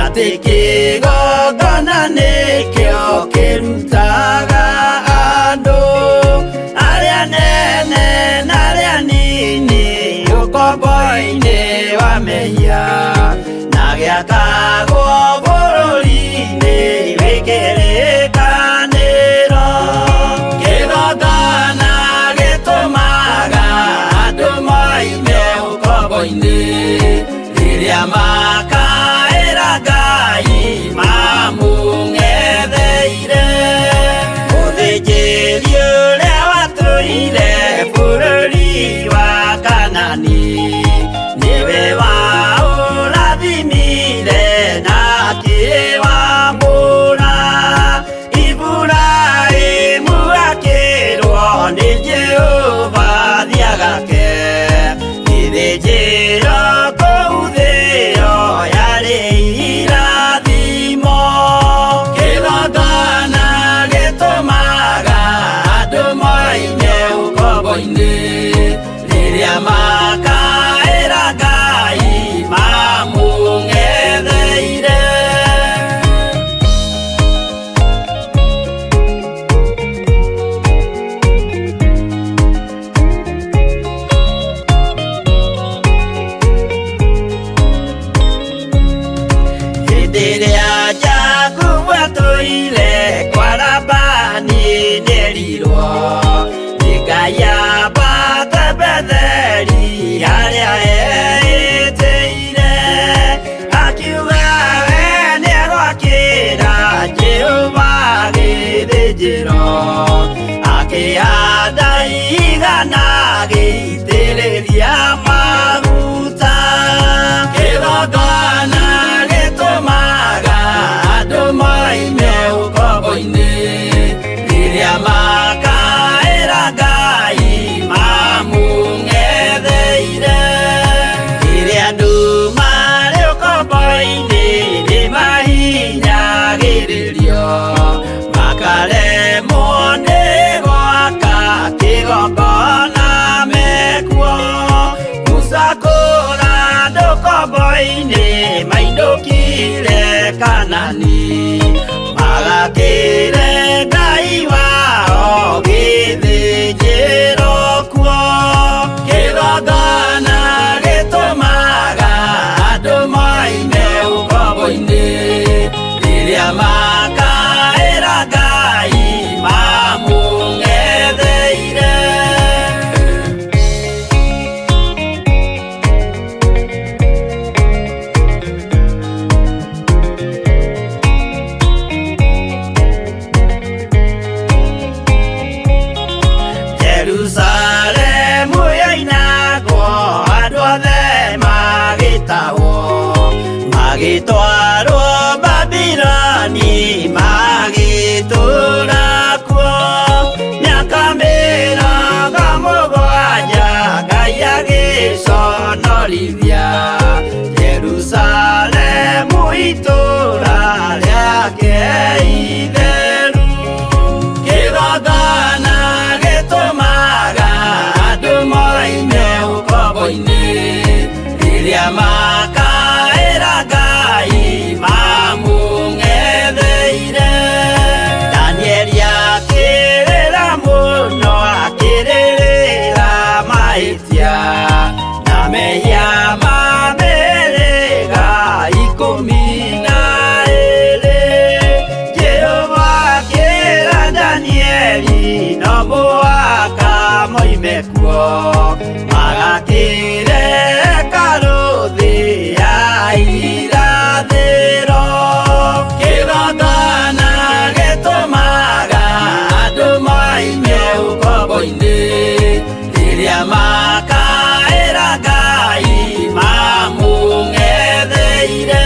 Atĩ kĩgongona nĩkĩo kĩrutaga andũ arĩa nene na arĩa nini ũkombo-inĩ wa mehia na gĩakagwo bũrũri-inĩ wĩ kĩrĩkanĩro. Kĩgongona gĩtũmaga andũ moime ũkombo-inĩ rĩrĩa makaĩra Ngai mamũng'etheire. Mũthĩnjĩri ũrĩa watũire bũrũri wa Kanani nĩwe waũrathimire na akĩwamũra. Iburahĩmu akĩrwo nĩ Jehova thiĩ agake gĩthĩnjĩro kũu thĩ ĩyo yarĩ irathimo. Kĩgongona gĩtũmaga andũ moime ũkombo-inĩ rĩrĩa makaĩra Ngai mamũng'etheire. Hĩndĩ ĩrĩa Jakubu atũire kwa Labani nĩerirwo nĩ Ngai ambate Betheli harĩa eĩtĩire. Akiuga we nĩegwakĩra Jehova gĩthĩnjĩro, akĩhanda igana agĩitĩrĩria maguta. Kĩgongona gĩtũmaga andũ moime ũkombo-inĩ rĩrĩa makaĩra Ngai mamũng'etheire. Rĩrĩa andũ marĩ ũkombo-inĩ nĩmahinyagĩrĩrio makaremwo nĩ gwaka kĩgongona mekuo. Musa kũra andũ ũkombo-inĩ mainũkire Kanani magakĩre Ngai wao gĩthĩnjĩro kuo. Kĩgongona gĩtũmaga andũ moime ũkombo-inĩ rĩrĩa makaĩra Ngai mamũng'etheire. Jerusalemu yoinagwo andũ othe magĩtahwo magĩtwarwo Babiloni magĩtũũra kuo mĩaka 70 Ngai agĩconorithia Jerusalemu itũũra rĩake itheru. Kĩgongona gĩtũmaga andũ moime ũkombo-inĩ rĩrĩa makaĩra Ngai mamũng'etheire. Danieli akĩrĩra mũno akĩrĩrĩra mahĩtia na mehia ma mĩhĩrĩga 12. Jehova akĩra Danieli no mũhaka moime kuo magakĩre hekarũ thĩ ya irathĩro. Kĩgongona gĩtũmaga andũ moime ũkombo-inĩ rĩrĩa makaĩra Ngai mamũng'etheire.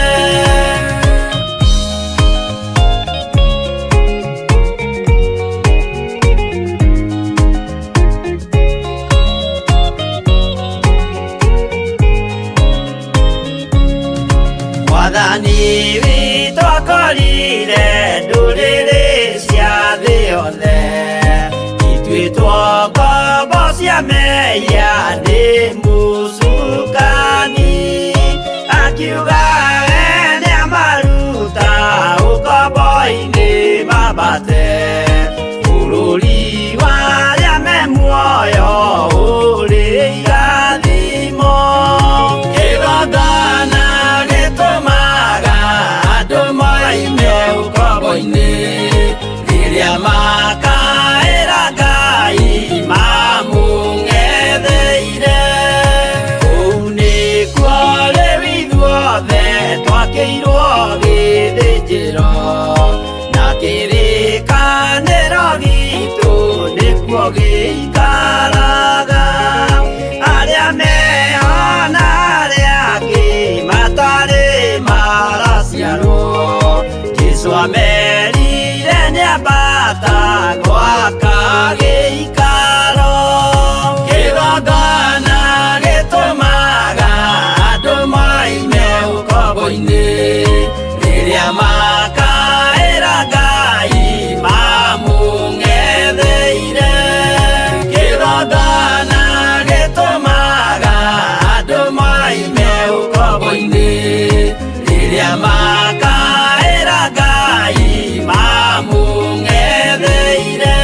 Mwathani witũ akorire ndũrĩrĩ cia thĩ yothe ituĩtwo ngombo cia mehia nĩ mũcukani akiuga we nĩamaru Jesu amerire nĩambata gwaka gĩikaro. Kĩgongona gĩtũmaga andũ moime ũkombo-inĩ, rĩrĩa makaĩra Ngai mamũng'etheire. Kĩgongona gĩtũmaga andũ moime ũkombo-inĩ, rĩrĩa makaĩra Ngai mamũng'etheire.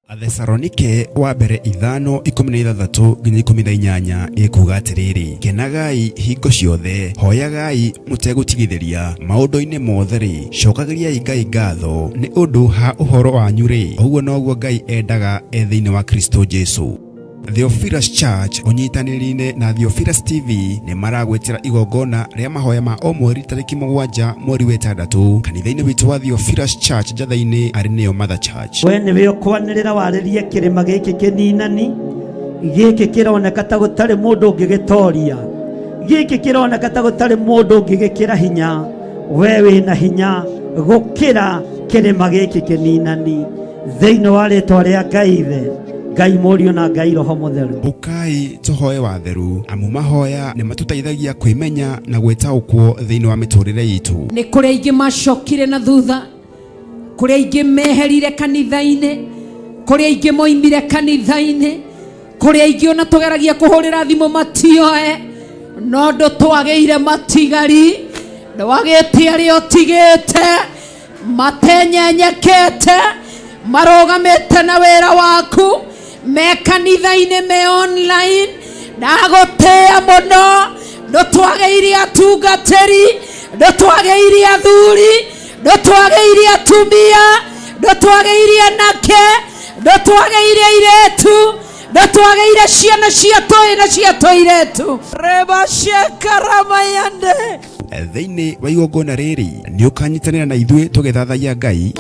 Athesalonike wa mbere 5:16 nginya 18 ĩkuga atĩrĩrĩ, kenagai hingo ciothe, hoyagai mũtegũtigithĩria, maũndũ-inĩ mothe-rĩ, cokagĩriai Ngai ngatho nĩ ũndũ ha ũhoro wanyu-rĩ, ũguo noguo Ngai endaga e thĩinĩ wa Kristo Jesu. Theophilus Church ũnyitanĩri-inĩ na Theophilus TV nĩ maragwĩtĩra igongona rĩa mahoya ma o mweri tarĩki 7 mweri wa 6 kanitha-inĩ witũ wa Theophilus Church Njatha-inĩ arĩ nĩyo Mother Church. We nĩwe ũkwanĩrĩra warĩrie kĩrĩma gĩkĩ kĩninani, gĩkĩ kĩroneka ta gũtarĩ mũndũ ũngĩgĩtoria, gĩkĩ kĩroneka ta gũtarĩ mũndũ ũngĩgĩkĩra hinya. We wĩna hinya gũkĩra kĩrĩma gĩkĩ kĩninani, thĩinĩ wa rĩtwa rĩa Ngai Ithe, Ngai Mũriũ na Ngai Roho Mũtheru. Ũkai tũhoe watheru, amu mahoya nĩ matũteithagia kwĩmenya na gwĩtaũkwo thĩinĩ wa mĩtũrĩre itũ. Nĩ kũrĩ aingĩ macokire na thutha, kũrĩ aingĩ meherire kanitha-inĩ, kũrĩ aingĩ moimire kanitha-inĩ, kũrĩ aingĩ ona tũgeragia kũhũrĩra thimũ matioe, no ndũtwagĩire matigari, ndwagĩte arĩa ũtigĩte matenyenyekete, marũgamĩte na wĩra waku, me kanitha-inĩ, me online. Ndagũtĩĩa mũno, ndũtwagĩire atungatĩri, ndũtwagĩire athuri, ndũtwagĩire atumia, ndũtwagĩire anake, ndũtwagĩire airĩtu, ndũtwagĩire ciana cia tũĩ na cia tũirĩtu. Rebashekaramayande. Thĩinĩ wa igongona rĩrĩ nĩ ũkanyitanĩra na ithuĩ tũgĩthathaiya Ngai,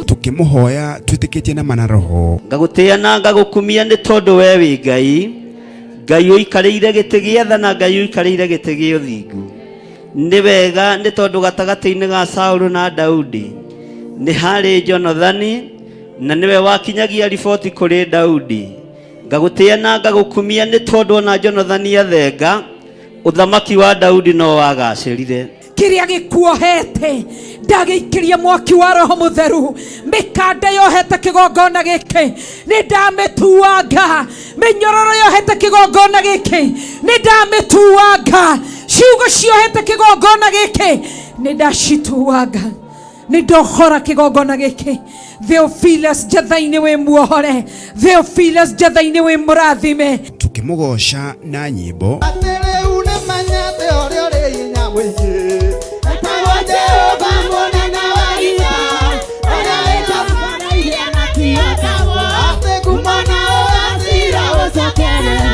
tũkĩmũhoya twĩtĩkĩtie na mana roho. Ngagũtĩĩa na ngagũkumia nĩ tondũ we wĩ Ngai, Ngai ũikarĩire gĩtĩ gĩa tha na Ngai ũikarĩire gĩtĩ gĩa ũthingu. Nĩ wega nĩ tondũ gatagatĩ-inĩ ga Saũlũ na Daudi nĩ harĩ Jonathani, na nĩwe wakinyagia riboti kũrĩ Daudi. Ngagũtĩĩa na ngagũkumia nĩ tondũ ona Jonathani athenga, ũthamaki wa Daudi no wagacĩrire. Kĩrĩa gĩkuohete ndagĩikĩria mwaki wa Roho Mũtheru, mĩkanda yohete kĩgongona gĩkĩ nĩ ndamĩtuanga, mĩnyororo yohete kĩgongona gĩkĩ nĩ ndamĩtuanga, ciugo ciohete kĩgongona gĩkĩ nĩ ndacituanga, nĩ ndohora kĩgongona gĩkĩ. Theophilus Njatha-inĩ wĩ muohore, Theophilus Njatha-inĩ wĩ mũrathime. Tũkĩmũgoca na nyĩmbo. Atĩ rĩu nĩmenyete ũrĩa ũrĩ hinya mũingĩ, etagwo Jehova mũnene wa ita, ũrĩa wĩtambanairie na kĩotagwo, atĩ ngumo na ũgacira ũcokerera.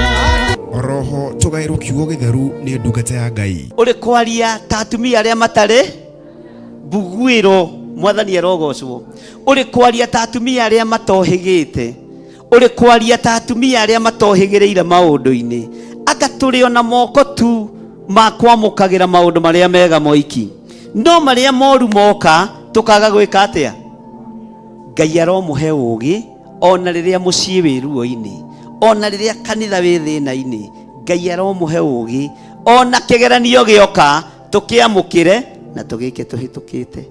Oroho tũgaĩrwo kiugo gĩtheru nĩ ndungata ya Ngai. Ũrĩ kwaria ta atumia arĩa matarĩ mbuguĩro, mwathani arogocwo. Ũrĩ kwaria ta atumia arĩa matohĩgĩte, ũrĩ kwaria ta atumia arĩa matohĩgĩrĩire maũndũ-inĩ, anga tũrĩ ona moko tu ma kwamũkagĩra maũndũ marĩa mega moiki, no marĩa moru moka tũkaga gwĩka atĩa? Ngai aromũhe ũũgĩ ona rĩrĩa mũciĩ wĩ ruo-inĩ, ona rĩrĩa kanitha wĩ thĩna-inĩ. Ngai aromũhe ũũgĩ ona kĩgeranio gĩoka tũkĩamũkĩre na tũgĩke tũhĩtũkĩte.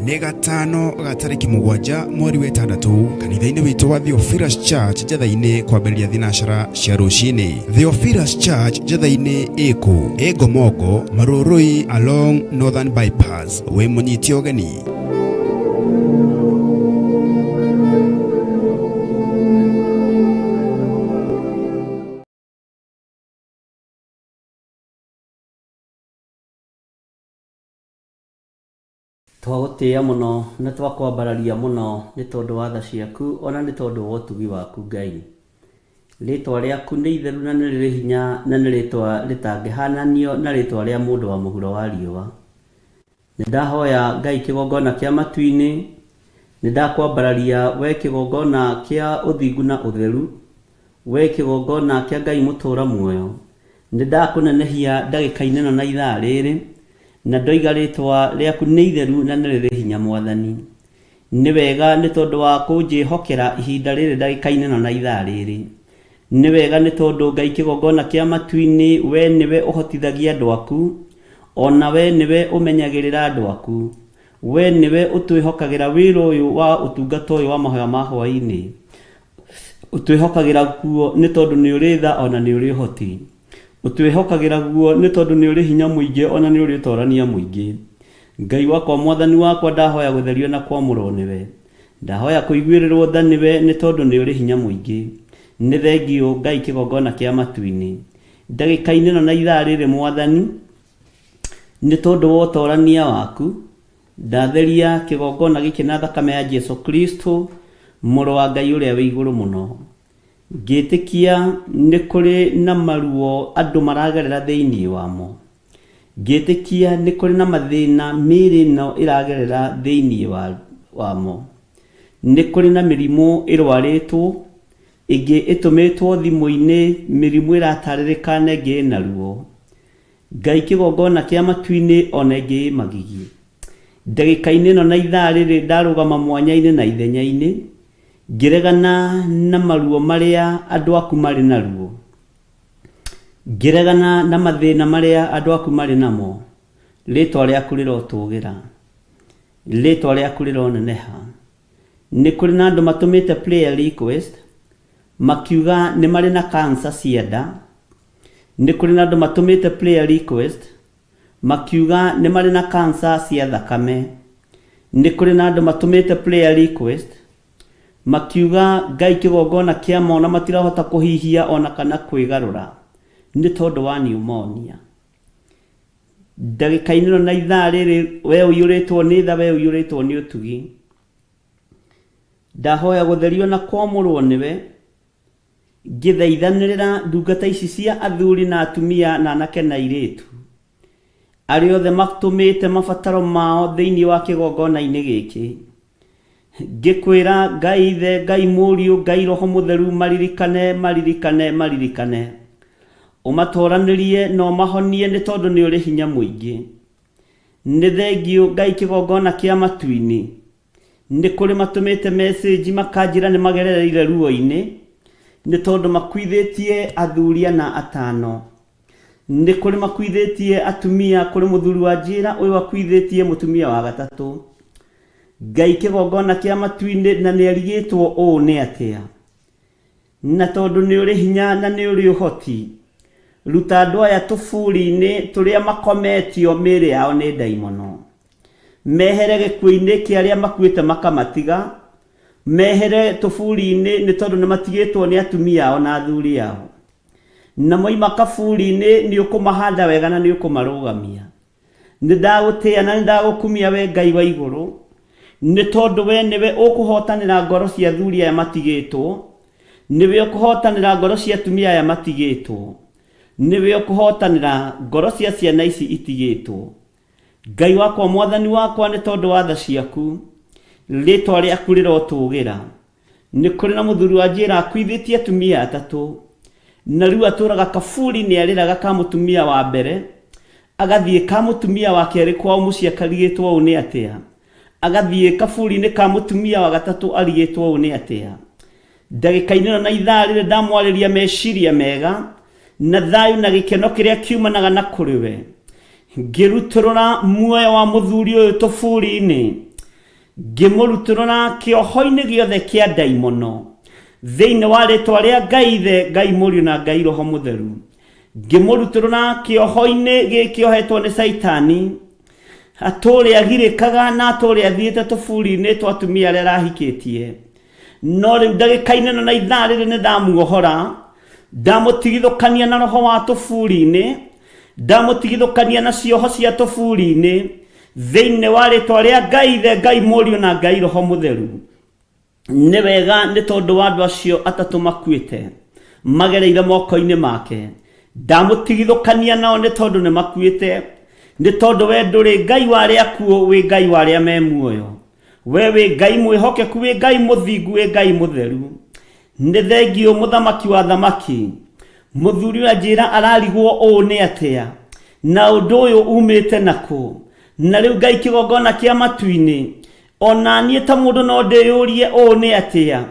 Nĩ gatano ga tarĩki 7 mweri wa 6 kanitha-inĩ witũ wa Theophilus Church Njetha-inĩ kwambĩrĩria thinacara cia rũcinĩ. Theophilus Church Njetha-inĩ ĩkũ? Ĩ Ngomongo, Marũrũi along Northern Bypass. Wĩ mũnyite ũgeni. Twagũtĩĩa mũno na twakwambararia mũno nĩ tondũ wa tha ciaku o na nĩ tondũ wa ũtugi waku Ngai. Rĩĩtwa rĩaku nĩ itheru na nĩ rĩrĩ hinya na nĩ rĩĩtwa rĩtangĩhananio na rĩĩtwa rĩa mũndũ wa mũhuro wa riũa. Nĩ ndahoya Ngai kĩgongona kĩa matu-inĩ, nĩ ndakwambararia wee kĩgongona kĩa ũthingu na ũtheru, wee kĩgongona kĩa Ngai mũtũũra muoyo. Nĩ ndakũnenehia ndagĩka-inĩ ĩno na ithaa rĩrĩ, na ndoiga rĩĩtwa rĩaku nĩ itheru na nĩ rĩrĩ hinya Mwathani. Nĩ wega nĩ tondũ wa kũnjĩhokera ihinda rĩrĩ ndagĩka-inĩ ĩno na ithaa rĩrĩ. Nĩ wega nĩ tondũ Ngai kĩgongona kĩa matu-inĩ wee nĩwe ũhotithagia andũ aku, o na wee nĩwe ũmenyagĩrĩra andũ aku. Wee nĩwe ũtwĩhokagĩra wĩra ũyũ wa ũtungata ũyũ wa mahoya ma hwaĩ-inĩ. Ũtwĩhokagĩra guo nĩ tondũ nĩ ũrĩ tha o na nĩ ũrĩ ũhoti. Ũtwĩhokagĩra guo nĩ tondũ nĩ ũrĩ hinya mũingĩ o na nĩ ũrĩ ũtorania mũingĩ. Ngai wakwa Mwathani wakwa ndahoya gũtherio na kwamũrwo nĩwe. Ndahoya kũiguĩrĩrwo tha nĩwe nĩ tondũ nĩ ũrĩ hinya mũingĩ. Nĩ thengiũ Ngai kĩgongona kĩa matu-inĩ. Ndagĩka-inĩ ĩno na ithaa rĩrĩ Mwathani, nĩ tondũ wa ũtorania waku, ndatheria kĩgongona gĩkĩ na thakame ya Jesu Kristo, mũrũ wa Ngai ũrĩa wĩ igũrũ mũno. Ngĩtĩkia nĩ kũrĩ na maruo andũ maragerera thĩinĩ wamo. Ngĩtĩkia nĩ kũrĩ na mathĩna mĩĩrĩ ĩno ĩragerera thĩinĩ wamo. Nĩ kũrĩ na mĩrimũ ĩrwarĩtwo, ĩngĩ ĩtũmĩtwo thimũ-inĩ, mĩrimũ ĩratarĩrĩka na ĩngĩ ĩna ruo. Ngai kĩgongona kĩa matu-inĩ ona ĩngĩ ĩ magigi. Ndagĩka-inĩ ĩno na ithaa rĩrĩ ndarũgama mwanya-inĩ na ithenya-inĩ, ngĩregana na maruo marĩa andũ aku marĩ naruo. Ngĩregana na mathĩna marĩa andũ aku marĩ namo. Rĩtwa rĩaku rĩrotũgĩra. Rĩtwa rĩaku rĩroneneha. Nĩ kũrĩ na andũ matũmĩte prayer request makiuga nĩ marĩ na cancer cia nda. Nĩ kũrĩ na andũ matũmĩte prayer request makiuga nĩ marĩ na cancer cia thakame. Nĩ kũrĩ na andũ matũmĩte prayer request makiuga Ngai kĩgongona kĩa mona matirahota kũhihia ona kana kwĩgarũra nĩ tondũ wa pneumonia. Ndagĩka-inĩ ĩno na ithaa rĩrĩ we ũiyũrĩtwo nĩ tha, we ũiyũrĩtwo nĩ ũtugi. Ndahoya gũtherio na kwamũrwo nĩwe, ngĩthaithanĩrĩra ndungata ici cia athuri na atumia na anake na airĩtu, arĩa othe matũmĩte mabataro mao thĩinĩ wa kĩgongona-inĩ gĩkĩ. Ngĩkwĩra Ngai Ithe, Ngai Mũriũ, Ngai Roho Mũtheru maririkane, maririkane, maririkane. Ũmatoranĩrie na ũmahonie nĩ tondũ nĩ ũrĩ hinya mũingĩ. Nĩ thengiũ Ngai kĩgongona kĩa matu-inĩ. Nĩ kũrĩ matũmĩte message makanjĩra nĩ magerereire ruo-inĩ nĩ tondũ makuithĩtie athuri ana atano. Nĩ kũrĩ makuithĩtie atumia, kũrĩ mũthuri wa njĩra ũyũ akuithĩtie mũtumia wa gatatũ. Ngai kĩgongona kĩa matu-inĩ na nĩ arigĩtwo ũũ nĩ atĩa. Na tondũ nĩ ũrĩ hinya na nĩ ũrĩ ũhoti, ruta andũ aya tũburi-inĩ tũrĩa makometio mĩĩrĩ yao nĩ ndaimono. Mehere gĩkuũ-inĩ kĩa arĩa makuĩte makamatiga, mehere tũburi-inĩ nĩ tondũ nĩ matigĩtwo nĩ atumia ao na athuri ao. Na moima kaburi-inĩ nĩ ũkũmahanda wega na nĩ ũkũmarũgamia. Nĩ ndagũtĩĩa na nĩ ndagũkumia wee Ngai wa igũrũ, nĩ tondũ wee nĩwe ũkũhootanĩra ngoro cia athuri aya matigĩtwo, nĩwe ũkũhootanĩra ngoro cia atumia aya matigĩtwo, nĩwe ũkũhootanĩra ngoro cia ciana ici itigĩtwo. Ngai wakwa, Mwathani wakwa, nĩ tondũ wa tha ciaku, rĩĩtwa rĩaku rĩrotũũgĩra. Nĩ kũrĩ na mũthuri wa njĩra akuithĩtie atumia atatũ, na rĩu atũraga kaburi nĩ arĩraga ka mũtumia wa mbere, agathiĩ ka mũtumia wa kerĩ kwao mũciĩ akarigĩtwo ũũ nĩ atĩa, agathiĩ kaburi-inĩ ka mũtumia wa gatatũ arigĩtwo ũũ nĩ atĩa. Ndagĩka-inĩ ĩno na ithaa rĩrĩ ndamwarĩria meciria mega na thayũ na gĩkeno kĩrĩa kiumanaga na kũrĩ we, ngĩrutũrũra muoyo wa mũthuri ũyũ tũburi-inĩ. Ngĩmũrutũrũra kĩoho-inĩ gĩothe kĩa ndaimono thĩinĩ wa rĩtwa rĩa Ngai Ithe, Ngai Mũriũ na Ngai Roho Mũtheru. Ngĩmũrutũrũra kĩoho-inĩ gĩkĩohetwo nĩ Caitani, atũũre agirĩkaga na atũũre athiĩte tũburi-inĩ twa atumia arĩa arahikĩtie. No rĩu ndagĩka-inĩ ĩno na ithaa rĩrĩ nĩ ndamuohora, ndamũtigithũkania na roho wa tũburi-inĩ, ndamũtigithũkania na cioho cia tũburi-inĩ, thĩinĩ wa rĩtwa rĩa Ngai Ithe, Ngai Mũriũ na Ngai Roho Mũtheru. Nĩ wega nĩ tondũ wa andũ acio atatũ makuĩte magereire moko-inĩ make. Ndamũtigithũkania nao nĩ tondũ nĩ makuĩte, nĩ tondũ we ndũrĩ Ngai wa arĩa akuũ, wĩ Ngai wa arĩa me muoyo. We wĩ Ngai mwĩhokeku, wĩ Ngai mũthingu, wĩ Ngai mũtheru. Nĩ thengiũ mũthamaki wa thamaki. Mũthuri ũyũ anjĩra ararigwo ũũ nĩ atĩa, na ũndũ ũyũ umĩte nakũ. Na rĩu Ngai kĩgongona kĩa matu-inĩ, ona niĩ ta mũndũ no ndĩyũrie ũũ nĩ atĩa.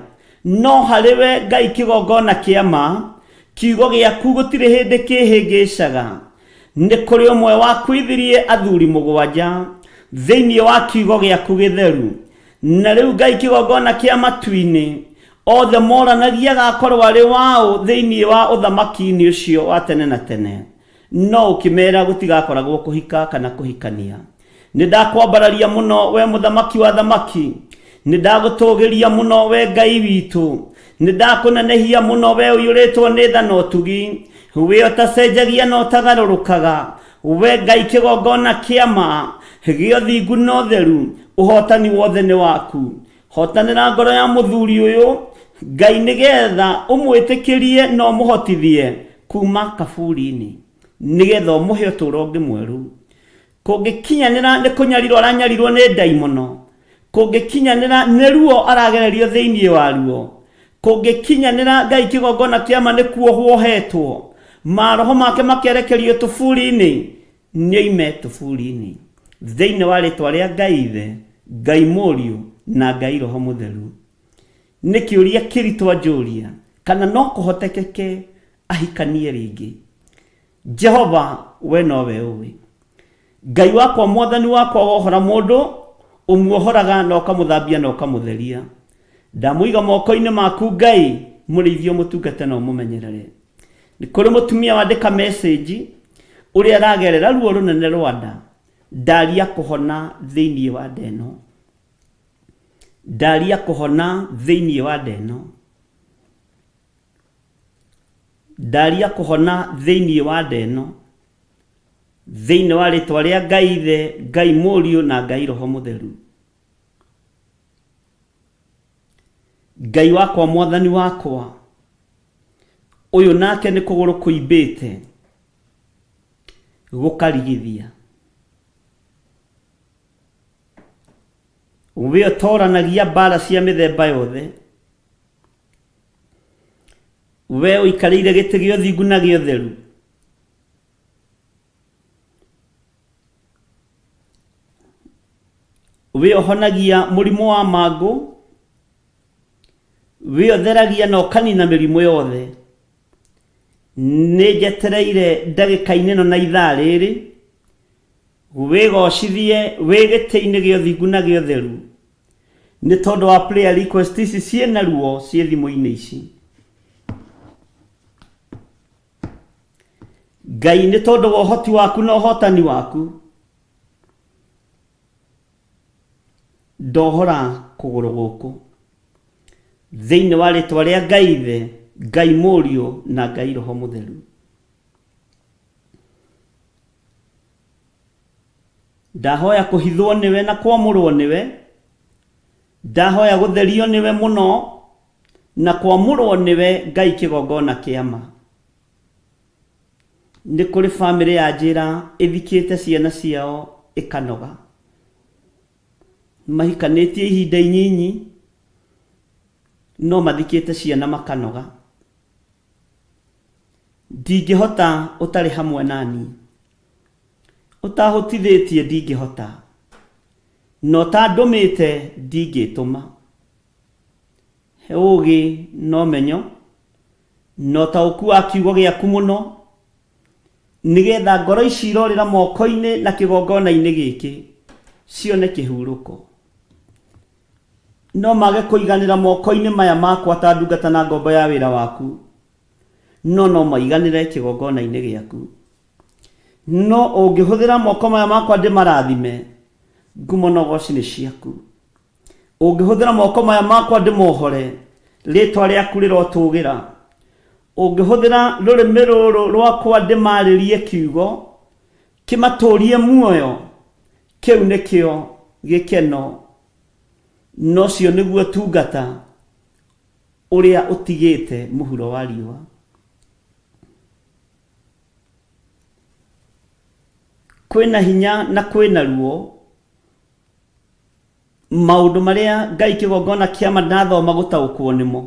No harĩ we Ngai kĩgongona kĩa ma, kiugo gĩaku gũtirĩ hĩndĩ kĩhĩngĩcaga. Nĩ kũrĩ ũmwe wakuithirie athuri mũgwanja thĩinĩ wa kiugo gĩaku gĩtheru. Na rĩu Ngai kĩgongona kĩa matu-inĩ, othe moranagia agakorwo arĩ waũ thĩinĩ wa ũthamaki-inĩ ũcio wa tene na tene. No ũkĩmera gũtigakoragwo kũhika kana kũhikania. Nĩ ndakwambararia mũno we mũthamaki wa thamaki, nĩ ndagũtũgĩria mũno we Ngai witũ, nĩ ndakũnenehia mũno we ũiyũrĩtwo nĩ tha na ũtugi, we ũtacenjagia na ũtagarũrũkaga, we Ngai kĩgongona kĩa ma gĩa ũthingu na ũtheru, ũhotani wothe nĩ waku. Hotanĩra ngoro ya mũthuri ũyũ Ngai nĩgetha ũmwĩtĩkĩrie na ũmũhotithie kuma kaburi-inĩ, nĩgetha ũmũhe ũtũũro ũngĩ mwerũ. Kũngĩkinyanĩra nĩ kũnyarirwo aranyarirwo nĩ ndaimono, kũngĩkinyanĩra nĩ ruo aragererio thĩinĩ waruo, kũngĩkinyanĩra Ngai kĩgongona kĩa ma nĩ kuohwo ohetwo, maroho make makerekerio tũburi-inĩ, nĩoime tũburi-inĩ. Thĩinĩ wa rĩtwa rĩa Ngai Ithe, Ngai Mũriũ na Ngai Roho Mũtheru. Nĩ kĩũria kĩritũ anjũria kana no kũhotekeke ahikanie rĩngĩ. Jehova, we nowe ũĩ. Ngai wakwa, Mwathani wakwa, wohora mũndũ, ũmuohoraga na ũkamũthambia na ũkamũtheria. Ndamũiga moko-inĩ maku Ngai, mũrĩithie ũmũtungate na ũmũmenyerere. Nĩ kũrĩ mũtumia wandĩka message ũrĩa aragerera ruo rũnene rwa nda, ndaria kũhona thĩinĩ wa nda ĩno. Ndaria kũhona thĩinĩ wa nda ĩno. Ndaria kũhona thĩinĩ wa nda ĩno, thĩinĩ wa rĩtwa rĩa Ngai Ithe, Ngai Mũriũ na Ngai Roho Mũtheru. Ngai wakwa, Mwathani wakwa, ũyũ nake nĩ kũgũrũ kũimbĩte gũkarigithia. We ũtoranagia mbara cia mĩthemba yothe. We ũikarĩire gĩtĩ gĩa ũthingu na gĩa ũtheru. We ũhonagia mũrimũ wa mangũ. We ũtheragia na ũkanina mĩrimũ yothe. Nĩ njetereire ndagĩka-inĩ ĩno na ithaa rĩrĩ, wĩgocithie wĩ gĩtĩ-inĩ gĩa ũthingu na gĩa ũtheru. Nĩ tondũ wa prayer request ici ciĩna ruo ciĩ thimũ-inĩ ici. Ngai nĩ tondũ wa ũhoti waku na ũhotani waku, ndohora kũgũrũ gũkũ thĩinĩ wa rĩtwa rĩa Ngai Ithe, Ngai Mũriũ na Ngai Roho Mũtheru. Ndahoya kũhithwo nĩwe na kwamũrwo nĩwe, ndahoya gũtherio nĩwe mũno na kwamũrwo nĩwe Ngai kĩgongona kĩa ma. Nĩ kũrĩ famĩlĩ ya njĩra ĩthikĩte ciana ciao ĩkanoga. Mahikanĩtie ihinda inyinyi no mathikĩte ciana makanoga. Ndingĩhota ũtarĩ hamwe nani. Ũtahotithĩtie ndingĩhota, na ũtandũmĩte ndingĩtũma. He ũũgĩ na ũmenyo, na ũtaũku wa kiugo gĩaku mũno, nĩgetha ngoro ici irorĩra moko-inĩ na kĩgongona-inĩ gĩkĩ cione kĩhurũko. No mage kũiganĩra moko-inĩ maya makwa ta ndungata na ngombo ya wĩra waku, no no maiganĩre kĩgongona-inĩ gĩaku. No ũngĩhũthĩra moko maya makwa ndĩmarathime, ngumo na ũgoci nĩ ciaku. Ũngĩhũthĩra moko maya makwa ndĩmohore, rĩtwa rĩaku rĩrotũgĩra. Ũngĩhũthĩra rũrĩmĩ rũrũ rwakwa ndĩmarĩrie kiugo, kĩmatũrie muoyo, kĩu nĩkĩo gĩkeno, na ũcio nĩguo ũtungata ũrĩa ũtigĩte mũhuro wa riũa. Kwĩna hinya na kwĩna ruo, maũndũ marĩa Ngai kĩgongona kĩama ndathoma gũtaũkwo nĩmo,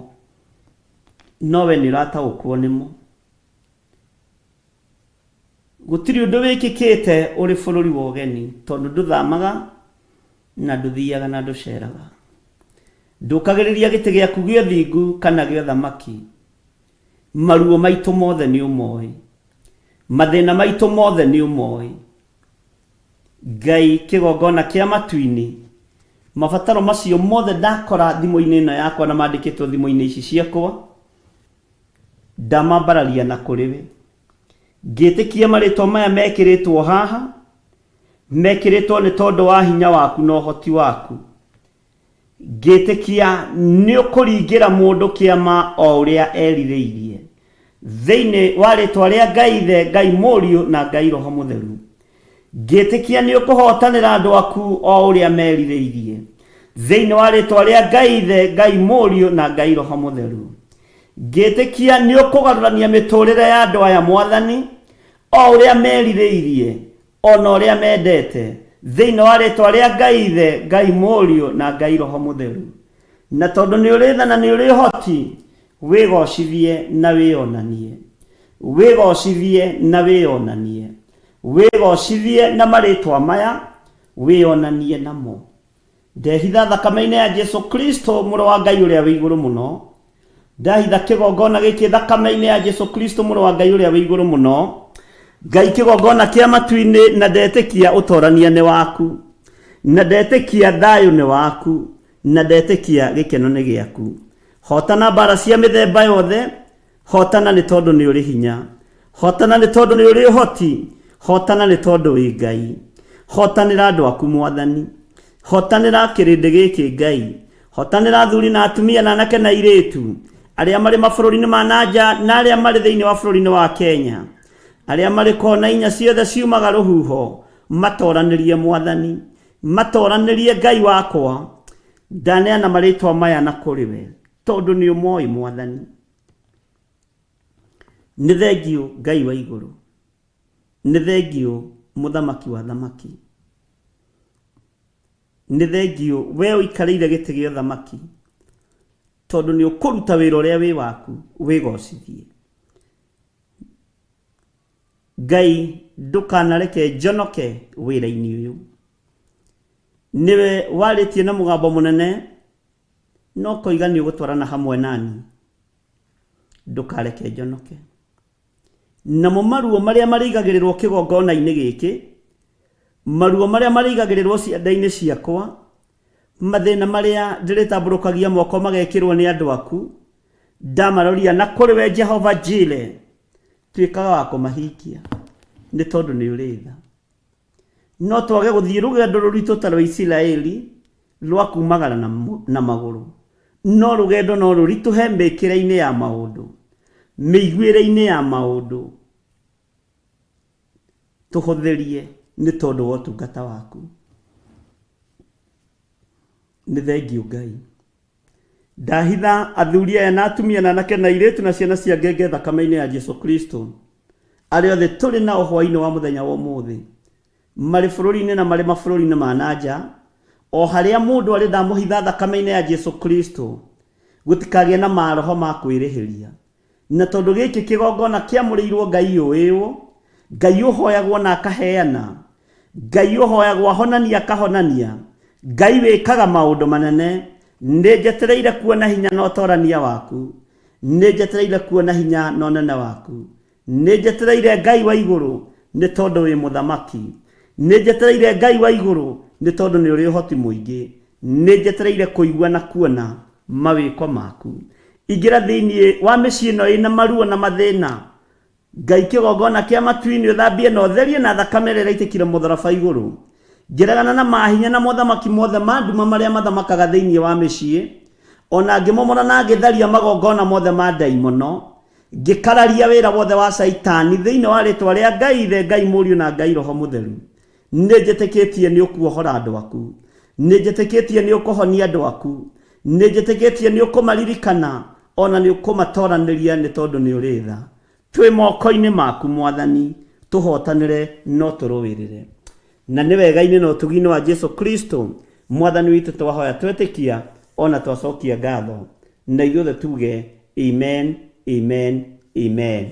no we nĩ ũrataũkwo nĩmo. Gũtirĩ ũndũ wĩkĩkĩte ũrĩ bũrũri wa ũgeni, tondũ ndũthamaga na ndũthiaga na ndũceraga. Ndũkagĩrĩria gĩtĩ gĩaku gĩa ũthingu kana gĩa ũthamaki. Maruo maitũ mothe nĩ ũmoĩ. Mathĩna maitũ mothe nĩ ũmoĩ. Ngai kĩgongona kĩa matu-inĩ, mabataro macio mothe ndakora thimũ-inĩ ĩno yakwa na mandĩkĩtwo thimũ-inĩ ici ciakwa, ndamambararia na kũrĩ we. Ngĩtĩkia marĩtwa maya mekĩrĩtwo haha, mekĩrĩtwo nĩ tondũ wa hinya waku na ũhoti waku. Ngĩtĩkia nĩ ũkũringĩra mũndũ kĩama o ũrĩa erirĩirie. Thĩinĩ wa rĩtwa rĩa Ngai Ithe, Ngai Mũriũ na Ngai Roho Mũtheru. Ngĩtĩkia nĩ ũkũhotanĩra andũ aku o ũrĩa merirĩirie. Thĩinĩ wa rĩtwa rĩa Ngai Ithe, Ngai Mũriũ na Ngai Roho Mũtheru. Ngĩtĩkia nĩ ũkũgarũrania mĩtũrĩre ya andũ aya Mwathani, o ũrĩa merirĩirie, o na ũrĩa mendete, thĩinĩ wa rĩtwa rĩa Ngai Ithe, Ngai Mũriũ na Ngai Roho Mũtheru. Na tondũ nĩ ũrĩ tha na nĩ ũrĩ ũhoti, wĩgocithie na wĩonanie. Wĩgocithie na wĩonanie. Wĩgocithie na marĩtwa maya, wĩonanie namo. Ndehitha thakame-inĩ ya Jesu Kristo mũrũ wa Ngai ũrĩa wĩ igũrũ mũno. Ndahitha kĩgongona gĩkĩ thakame-inĩ ya Jesu Kristo mũrũ wa Ngai ũrĩa wĩ igũrũ mũno. Ngai kĩgongona kĩa matu-inĩ na ndetĩkia ũtorania nĩ waku. Na ndetĩkia thayũ nĩ waku. Na ndetĩkia gĩkeno nĩ gĩaku. Hotana mbara cia mĩthemba yothe. Hotana nĩ tondũ nĩ ũrĩ hinya. Hotana nĩ tondũ nĩ ũrĩ ũhoti. Hotana nĩ tondũ wĩ Ngai. Hotanĩra andũ aku Mwathani. Hotanĩra kĩrĩndĩ gĩkĩ Ngai. Hotanĩra athuri na atumia na anake na airĩtu arĩa marĩ mabũrũri-inĩ ma na nja na arĩa marĩ thĩinĩ wa bũrũri-inĩ wa Kenya. Arĩa marĩ kona inya ciothe ciumaga rũhuho matoranĩrie Mwathani. Matoranĩrie Ngai wakwa. Ndaneana marĩtwa maya na kũrĩ we tondũ nĩ ũmoĩ Mwathani. Nĩ thengiũ Ngai wa igũrũ. Nĩ thengiũ mũthamaki wa thamaki. Nĩ thengiũ we ũikarĩire gĩtĩ gĩa ũthamaki tondũ nĩ ũkũruta wĩra ũrĩa wĩ waku wĩgocithie. Ngai ndũkanareke njonoke wĩra-inĩ ũyũ. Nĩwe warĩtie na mũgambo mũnene no koiga nĩ ũgũtwarana hamwe nani, ndũkareke njonoke. Namo maruo marĩa marĩigagĩrĩrwo kĩgongona-inĩ gĩkĩ, maruo marĩa marĩigagĩrĩrwo ciande-inĩ ciakwa, mathĩna marĩa ndĩrĩtambũrũkagia moko magekĩrwo nĩ andũ aku, ndamaroria na kũrĩ we Jehova Jire, tuĩkaga wa kũmahingia, nĩ tondũ nĩ ũrĩ tha. No twage gũthiĩ rũgendo rũritũ ta rwa Isiraeli rwa kumagara na, na magũrũ, no rũgendo no rũritũhe mĩkĩre-inĩ ya maũndũ, mĩiguĩre-inĩ ya maũndũ. Tũhũthĩrie nĩ tondũ wa ũtungata waku. Nĩ thengiũ Ngai. Ndahitha athuri aya na atumia na anake na airĩtu na ciana cia ngenge thakame-inĩ ya Jesu Kristo, arĩa othe tũrĩ nao hwaĩ-inĩ wa mũthenya wa ũmũthĩ, marĩ bũrũri-inĩ na marĩ mabũrũri-inĩ ma na nja, o harĩa mũndũ arĩ ndamũhitha thakame-inĩ ya Jesu Kristo, gũtikagĩe na maroho ma kwĩrĩhĩria. Na tondũ gĩkĩ kĩgongona kĩamũrĩirwo Ngai ũĩwo, Ngai ũhoyagwo na akaheana, Ngai ũhoyagwo ahonania akahonania, Ngai wĩkaga maũndũ manene, nĩ njetereire kuona hinya na ũtorania waku, nĩ njetereire kuona hinya na ũnene waku, nĩ njetereire Ngai wa igũrũ nĩ tondũ wĩ mũthamaki, nĩ njetereire Ngai wa igũrũ nĩ tondũ nĩ ũrĩ ũhoti mũingĩ. Nĩ njetereire kũigua na kuona mawĩko maku. Ingĩra thĩinĩ wa mĩciĩ ĩno ĩna maruo na mathĩna. Ngai kĩgongona kĩa matu-inĩ ũthambie na ũtherie na thakame ĩrĩa ĩraitĩkire mũtharaba igũrũ. Ngĩregana na mahinya na mothamaki mothe ma nduma marĩa mathamakaga thĩinĩ wa mĩciĩ, ona ngĩmomora na ngĩtharia magongona mothe ma ndaimono, ngĩkararia wĩra wothe wa Caitani thĩinĩ wa rĩtwa rĩa Ngai Ithe, Ngai Mũriũ na Ngai Roho Mũtheru. Nĩ njĩtĩkĩtie nĩ ũkuohora andũ aku. Nĩ njĩtĩkĩtie nĩ ũkũhonia andũ aku. Nĩ njĩtĩkĩtie nĩ ũkũmaririkana ona nĩ ũkũmatoranĩria nĩ tondũ nĩ ũrĩ tha. Twĩ moko-inĩ maku Mwathani, tũhotanĩre no tũrũĩrĩre. Na nĩ wega-inĩ na ũtugi-inĩ wa Jesu Kristo Mwathani witũ twahoya twetĩkia ona twacokia ngatho. Na ithuothe tuge amen, amen, amen.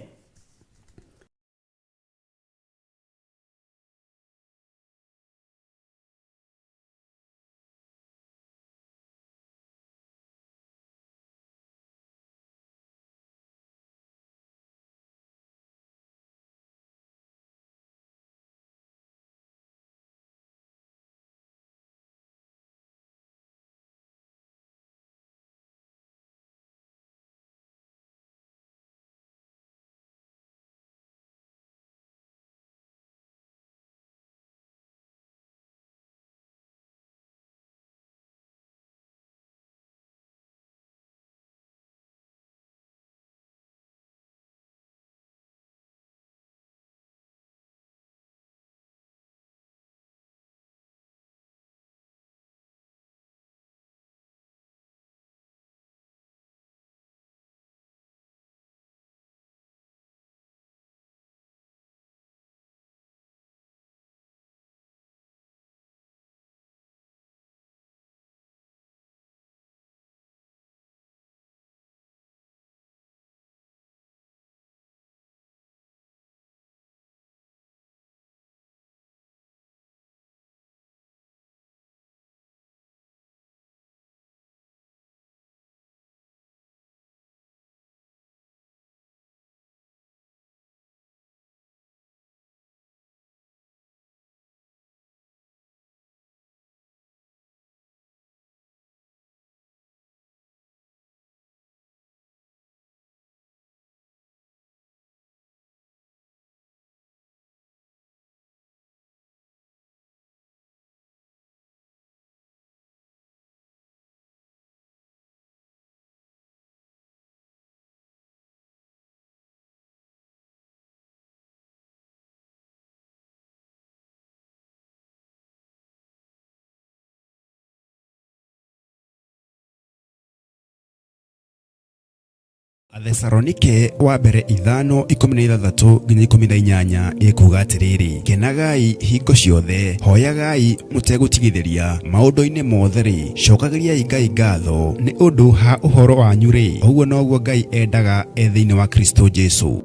Athesalonike wa mbere 5:16 nginya 18 ĩkuuga atĩrĩrĩ, kenagai hingo ciothe, hoyagai mũtegũtigithĩria, maũndũ-inĩ mothe-rĩ, cokagĩriai Ngai ngatho nĩ ũndũ ha ũhoro wanyu-rĩ, ũguo noguo Ngai endaga e thĩinĩ wa Kristo Jesu.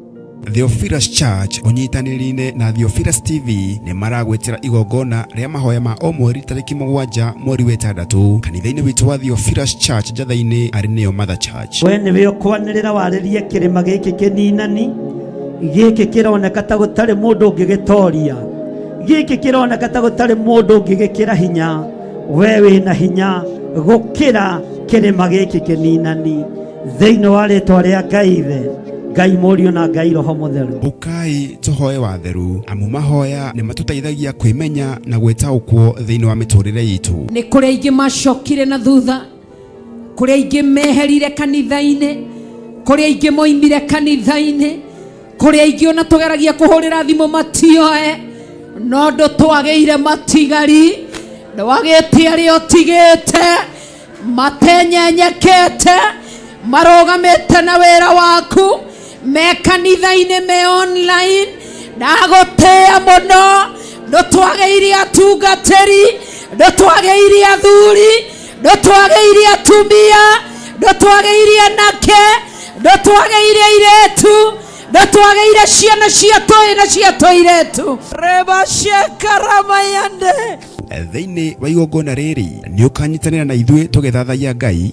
Theophilus Church ũnyitanĩri-inĩ na Theophilus TV nĩ maragwĩtĩra igongona rĩa mahoya ma o mweri tarĩki 7 mweri wa 6 kanitha-inĩ witũ wa Theophilus Church Njatha-inĩ arĩ nĩyo Mother Church. We nĩwe ũkwanĩrĩra warĩrie kĩrĩma gĩkĩ kĩninani, gĩkĩ kĩroneka ta gũtarĩ mũndũ ũngĩgĩtoria, gĩkĩ kĩroneka ta gũtarĩ mũndũ ũngĩgĩkĩra hinya. We wĩna hinya gũkĩra kĩrĩma gĩkĩ kĩninani, thĩinĩ wa rĩtwa rĩa Ngai Ithe, Ngai Mũriũ na Ngai Roho Mũtheru. Ũkai tũhoe watheru, amu mahoya nĩ matũteithagia kwĩmenya na gwĩtaũkwo thĩinĩ wa mĩtũrĩre itũ. Nĩ kũrĩ aingĩ macokire na thutha, kũrĩ aingĩ meherire kanitha-inĩ, kũrĩ aingĩ moimire kanitha-inĩ, kũrĩ aingĩ ona tũgeragia kũhũrĩra thimũ matioe, no ndũtwagĩire matigari, ndwagĩte arĩa ũtigĩte matenyenyekete, marũgamĩte na wĩra waku, me kanitha-inĩ, me online. Ndagũtĩĩa mũno, ndũtwagĩire atungatĩri, ndũtwagĩire athuri, ndũtwagĩire atumia, ndũtwagĩire anake, ndũtwagĩire airĩtu, ndũtwagĩire ciana cia tũĩ na cia tũirĩtu. Rebashekaramayande. Thĩinĩ wa igongona rĩrĩ nĩ ũkanyitanĩra na ithuĩ tũgĩthathaiya Ngai,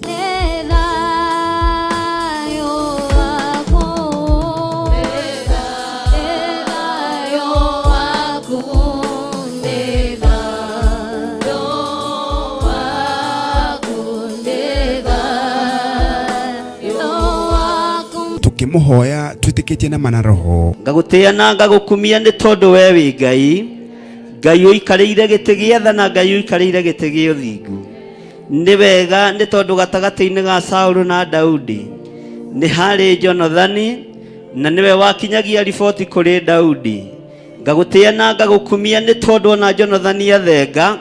Tũkĩmũhoya twĩtĩkĩtie na mana roho. Ngagũtĩa na ngagũkumia nĩ tondũ we wĩ Ngai, Ngai ũikarĩire gĩtĩ gĩa tha na Ngai ũikarĩire gĩtĩ gĩa ũthingu. Nĩ wega nĩ tondũ gatagatĩ-inĩ ga Saũlũ na Daudi nĩ harĩ Jonathani na nĩwe wakinyagia riboti kũrĩ Daudi. Ngagũtĩa na ngagũkumia nĩ tondũ ona Jonathani athenga,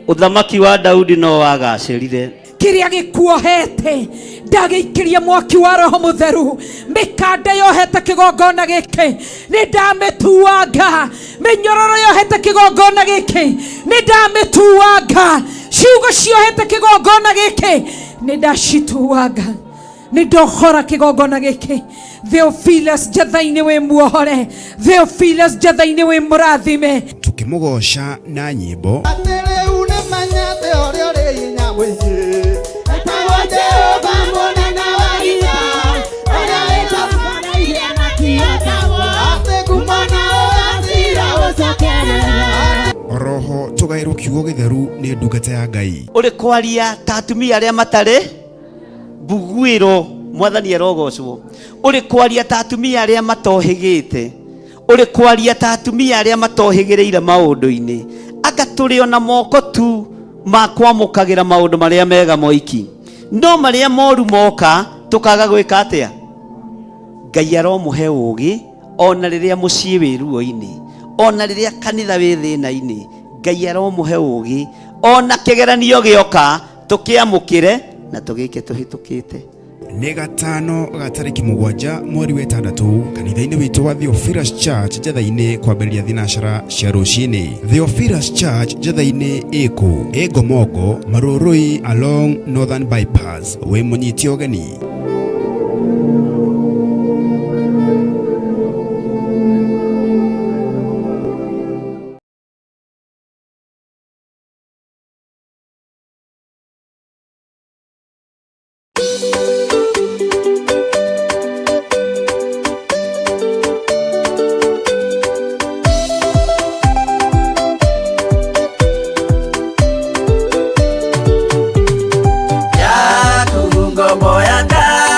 ũthamaki wa Daudi no wagacĩrire. Kĩrĩa gĩkuohete ndagĩikĩria mwaki wa roho mũtheru, mĩkanda yohete kĩgongona gĩkĩ nĩ ndamĩtuanga, mĩnyororo yohete kĩgongona gĩkĩ nĩ ndamĩtuanga, ciugo ciohete kĩgongona gĩkĩ nĩ ndacituanga, nĩ ndohora kĩgongona gĩkĩ. Theophilus Njatha-inĩ wĩ muohore, Theophilus Njatha-inĩ wĩ mũrathime. Tũkĩmũgoca na nyĩmbo. Atĩ rĩu nĩmenyete ũrĩa ũrĩ hinya mũingĩ, etagwo Jehova mũnene wa ita, ũrĩa wĩtagwo atĩ ngumo na ũgacira ũcokerera. Oroho tũgaĩrwo kiugo gĩtheru nĩ ndungata ya Ngai. Ũrĩ kwaria ta atumia arĩa matarĩ mbuguĩro, mwathani arogocwo. Ũrĩ kwaria ta atumia arĩa matohĩgĩte, ũrĩ kwaria ta atumia arĩa matohĩgĩrĩire maũndũ-inĩ, anga tũrĩ ona moko tu ma kwamũkagĩra maũndũ marĩa mega moiki, no marĩa moru moka tũkaga gwĩka atĩa? Ngai aromũhe ũũgĩ ona rĩrĩa mũciĩ wĩ ruo-inĩ, ona rĩrĩa kanitha wĩ thĩna-inĩ, Ngai aromũhe ũũgĩ ona kĩgeranio gĩoka tũkĩamũkĩre na tũgĩke tũhĩtũkĩte. Nĩ gatano ga tarĩki 7 mweri wa 6 kanitha-inĩ witũ wa Theophilus Church Njatha-inĩ kwambĩrĩria thinacara cia rũcinĩ. Theophilus Church Njatha-inĩ ĩkũ? Ĩ Ngomongo, Marũrũi along Northern Bypass. Wĩ mũnyite ũgeni. Yaku ngombo ya Ngai.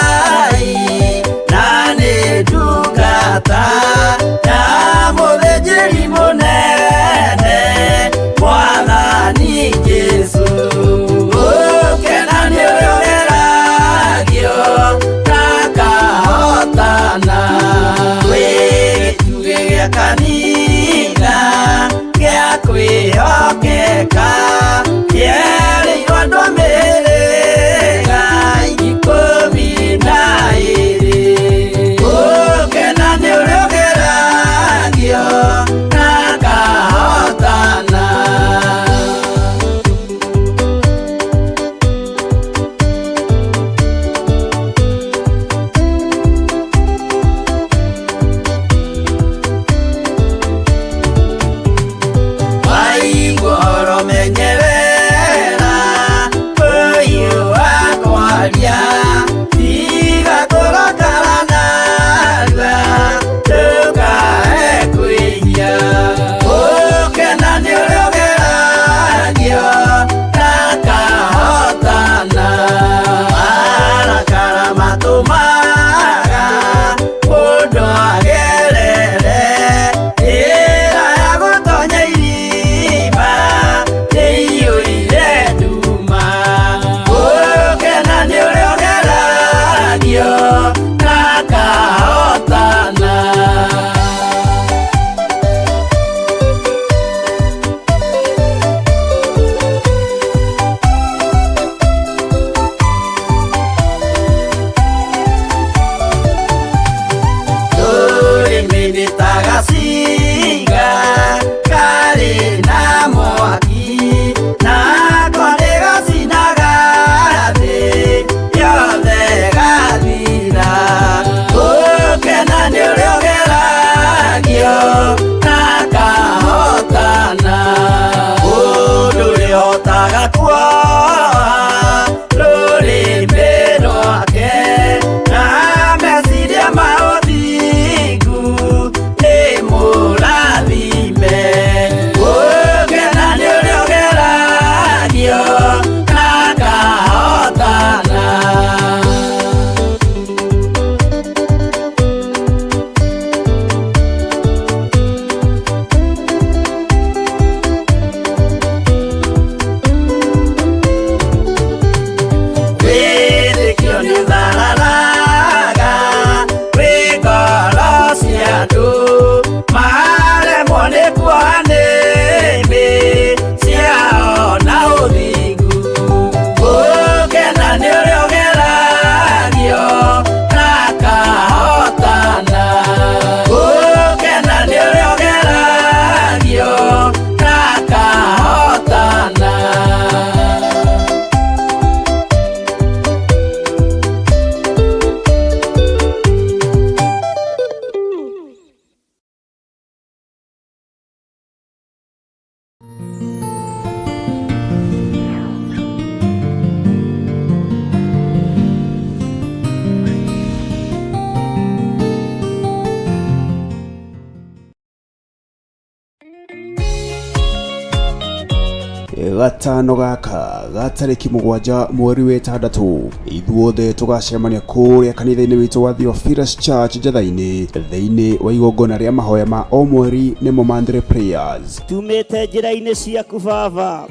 Gatano gaka ga tarĩki 7 mweri wa 6 ithuothe tũgacemania kũrĩa kanitha-inĩ witũ wa Theophilus Church Njatha-inĩ thĩinĩ wa igongona rĩa mahoya ma o mweri nĩmo monthly prayers. Tumĩte njĩra-inĩ ciaku baba,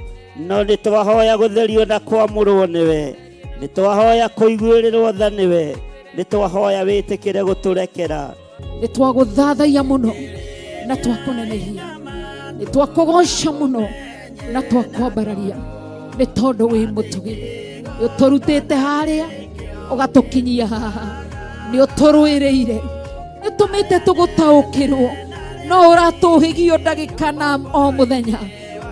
no nĩ twahoya gũtherio na kwamũrwo nĩwe, nĩ twahoya kũiguĩrĩrwo tha nĩwe, nĩ twahoya wĩtĩkĩre gũtũrekera. Nĩ twagũthathaiya mũno na twakũnenehia, nĩ twakũgoca mũno na twakwambararia, nĩ tondũ wĩ mũtugi, nĩ ũtũrutĩte harĩa ũgatũkinyia haha, nĩ ũtũrũĩrĩire, nĩ ũtũmĩte tũgũtaũkĩrwo, no ũratũhĩgio ndagĩka na o mũthenya.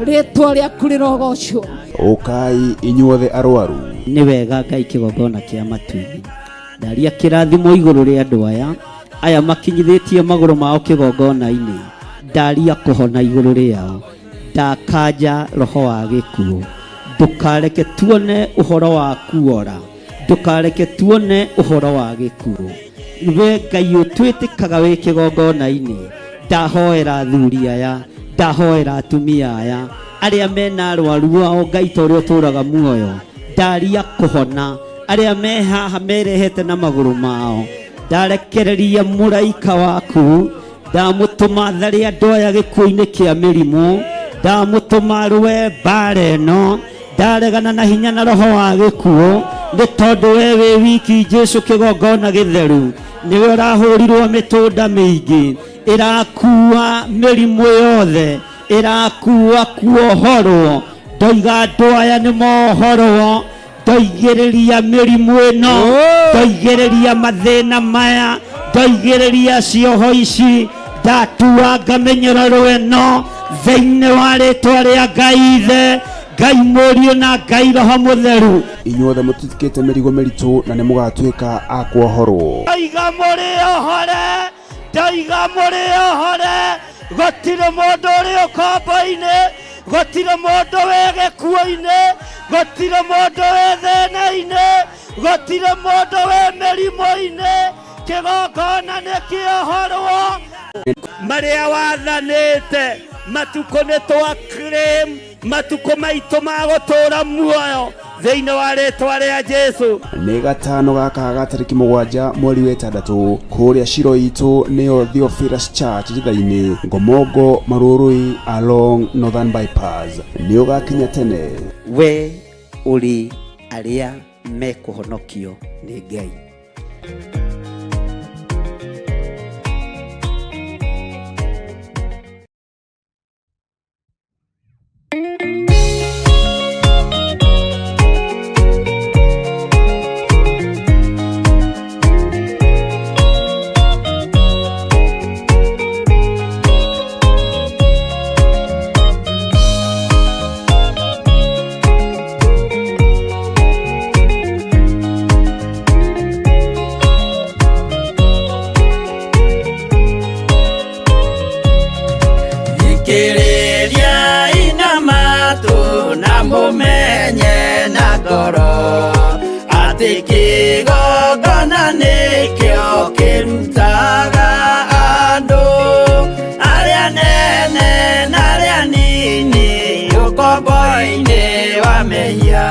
Rĩtwa rĩaku rĩrogocwo. Ũkai inyuothe arwaru. Nĩ wega Ngai kĩgongona kĩa matu-inĩ, ndaria kĩrathimo igũrũ rĩa andũ aya aya makinyithĩtie magũrũ mao kĩgongona-inĩ, ndaria kũhona igũrũ rĩao, ndakanja roho wa gĩkuũ, ndũkareke tuone ũhoro wa kuora, ndũkareke tuone ũhoro wa gĩkuũ. We Ngai ũtwĩtĩkaga wĩ kĩgongona-inĩ, ndahoera athuri aya, ndahoera atumia aya arĩa mena arwaru ao, Ngai ta ũrĩa ũtũũraga muoyo, ndaria kũhona arĩa me haha merehete na magũrũ mao, ndarekereria mũraika waku, ndamũtũma tharĩ andũ aya gĩkuũ-inĩ kĩa mĩrimũ, ndamũtũma rũe mbara ĩno, ndaregana na hinya na roho wa gĩkuũ, nĩ tondũ we wĩ wiki Jesu kĩgongona gĩtheru, nĩwe ũrahũrirwo mĩtũnda mĩingĩ, ĩrakua mĩrimũ yothe, ĩrakua kuohorwo, ndoiga andũ aya nĩ mohorwo, ndoigĩrĩria mĩrimũ ĩno, ndoigĩrĩria mathĩna maya, ndoigĩrĩria cioho ici, ndatuanga mĩnyororo ĩno thĩinĩ wa rĩtwa rĩa Ngai Ithe, Ngai Mũriũ na Ngai Roho Mũtheru. Inyuothe mũtitikĩte mĩrigo mĩritũ na nĩ mũgatuĩka a kuohorwo. Ndoiga mũrĩ ohore, ndoiga mũrĩ ohore, gũtirĩ mũndũ ũrĩ ũkombo-inĩ, gũtirĩ mũndũ wĩ gĩkuũ-inĩ, gũtirĩ mũndũ wĩ thĩna-inĩ, gũtirĩ mũndũ wĩ mĩrimũ-inĩ, kĩgongona nĩ kĩohorwo. Marĩa wathanĩte matukũ nĩ twa claim, matukũ maitũ ma gũtũũra muoyo thĩinĩ wa rĩtwa rĩa Jesu. Nĩ gatano gaka ga tarĩki 7 mweri wa 6 kũrĩa Shilo itũ nĩyo Theophilus Church Njatha-inĩ, Ngomongo Marũrũi along Northern Bypass. Nĩ ũgakinya tene. We ũrĩ arĩa mekũhonokio nĩ Ngai. Thikĩrĩria ina matũ na mũmenye na ngoro atĩ kĩgongona nĩkĩo kĩrutaga andũ arĩa nene na arĩa nini ũkombo-inĩ wa mehia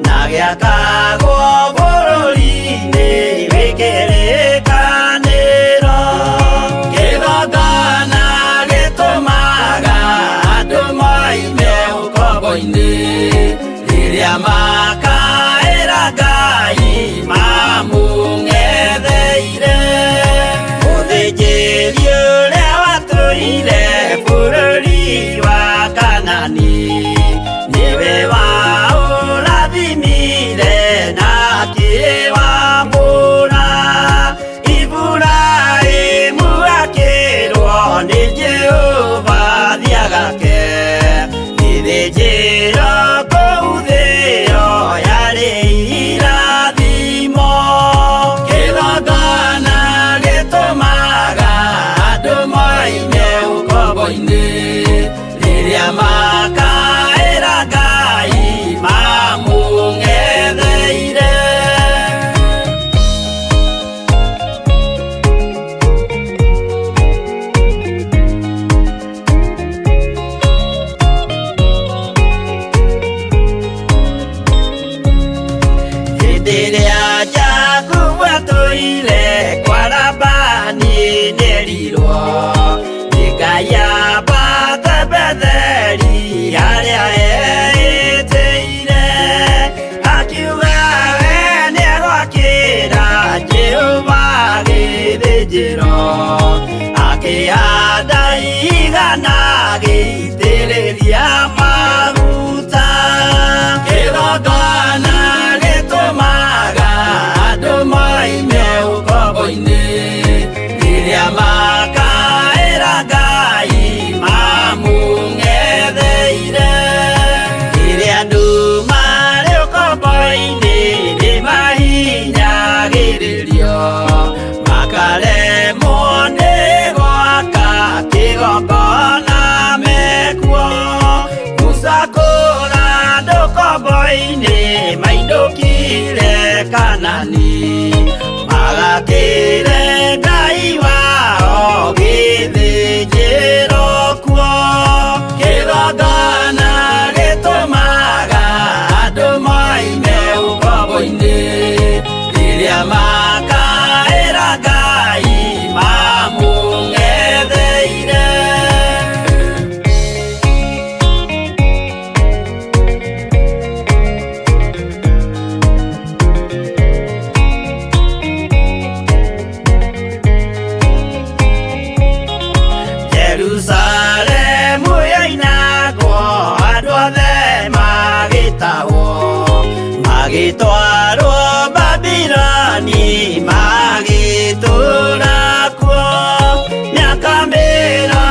na gĩakagwo bũrũri-inĩ wĩ kĩrĩkanĩro. Kĩgongona gĩtũmaga andũ moime ũkombo-inĩ rĩrĩa makaĩra Ngai mamũng'etheire. Mũthĩnjĩri ũrĩa watũire bũrũri wa Kanani nĩwe waũrathimire na akĩwamũra. Iburahĩmu akĩrwo nĩ Jehova thiagake gĩthĩnjĩro kũu thĩo yarĩ irathimo. Kĩgongona gĩtũmaga andũ moime ũkombo-inĩ rĩrĩa makaĩra Ngai mamũng'etheire. cia maguta. Kĩgongona gĩtũmaga andũ moime ũkombo-inĩ, rĩrĩa makaĩra Ngai mamũng'etheire. Rĩrĩa andũ marĩ ũkombo-inĩ nĩmahinyagĩrĩrio, makaremwo nĩ gwaka kĩgongona mekuo. Musa kũra andũ ũkombo-inĩ mainũkire Kanani, magakĩre Ngai wao gĩthĩnjĩro kuo. Kĩgongona gĩtũmaga andũ moime ũkombo-inĩ, rĩrĩa makaĩra Ngai mamũng'etheire. Jerusalemu yoinagwo, andũ othe magĩtahwo, magĩtwarwo Babiloni, magĩtũũra kuo mĩaka 70.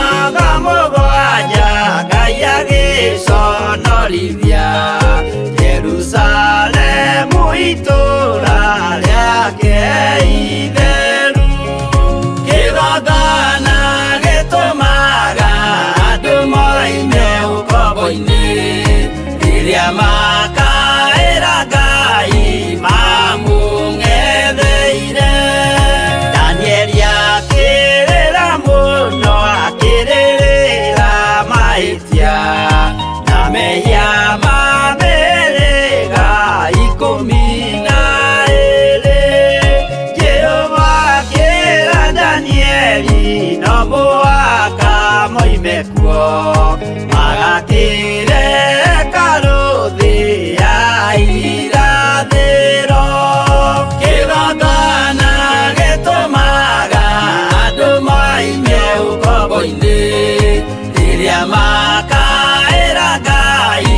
Ngai agĩconorithia Jerusalemu itũũra rĩake itheru. Kĩgongona gĩtũmaga andũ moime ũkombo-inĩ, rĩrĩa makaĩra Ngai mamũng'etheire. Danieli akĩrĩra mũno, akĩrĩrĩra mahĩtia na mehia ma mĩhĩrĩga 12. Jehova akĩra Danieli no mũhaka moime kuo, magakĩre hekarũ thĩ ya irathĩro. Kĩgongona gĩtũmaga andũ moime ũkombo-inĩ, rĩrĩa makaĩra Ngai.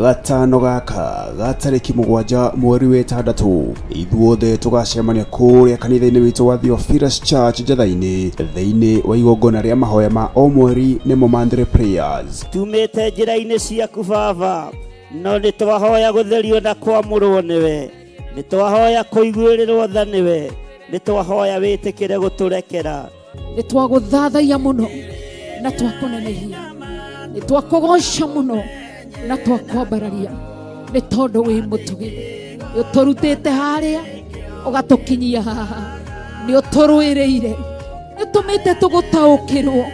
Gatano gaka ga tarĩki 7 mweri wa 6 ithuothe tũgacemania kũrĩa kanitha-inĩ witũ wa Theophilus Church Njatha-inĩ thĩinĩ wa igongona rĩa mahoya ma o mweri nĩmo monthly prayers. Tumĩte njĩra-inĩ ciaku Baba, no nĩ twahoya gũtherio na kwamũrwo nĩwe, nĩ twahoya kũiguĩrĩrwo tha nĩwe, nĩ twahoya wĩtĩkĩre gũtũrekera. Nĩ twagũthathaiya mũno na twakũnenehia, nĩ twakũgoca mũno na twakwambararia, nĩ tondũ wĩ mũtugi, nĩ ũtũrutĩte harĩa ũgatũkinyia haha, nĩ ũtũrũĩrĩire, nĩ ũtũmĩte tũgũtaũkĩrwo,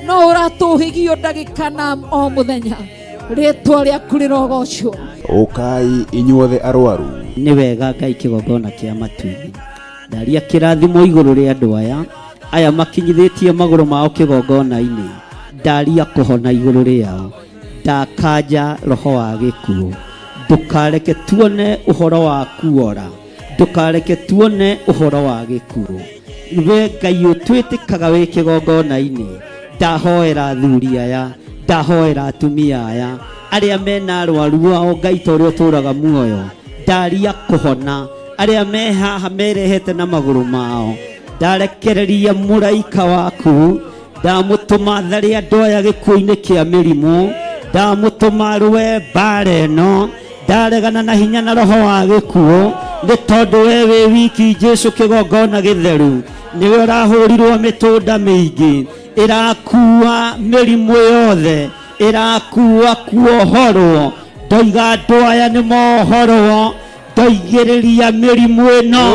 no ũratũhĩgio ndagĩka na o mũthenya. Rĩtwa rĩaku rĩrogocwo. Ũkai inyuothe arwaru. Nĩ wega Ngai kĩgongona kĩa matu-inĩ. Ndaria kĩrathimo igũrũ rĩa andũ aya, aya makinyithĩtie magũrũ mao kĩgongona-inĩ. Ndaria kũhona igũrũ rĩao. Ndakanja roho wa gĩkuũ. Ndũkareke tuone ũhoro wa kuora. Ndũkareke tuone ũhoro wa gĩkuũ. We Ngai ũtwĩtĩkaga wĩ kĩgongona-inĩ. Ndahoera athuri aya, ndahoera atumia aya, arĩa mena arwaru ao Ngai ta ũrĩa ũtũraga muoyo. Ndaria kũhona arĩa me haha merehete na magũrũ mao. Ndarekereria mũraika waku, ndamũtũma tharĩ andũ aya gĩkuũ-inĩ kĩa mĩrimũ, ndamũtũma rũe mbara ĩno, ndaregana na hinya na roho wa gĩkuũ, nĩ tondũ we wĩ wiki Jesu kĩgongona gĩtheru, nĩwe ũrahũrirwo mĩtũnda mĩingĩ, ĩrakua mĩrimũ yothe, ĩrakua kuohorwo. Ndoiga andũ aya nĩ mohorwo, ndoigĩrĩria mĩrimũ ĩno,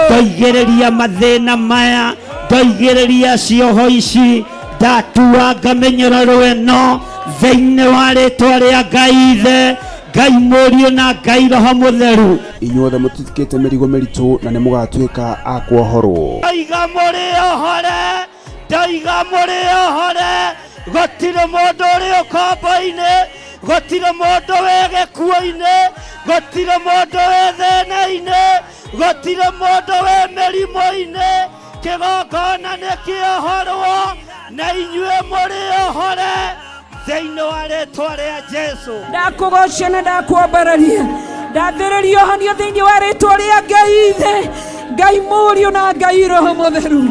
ndoigĩrĩria mathĩna maya, ndoigĩrĩria cioho ici, ndatuanga mĩnyororo ĩno thĩinĩ wa rĩtwa rĩa Ngai Ithe, Ngai Mũriũ na Ngai Roho Mũtheru. Inyuothe mũtitikĩte mĩrigo mĩritũ na nĩ mũgatuĩka a kuohorwo. Ndoiga mũrĩ ohore, ndoiga mũrĩ ohore, gũtirĩ mũndũ ũrĩ ũkombo-inĩ, gũtirĩ mũndũ wĩ gĩkuũ-inĩ, gũtirĩ mũndũ wĩ thĩna-inĩ, gũtirĩ mũndũ wĩ mĩrimũ-inĩ. Kĩgongona nĩ kĩohorwo na inyuĩ mũrĩ ohore thĩinĩ wa rĩtwa rĩa Jesu. Ndakũgoca na ndakwambararia, ndathĩrĩria ũhonio thĩinĩ wa rĩtwa rĩa Ngai Ithe, Ngai Mũriũ na Ngai Roho Mũtheru.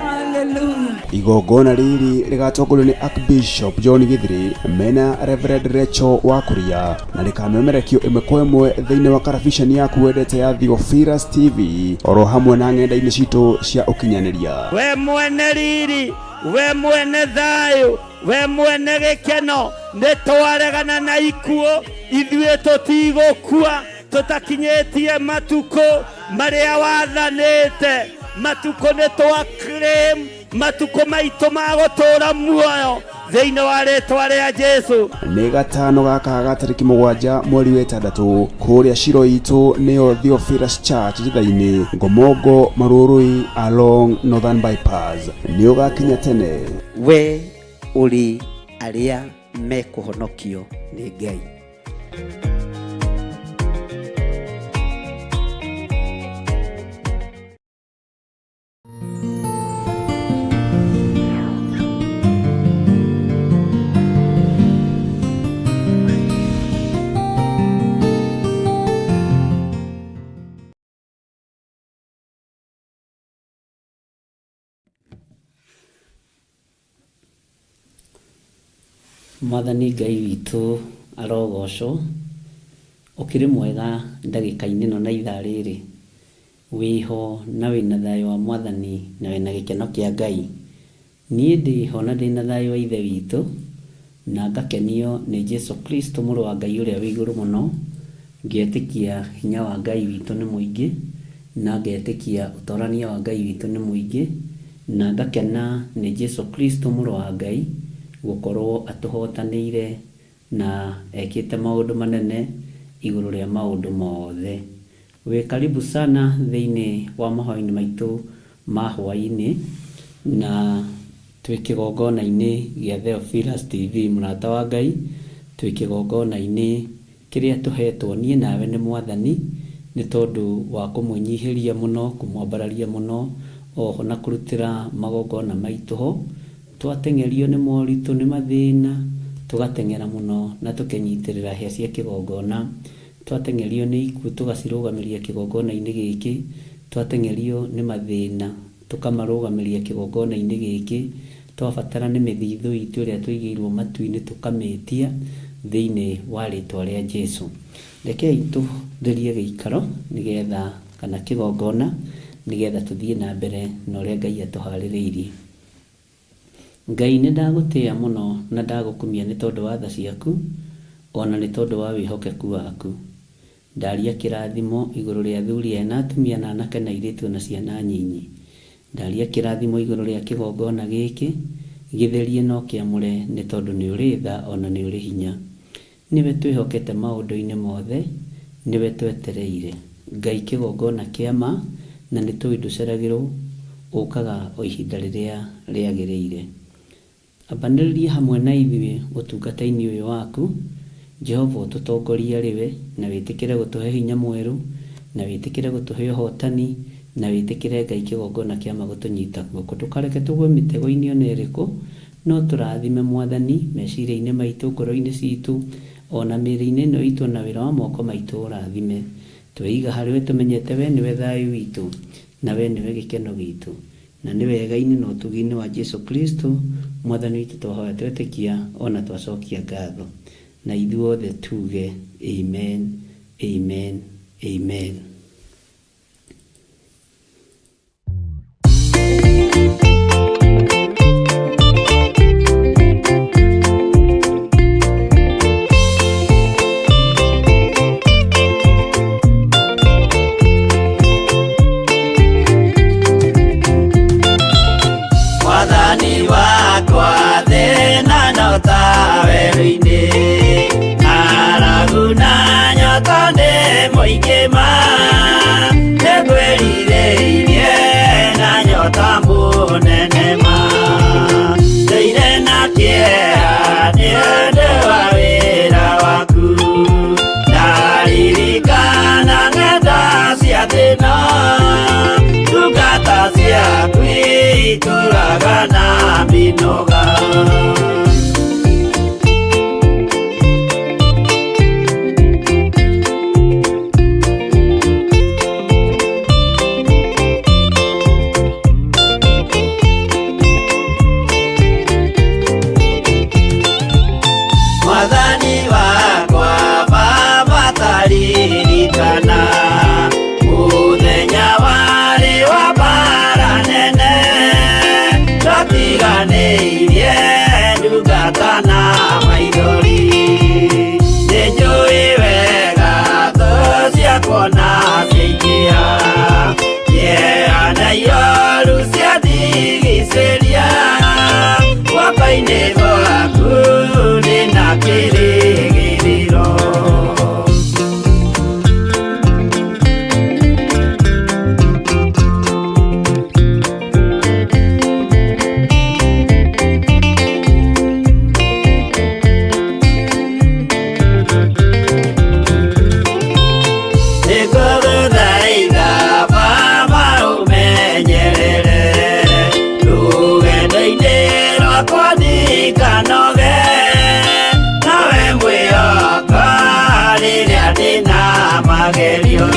Hallelujah. Igongona rĩrĩ rĩgatongorio nĩ Archbishop John Githiri mena Reverend Rachel Wakuria na rĩkamemerekio ĩmwe kwa ĩmwe thĩinĩ wa karabiceni yaku wendete ya Theophilus TV oro hamwe na ng'enda-inĩ citũ cia ũkinyanĩria. We mwene riri, we mwene thayũ, we mwene gĩkeno, nĩ twaregana na ikuũ, ithuĩ tũtigũkua tũtakinyĩtie matukũ marĩa wathanĩte. Matukũ nĩ twa claim matukũ maitũ ma gũtũũra muoyo thĩinĩ wa rĩtwa rĩa Jesu. Nĩ gatano gaka ga tarĩki 7 mweri wa 6 kũrĩa Shilo itũ nĩyo Theophilus Church Njatha-inĩ, Ngomongo, Marurui along Northern Bypass. Nĩ ũgakinya tene. We ũrĩ arĩa mekũhonokio nĩ Ngai. Mwathani Ngai witũ arogocwo, ũkĩrĩ mwega ndagĩka-inĩ ĩno na ithaa rĩrĩ, wĩho na wĩna thayũ wa Mwathani na wĩna gĩkeno kĩa Ngai. Niĩ ndĩho na ndĩna thayũ wa Ithe witũ, na ngakenio nĩ Jesu Kristo Mũrũ wa Ngai ũrĩa wĩ igũrũ mũno, ngetĩkia hinya wa Ngai witũ nĩ mũingĩ, na ngetĩkia ũtorania wa Ngai witũ nĩ mũingĩ, na ngakena nĩ Jesu Kristo Mũrũ wa Ngai gũkorwo atũhotanĩire na ekĩte maũndũ manene igũrũ rĩa maũndũ mothe. Wĩ karibu sana thĩinĩ wa mahoya-inĩ maitũ ma hwaĩ-inĩ, na twĩ kĩgongona-inĩ gĩa Theophilus TV, mũrata wa Ngai, twĩ kĩgongona-inĩ kĩrĩa tũhetwo niĩ nawe nĩ Mwathani, nĩ tondũ wa kũmwĩnyihĩria mũno, kũmwambararia mũno, oho na kũrutĩra magongona maitũ ho. Twateng'erio nĩ moritũ, nĩ mathĩna, tũgateng'era mũno na tũkenyitĩrĩra hĩa cia kĩgongona. Twateng'erio nĩ ikuũ tũgacirũgamĩria kĩgongona-inĩ gĩkĩ. Twateng'erio nĩ mathĩna tũkamarũgamĩria kĩgongona-inĩ gĩkĩ. Twabatara nĩ mĩthithũ itũ ĩrĩa tũigĩirwo matu-inĩ tũkamĩtia thĩinĩ wa rĩtwa rĩa Jesu. Rekei tũtherie gĩikaro nĩgetha kana kĩgongona nĩgetha tũthiĩ na mbere na ũrĩa Ngai atũharĩrĩirie. Ngai nĩ ndagũtĩĩa mũno na ndagũkumia nĩ tondũ wa tha ciaku o na nĩ tondũ wa wĩhokeku waku. Ndaria kĩrathimo igũrũ rĩa athuri aya na atumia na anake na airĩtu o na ciana nyinyi. Ndaria kĩrathimo igũrũ rĩa kĩgongona gĩkĩ, gĩtherie na ũkĩamũre nĩ tondũ nĩ ũrĩ tha o na nĩ ũrĩ hinya. Nĩwe twĩhokete maũndũ-inĩ mothe, nĩwe twetereire. Ngai kĩgongona kĩa ma, na nĩtũĩ ndũceragĩrwo, ũkaga o ihinda rĩrĩa rĩagĩrĩire. Ambanĩrĩria hamwe na ithuĩ ũtungata-inĩ ũyũ waku, Jehova ũtũtongorie arĩ we, na wĩtĩkĩre gũtũhe hinya mwerũ, na wĩtĩkĩre gũtũhe ũhotani, na wĩtĩkĩre Ngai kĩgongona kĩa ma gũtũnyita guoko. Ndũkareke tũgwe mĩtego-inĩ ona ĩrĩkũ, no tũrathime Mwathani, meciria-inĩ maitũ, ngoro-inĩ citũ, o na mĩĩrĩ-inĩ ĩno itũ, o na wĩra wa moko maitũ ũrathime. Tweiga harĩ we tũmenyete we nĩwe thayũ witũ, na we nĩwe gĩkeno gitũ. Na nĩ wega-inĩ na ũtugi-inĩ wa Jesu Kristo, Mwathani witũ twahoya twetĩkia o na twacokia ngatho. Na ithuothe tuge, Amen, Amen, Amen. Mwathani wakwa thĩna nyota werũ-inĩ ng'aragu na nyota nĩ mũingĩ ma nĩngwĩrirĩirie na nyota mũnene ma ndũire na kĩeha nĩ ũndũ wa wĩra waku ndaririkana ng'enda cia thĩna ndungata ciaku itũraga na mĩnoga. Mwathani wakwa Baba taririkana mũthenya warĩ wa mbara nene twatiganĩirie ndungata na maithori nĩnjũĩ wega thũ ciakwa na ciaingĩha kĩeha na ioru ciandigicĩria guoko-inĩ gwaku ndĩna kĩrĩgĩrĩro. Nĩngũgũthaitha Baba ũmenyerere rũgendo-inĩ rwakwa ndikanoge nawe mwĩhoka rĩrĩa ndĩna magerio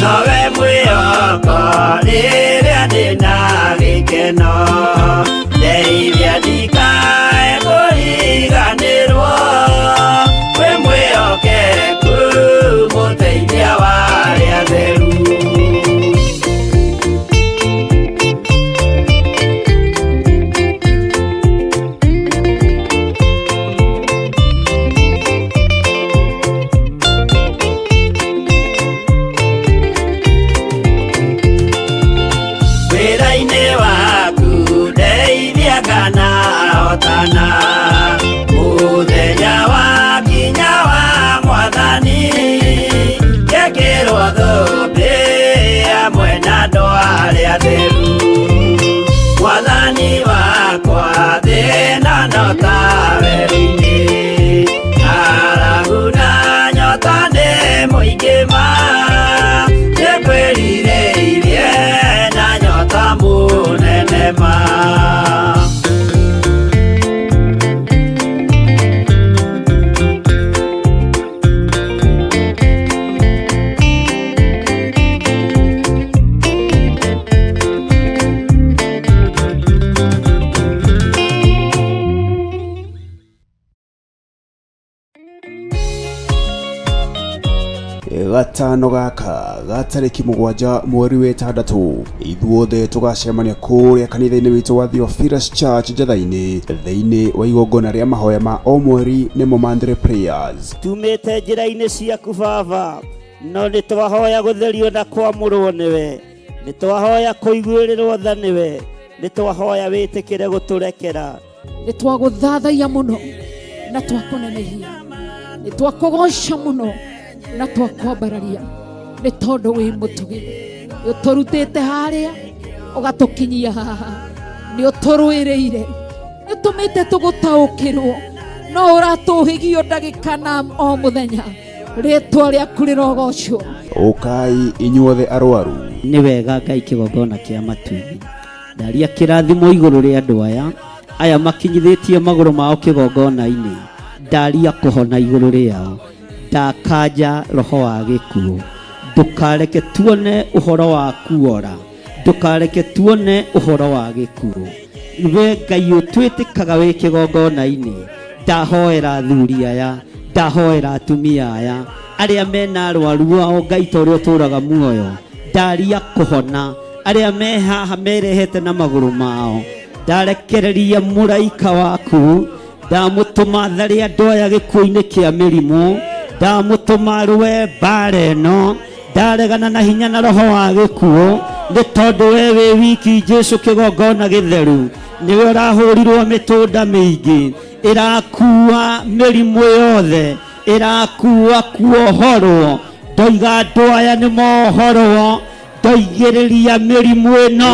nowe mwĩhoko rĩrĩa ndĩna gĩkeno ndeithia ndikae kũriganĩrwo wĩ mwĩhokeku mũteithia wa arĩa atheru. Gatano gaka ga tarĩki 7 mweri wa 6 ithuothe tũgacemania kũrĩa kanitha-inĩ witũ wa Theophilus Church Njatha-inĩ thĩinĩ wa igongona rĩa mahoya ma o mweri nĩmo monthly prayers. Tumĩte njĩra-inĩ ciaku Baba, no nĩ twahoya gũtherio na kwamũrwo nĩwe, nĩ twahoya kũiguĩrĩrwo tha nĩwe, nĩ twahoya wĩtĩkĩre gũtũrekera. Nĩ twagũthathaiya mũno na twakũnenehia, nĩ twakũgoca mũno na twakwambararia, nĩ tondũ wĩ mũtugi, nĩ ũtũrutĩte harĩa ũgatũkinyia haha, nĩ ũtũrũĩrĩire, nĩ ũtũmĩte tũgũtaũkĩrwo, no ũratũhĩgio ndagĩka na o mũthenya. Rĩtwa rĩaku rĩrogocwo. Ũkai inyuothe arwaru. Nĩ wega Ngai kĩgongona kĩa matu-inĩ. Ndaria kĩrathimo igũrũ rĩa andũ aya, aya makinyithĩtie magũrũ mao kĩgongona-inĩ. Ndaria kũhona igũrũ rĩao. Ndakanja roho wa gĩkuũ. Ndũkareke tuone ũhoro wa kuora. Ndũkareke tuone ũhoro wa gĩkuũ. We Ngai ũtwĩtĩkaga wĩ kĩgongona-inĩ. Ndahoera athuri aya, ndahoera atumia aya, arĩa mena arwaru ao Ngai ta ũrĩa ũtũraga muoyo. Ndaria kũhona arĩa me haha merehete na magũrũ mao. Ndarekereria mũraika waku, ndamũtũma tharĩ andũ aya gĩkuũ-inĩ kĩa mĩrimũ, ndamũtũma rũe mbara ĩno, ndaregana na hinya na roho wa gĩkuũ, nĩ tondũ we wĩ wiki Jesu kĩgongona gĩtheru, nĩwe ũrahũrirwo mĩtũnda mĩingĩ, ĩrakua mĩrimũ yothe, ĩrakua kuohorwo. Ndoiga andũ aya nĩ mohorwo, ndoigĩrĩria mĩrimũ ĩno,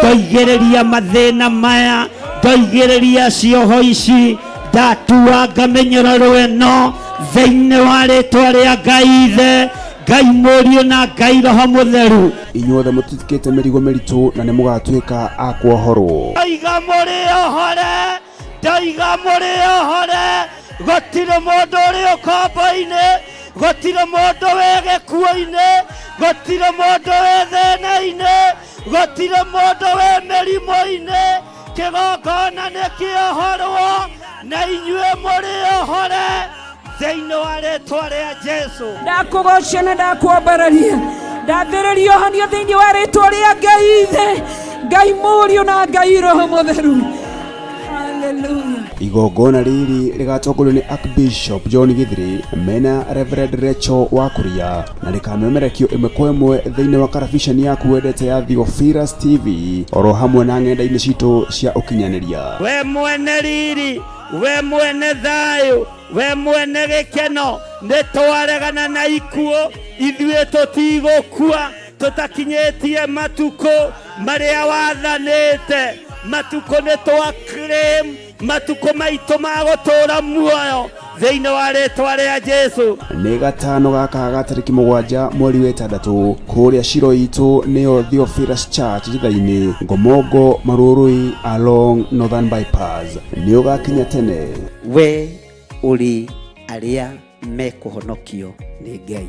ndoigĩrĩria mathĩna maya, ndoigĩrĩria cioho ici, ndatuanga mĩnyororo ĩno thĩinĩ wa rĩtwa rĩa Ngai Ithe, Ngai Mũriũ na Ngai Roho Mũtheru. Inyuothe mũtitikĩte mĩrigo mĩritũ na nĩ mũgatuĩka a kuohorwo. Ndoiga mũrĩ ohore, ndoiga mũrĩ ohore, gũtirĩ mũndũ ũrĩ ũkombo-inĩ, gũtirĩ mũndũ wĩ gĩkuũ-inĩ, gũtirĩ mũndũ wĩ thĩna-inĩ, gũtirĩ mũndũ wĩ mĩrimũ-inĩ. Kĩgongona nĩ kĩohorwo na inyuĩ mũrĩ ohore thĩinĩ wa rĩtwa rĩa Jesu. Ndakũgoca na ndakwambararia, ndathĩrĩria ũhonio thĩinĩ wa rĩtwa rĩa Ngai Ithe, Ngai Mũriũ na Ngai Roho Mũtheru. Hallelujah. Igongona rĩrĩ rĩgatongorio nĩ Archbishop John Githiri mena Reverend Rachel Wakuria na rĩkamemerekio ĩmwe kwa ĩmwe thĩinĩ wa karabiceni yaku wendete ya Theophilus TV oro hamwe na ng'enda-inĩ citũ cia ũkinyanĩria. We mwene riri, we mwene thayũ, we mwene gĩkeno, nĩ twaregana na ikuũ, ithuĩ tũtigũkua tũtakinyĩtie matukũ marĩa wathanĩte. Matukũ nĩ twa claim, matukũ maitũ ma gũtũũra muoyo thĩinĩ wa rĩtwa rĩa Jesu. Nĩ gatano gaka ga tarĩki 7 mweri wa 6 kũrĩa Shilo itũ nĩyo Theophilus Church Njatha-inĩ, Ngomongo, Marurui along Northern Bypass. Nĩ ũgakinya tene. We ũrĩ arĩa mekũhonokio nĩ Ngai.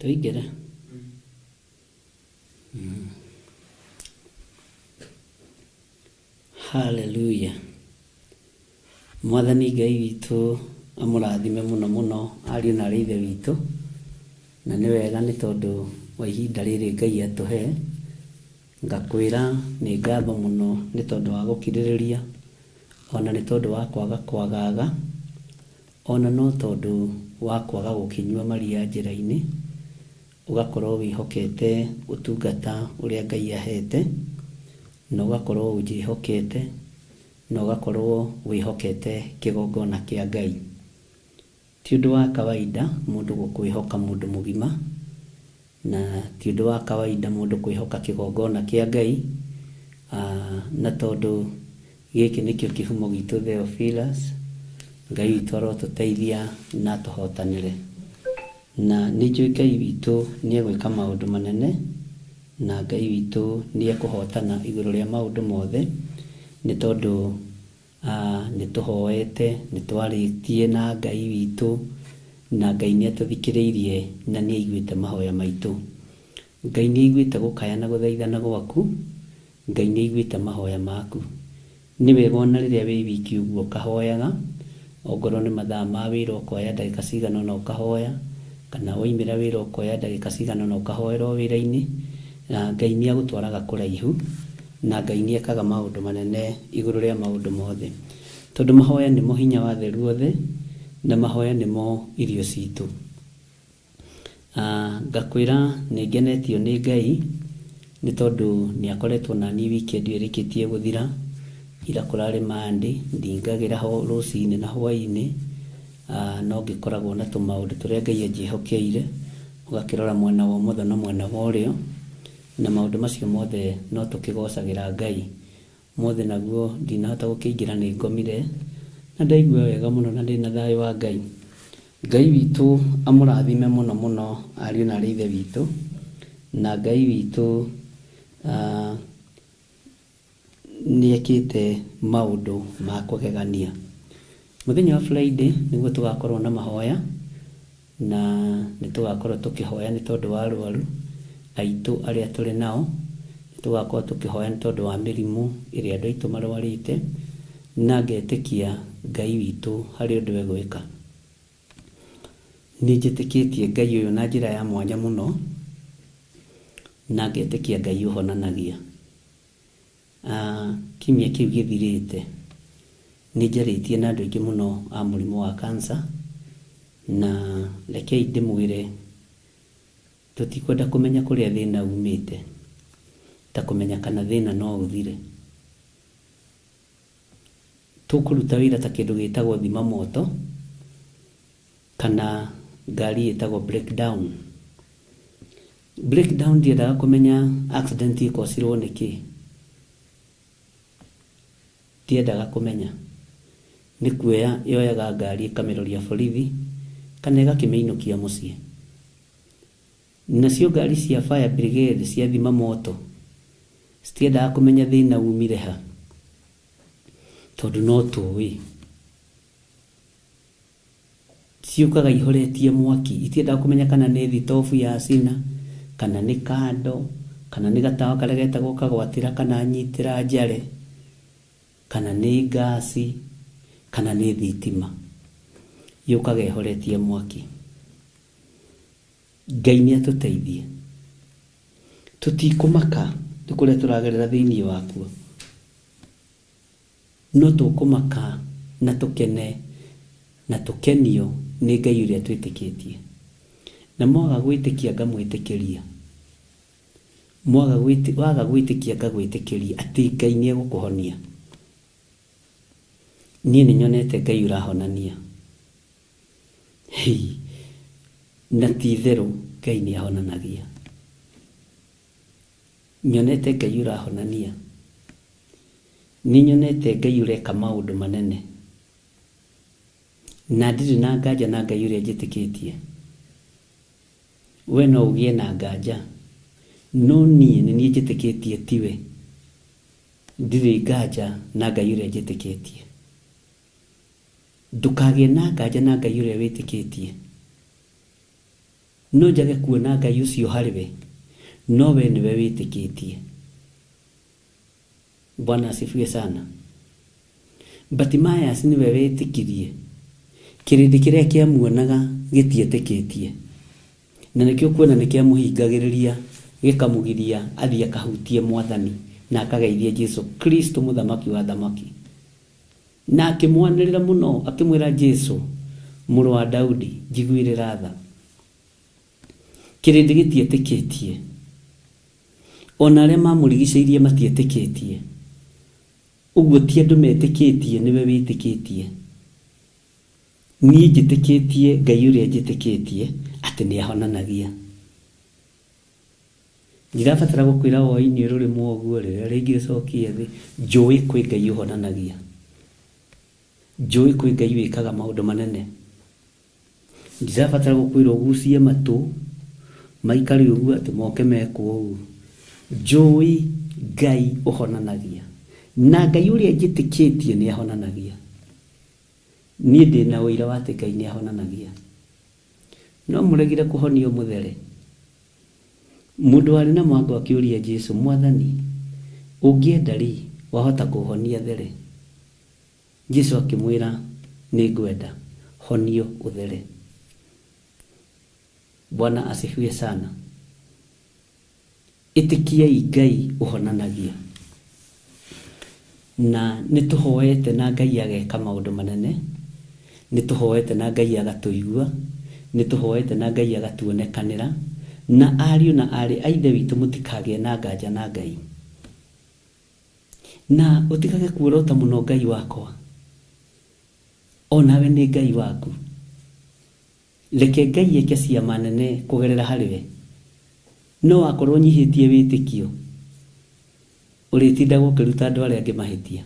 Tũingĩre. Hallelujah. Mwathani Ngai witũ amũrathime mũno mũno ariũ na arĩ ithe witũ, na nĩ wega nĩ tondũ wa ihinda rĩrĩ Ngai atũhe, ngakwĩra nĩ ngatho mũno nĩ tondũ wa gũkirĩrĩria, ona nĩ tondũ wa kwaga kwagaga, ona no tondũ wa kwaga gũkĩnyua maria njĩra-inĩ, ũgakorwo wĩhokete ũtungata ũrĩa Ngai ahete, na ũgakorwo ũnjĩhokete, na ũgakorwo wĩhokete kĩgongona kĩa Ngai. Ti ũndũ wa kawaida mũndũ gũkwĩhoka mũndũ mũgima, na ti ũndũ wa kawaida mũndũ kwĩhoka kĩgongona kĩa Ngai, na tondũ gĩkĩ nĩkĩo kĩhumo gitũ Theophilus, Ngai witũ arotũteithia na atũhotanĩre. Na nĩ njũĩ Ngai witũ nĩ egwĩka maũndũ manene. Na Ngai witũ nĩ ekũhotana igũrũ rĩa maũndũ mothe, nĩ tondũ nĩ tũhoete, nĩ twarĩtie na Ngai witũ, na Ngai nĩ atũthikĩrĩirie na nĩ aiguĩte mahoya maitũ. Ngai nĩ aiguĩte gũkaya na gũthaithana gwaku, Ngai nĩ aiguĩte mahoya maku. Nĩ wega ona rĩrĩa wĩ wiki ũguo ũkahoyaga, ongorwo nĩ mathaa ma wĩra ũkoya ndagĩka cigana ũna ũkahoya, kana waumĩra wĩra ũkoya ndagĩka cigana ũna ũkahoera o wĩra-inĩ, na Ngai nĩ agũtwaraga kũraihu, na Ngai nĩ ekaga maũndũ manene igũrũ rĩa maũndũ mothe. Tondũ mahoya nĩmo hinya wa atheru othe, na mahoya nĩmo irio citũ. Ngakwĩra nĩ ngenetio nĩ Ngai nĩ tondũ nĩ akoretwo naniĩ weekend ĩyo ĩrĩkĩtie gũthira. Ira kũrarĩ Monday, ndingagĩra ho rũcinĩ na hwainĩ, no ngĩkoragwo na tũmaũndũ tũrĩa Ngai anjĩhokeire, ũgakĩrora mwena wa ũmotho na mwena wa ũrĩo, na maũndũ macio mothe no tũkĩgocagĩra Ngai. Ũmũthĩ naguo ndinahota gũkĩingĩra nĩ ngomire na ndaigua wega mũno na ndĩna thayũ wa Ngai. Ngai witũ amũrathime mũno mũno ariũ na arĩ ithe witũ, na Ngai witũ nĩ ekĩte maũndũ ma kũgegania. Mũthenya wa Friday nĩguo tũgakorwo na mahoya, na nĩ tũgakorwo tũkĩhoya nĩ tondũ wa arwaru aitũ arĩa tũrĩ nao, nĩ tũgakorwo tũkĩhoya nĩ tondũ wa mĩrimũ ĩrĩa andũ aitũ marwarĩte, na ngetĩkia Ngai witũ harĩ ũndũ egwĩka. Nĩ njĩtĩkĩtie Ngai ũyũ na njĩra ya mwanya mũno, na ngetĩkia Ngai ũhonanagia. Kiumia kĩu gĩthirĩte, nĩ njarĩtie na andũ aingĩ mũno a mũrimũ wa cancer, na rekei ndĩmwĩre tũtikwenda kũmenya kũrĩa thĩna umĩte, ta kũmenya kana thĩna no ũthire. Tũkũruta wĩra ta kĩndũ gĩtagwo thima moto, kana ngari ĩtagwo breakdown. Breakdown ndiendaga kũmenya accident ĩkocirwo nĩkĩ. Ndiendaga kũmenya. Nĩ kuoya yoyaga ngari ĩkamĩroria borithi kana ĩgakĩmĩinũkia mũciĩ. Nacio ngari cia fire brigade cia thima moto citiendaga kũmenya thĩna umire ha tondũ no tũĩ. Ciũkaga ihoretie mwaki, itiendaga kũmenya kana nĩ thitobu ya cina, kana nĩ kando, kana nĩ gatawa karĩa getagwo kagwatĩra kana nyitĩra njare, kana nĩ ngasi, kana nĩ thitima. Yũkaga ĩhoretie mwaki. Ngai nĩ atũteithie. Tũtikũmaka nĩ kũrĩa tũragerera thĩinĩ wakuo. No tũkũmaka na tũkene na tũkenio nĩ Ngai ũrĩa twĩtĩkĩtie. Na mwaga gwĩtĩkia ngamwĩtĩkĩria. Mwaga gwĩtĩ, waga gwĩtĩkia ngagwĩtĩkĩria atĩ Ngai nĩ egũkũhonia. Niĩ nĩ nyonete Ngai ũrahonania. Hei, na ti itherũ Ngai nĩ ahonanagia. Nyonete Ngai ũrahonania. Nĩ nyonete Ngai ũreka maũndũ manene. Na ndirĩ na nganja na Ngai ũrĩa njĩtĩkĩtie. We no ũgĩe na nganja, no niĩ nĩ niĩ njĩtĩkĩtie tiwe. Ndirĩ nganja na Ngai ũrĩa njĩtĩkĩtie. Ndũkagĩe na nganja na Ngai ũrĩa wĩtĩkĩtie. No njage kuona Ngai ũcio harĩ we, no we nĩwe wĩtĩkĩtie. Bwana asifiwe sana. Bartimaeus nĩwe wetĩkirie. Kĩrĩndĩ kĩrĩa kĩamuonaga gĩtietĩkĩtie. Na nĩkĩo ũkuona nĩ kĩamũhingagĩrĩria gĩkamũgiria athiĩ akahutie Mwathani na akageithie Jesu Kristo mũthamaki wa athamaki. Na akĩmwanĩrĩra mũno akĩmwĩra Jesu, mũrũ wa Daudi, njiguĩrĩra tha. Kĩrĩndĩ gĩtietĩkĩtie. O na arĩa maamũrigicĩirie matietĩkĩtie. Ũguo ti andũ metĩkĩtie, nĩwe wĩtĩkĩtie. Niĩ njĩtĩkĩtie Ngai ũrĩa njĩtĩkĩtie atĩ nĩ ahonanagia. Ndirabatara gũkwĩra woinie rũrĩmũ ũguo rĩrĩa rĩngĩ ũcokie thĩ. Njũĩ kwĩ Ngai ũhonanagia. Njũĩ kwĩ Ngai wĩkaga maũndũ manene. Ndirabatara gũkwĩra ũgucie matũ maikare ũguo atĩ moke mekwo ũguo. Njũĩ Ngai ũhonanagia. Na Ngai ũrĩa njĩtĩkĩtie nĩ ahonanagia. Niĩ ndĩ na ũira wa atĩ Ngai nĩ ahonanagia. No mũregire kũhonio mũthere. Mũndũ warĩ na mwango akĩũria Jesu, Mwathani, ũngĩenda-rĩ, wahota kũũhonia there. Jesu akĩmwĩra, Nĩngwenda, honio ũthere. Bwana asifiwe sana. Ĩtĩkiai Ngai ũhonanagia. Na nĩ tũhoete na Ngai ageka maũndũ manene, nĩ tũhoete na Ngai agatũigua, nĩ tũhoete na Ngai agatuonekanĩra, na ariũ na aarĩ a Ithe witũ mũtikagĩe na nganja na Ngai. Na ũtigage kuorota mũno Ngai wakwa, o nawe nĩ Ngai waku. Reke Ngai eke ciama nene kũgerera harĩ we. No wakorwo ũnyihĩtie wĩtĩkio, ũrĩtindaga ũkĩruta andũ arĩa angĩ mahĩtia.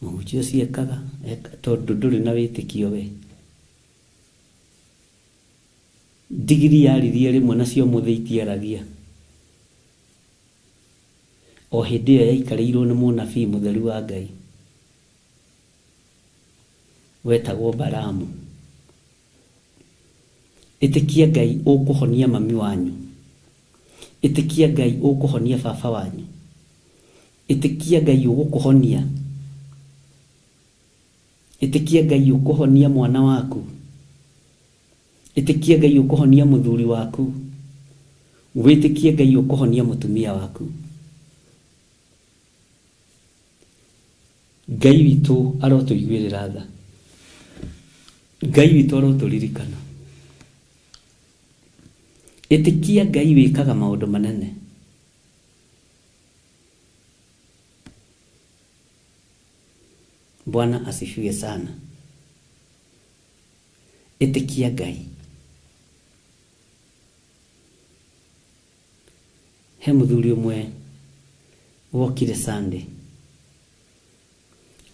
Mũhunjia ũcio ekaga, tondũ ndũrĩ na wĩtĩkio we. Ndigiri yaririe rĩmwe nacio ũmũthĩ itiaragia. O hĩndĩ ĩyo yaikarĩirwo nĩ mũnabii mũtheru wa Ngai. Wetagwo Balaamu. Ĩtĩkia Ngai ũkũhonia mami wanyu. Ĩtĩkia Ngai ũkũhonia baba wanyu. Ĩtĩkia Ngai ũgũkũhonia. Ĩtĩkia Ngai ũkũhonia mwana waku. Ĩtĩkia Ngai ũkũhonia mũthuri waku. Wĩtĩkie Ngai ũkũhonia mũtumia waku. Ngai witũ arotũiguĩrĩra tha. Ngai witũ arotũririkana. Ĩtĩkia Ngai wĩkaga maũndũ manene. Bwana asifiwe sana. Ĩtĩkia Ngai. He mũthuri ũmwe wokire Sunday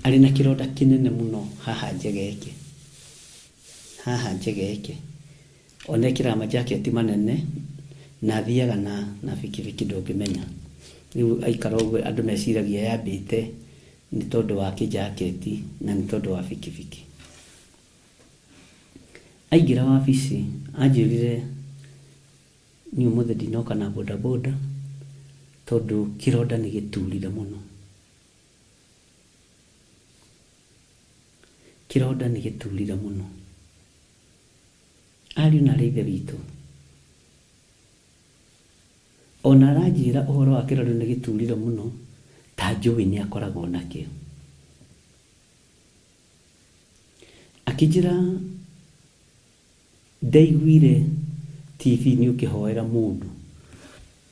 arĩ na kĩronda kĩnene mũno haha njegeke, haha njegeke. Ona ekĩraga majaketi manene na athiaga na na bikibiki ndũngĩmenya. Rĩu aikara ũguo andũ meciragia yambĩte nĩ tondũ wa kĩjaketi na nĩ tondũ wa bikibiki. Aingĩra wabici anjĩrire Niĩ ũmũthĩ ndinoka na boda boda tondũ kĩronda nĩ gĩturire mũno. Kĩronda nĩ gĩturire mũno. Ariũ na aarĩ a Ithe witũ, ona aranjĩra ũhoro wa kĩronda nĩ gĩturire mũno, ta njũĩ nĩ akoragwo nakĩo. Akĩnjĩra Ndaiguire TV-inĩ ũkĩhoera mũndũ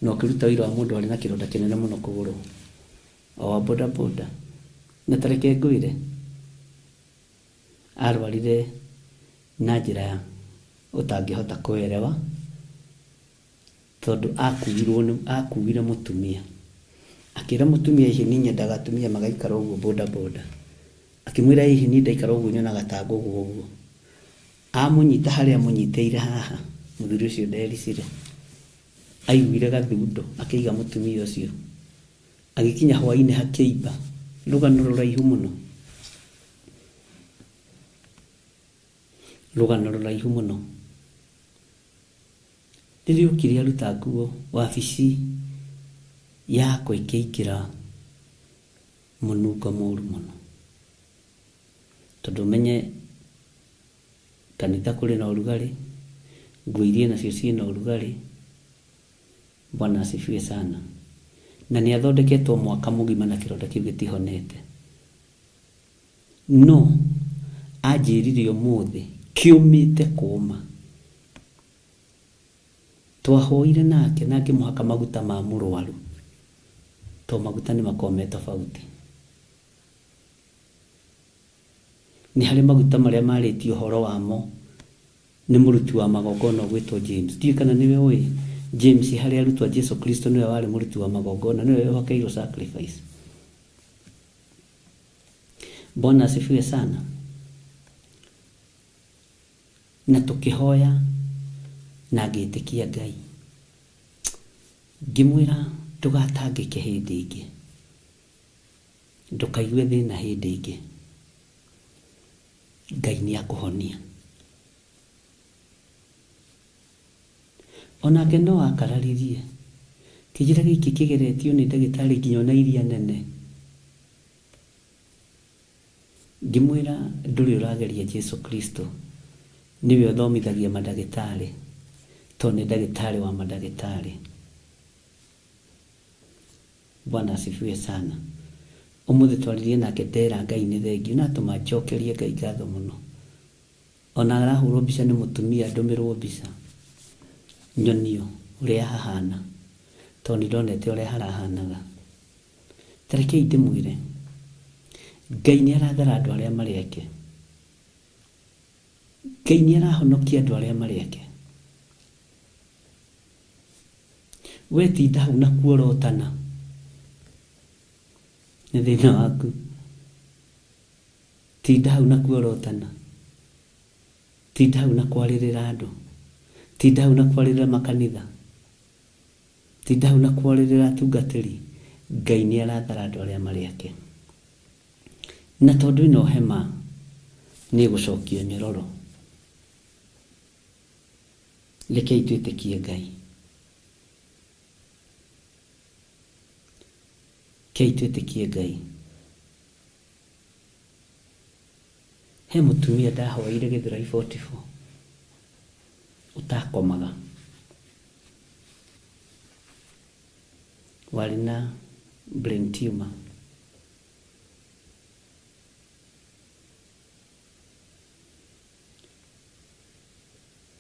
na ũkĩruta ũira wa mũndũ warĩ na kĩronda kĩnene mũno kũgũrũ, o wa boda boda. Na ta reke ngwĩre, arwarire na njĩra ũtangĩhota kũerewa, tondũ akuirwo nĩ, akuire mũtumia. Akĩra mũtumia hihi niĩ nyendaga atumia magaikara ũguo boda boda. Akĩmwĩra hihi niĩ ndaikara ũguo nyonaga ta ngũgwa ũguo. Amũnyita harĩa amũnyitĩire haha, mũthuri ũcio ndericire. Aiguire gathundo akĩiga mũtumia ũcio. Agĩkinya hwainĩ hakĩimba. Rũgano rũraihu mũno. Rũgano rũraihu mũno. Rĩrĩa okire aruta nguo, wabici yakwa ĩkĩingĩra mũnungo mũru mũno. Tondũ ũmenye kanitha kũrĩ na ũrugarĩ, nguo iria enacio ciĩna ũrugarĩ, Bwana asifiwe sana. Na nĩ athondeketwo mwaka mũgima na kĩronda kĩu gĩtihonete. No anjĩrire ũmũthĩ kĩũmĩte kũũma. Twahoire nake na ngĩmũhaka maguta ma mũrwaru, tondũ maguta nĩ makoragwo me tofauti. Nĩ harĩ maguta marĩa marĩtie ũhoro wamo nĩ mũruti wa magongona ũgwĩtwo James. Ndiũĩ kana nĩwe ũĩ James harĩ arutwo a Jesu Kristo nĩwe warĩ mũruti wa magongona, nĩwe wehokeirwo sacrifice. Bwana asifiwe sana. Na tũkĩhoya na ngĩtĩkia Ngai. Ngĩmwĩra ndũgatangĩke hĩndĩ ĩngĩ, ndũkaigue thĩna hĩndĩ ĩngĩ, Ngai nĩ akũhonia. Onake no akararirie, kĩnjĩra gĩkĩ kĩgeretio nĩ ndagĩtarĩ nginya ona iria nene. Ngĩmwĩra ndũrĩ ũrageria Jesu Kristo, nĩwe ũthomithagia mandagĩtarĩ, tondũ nĩ ndagĩtarĩ wa mandagĩtarĩ. Bwana asifiwe sana. Ũmũthĩ twaririe nake ndera Ngai nĩ thengiũ na atũma njokerie Ngai ngatho mũno. Ona arahũrwo mbica nĩ mũtumia ndũmĩrwo mbica nyonio ũrĩa hahana tondũ nĩ ndonete ũrĩa harahanaga. Ta rekei ndĩmwĩre, Ngai nĩ arathara andũ arĩa marĩ ake. Ngai nĩ arahonokia andũ arĩa marĩ ake. We tinda hau na kuorotana nĩ thĩna waku. Tinda hau na kuorotana. Tinda hau na kwarĩrĩra andũ. Tinda hau na kwarĩrĩra makanitha. Tinda hau na kwarĩrĩra atungatĩri. Ngai nĩ arathara andũ arĩa marĩ ake. Na tondũ ĩno hema nĩ ĩgũcokio nyororo, rekei twĩtĩkie Ngai. Rekei twĩtĩkie Ngai. He mũtumia ndahoeire Gĩthũrai 44 ũtakomaga, warĩ na brain tumor.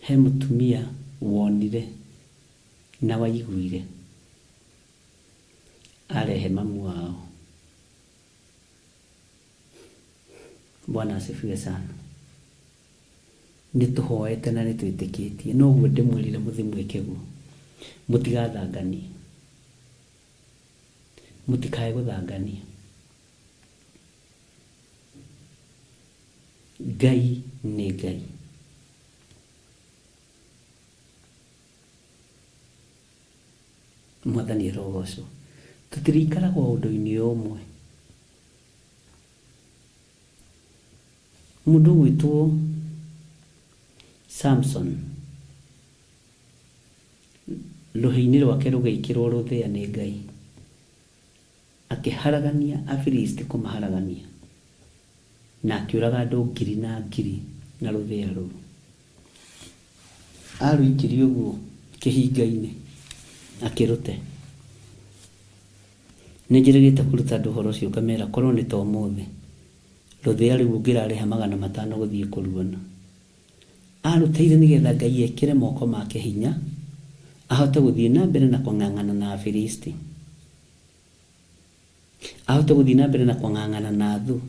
He mũtumia wonire na waiguire arehe mamu wao. Bwana asifiwe sana. Nĩ tũhoete na nĩ twĩtĩkĩtie. Noguo ndĩmwĩrire mũthiĩ mwĩke guo. Mũtigathanganie. Mũtikae gũthangania. Ngai nĩ Ngai. Mwathani arogocwo. Tũtirĩikaraga o ũndũ-inĩ o ũmwe. Mũndũ ũgwĩtwo Samson, rũhĩ-inĩ rwake rũgĩkĩrwo rũthĩa nĩ Ngai, akĩharagania Afilisti kũmaharagania, na akĩũraga andũ ngiri na ngiri na rũthĩa rũu. Arũikirie ũguo kĩhinga-inĩ, akĩrũte. Nĩ njĩrĩgĩte kũruta andũ ũhoro ũcio ngamera korwo nĩ ta ũmũthĩ, rũthĩa rũu ũngĩrarĩha 500 gũthiĩ kũruona. Arũteire nĩgetha Ngai ekĩre moko make hinya ahote gũthiĩ na mbere na kũng'ang'ana na Afilisti. Ahote gũthiĩ na mbere na kũng'ang'ana na thũ.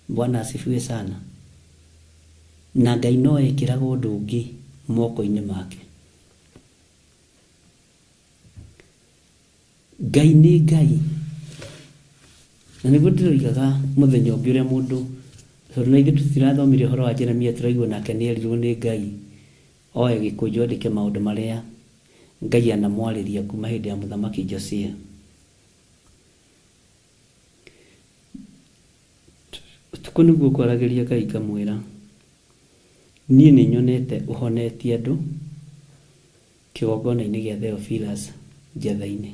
Bwana asifiwe sana. Na Ngai no ekĩraga ũndũ ũngĩ moko-inĩ make. Ngai nĩ Ngai. Na nĩguo ndĩroigaga mũthenya ũngĩ ũrĩa mũndũ, tondũ na ithuĩ tũtirathomire ũhoro wa Jeremia tũraigua nake nĩ erirwo nĩ Ngai oe gĩkũnjo andĩke maũndũ marĩa Ngai anamwarĩria kuma hĩndĩ ya mũthamaki Josia. Ũtukũ nĩguo ngwaragĩria Ngai ngamwĩra, niĩ nĩ nyonete ũhonetie andũ kĩgongona-inĩ gĩa Theophilus Njetha-inĩ,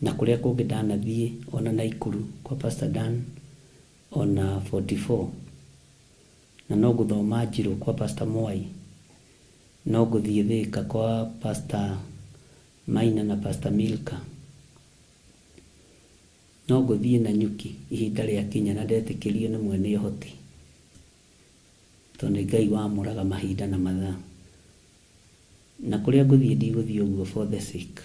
na kũrĩa kũngĩ ndanathiĩ ona Naikuru kwa Pastor Dan ona 44, na no ngũthoma Njirũ kwa Pastor Mwai, no ngũthiĩ Thĩka kwa Pastor Maina na Pastor Milka. No ngũthiĩ Nanyuki ihinda rĩakinya na ndetĩkĩrio nĩ mwene ũhoti, tondũ nĩ Ngai wamũraga mahinda na mathaa. Na kũrĩa ngũthiĩ ndigũthiĩ ũguo for the sake,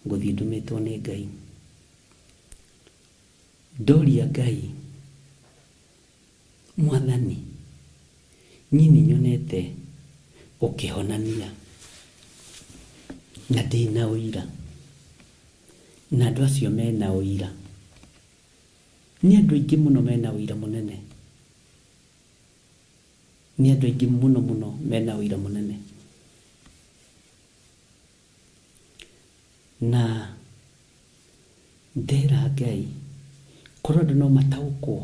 ngũthiĩ ndũmĩtwo nĩ Ngai. Ndoria Ngai, Mwathani, niĩ nĩ nyonete ũkĩhonania na ndĩna ũira, na andũ acio mena ũira. Nĩ andũ aingĩ mũno mena ũira mũnene. Nĩ andũ aingĩ mũno mũno mena ũira mũnene. Na ndera Ngai, korwo andũ no mataũkwo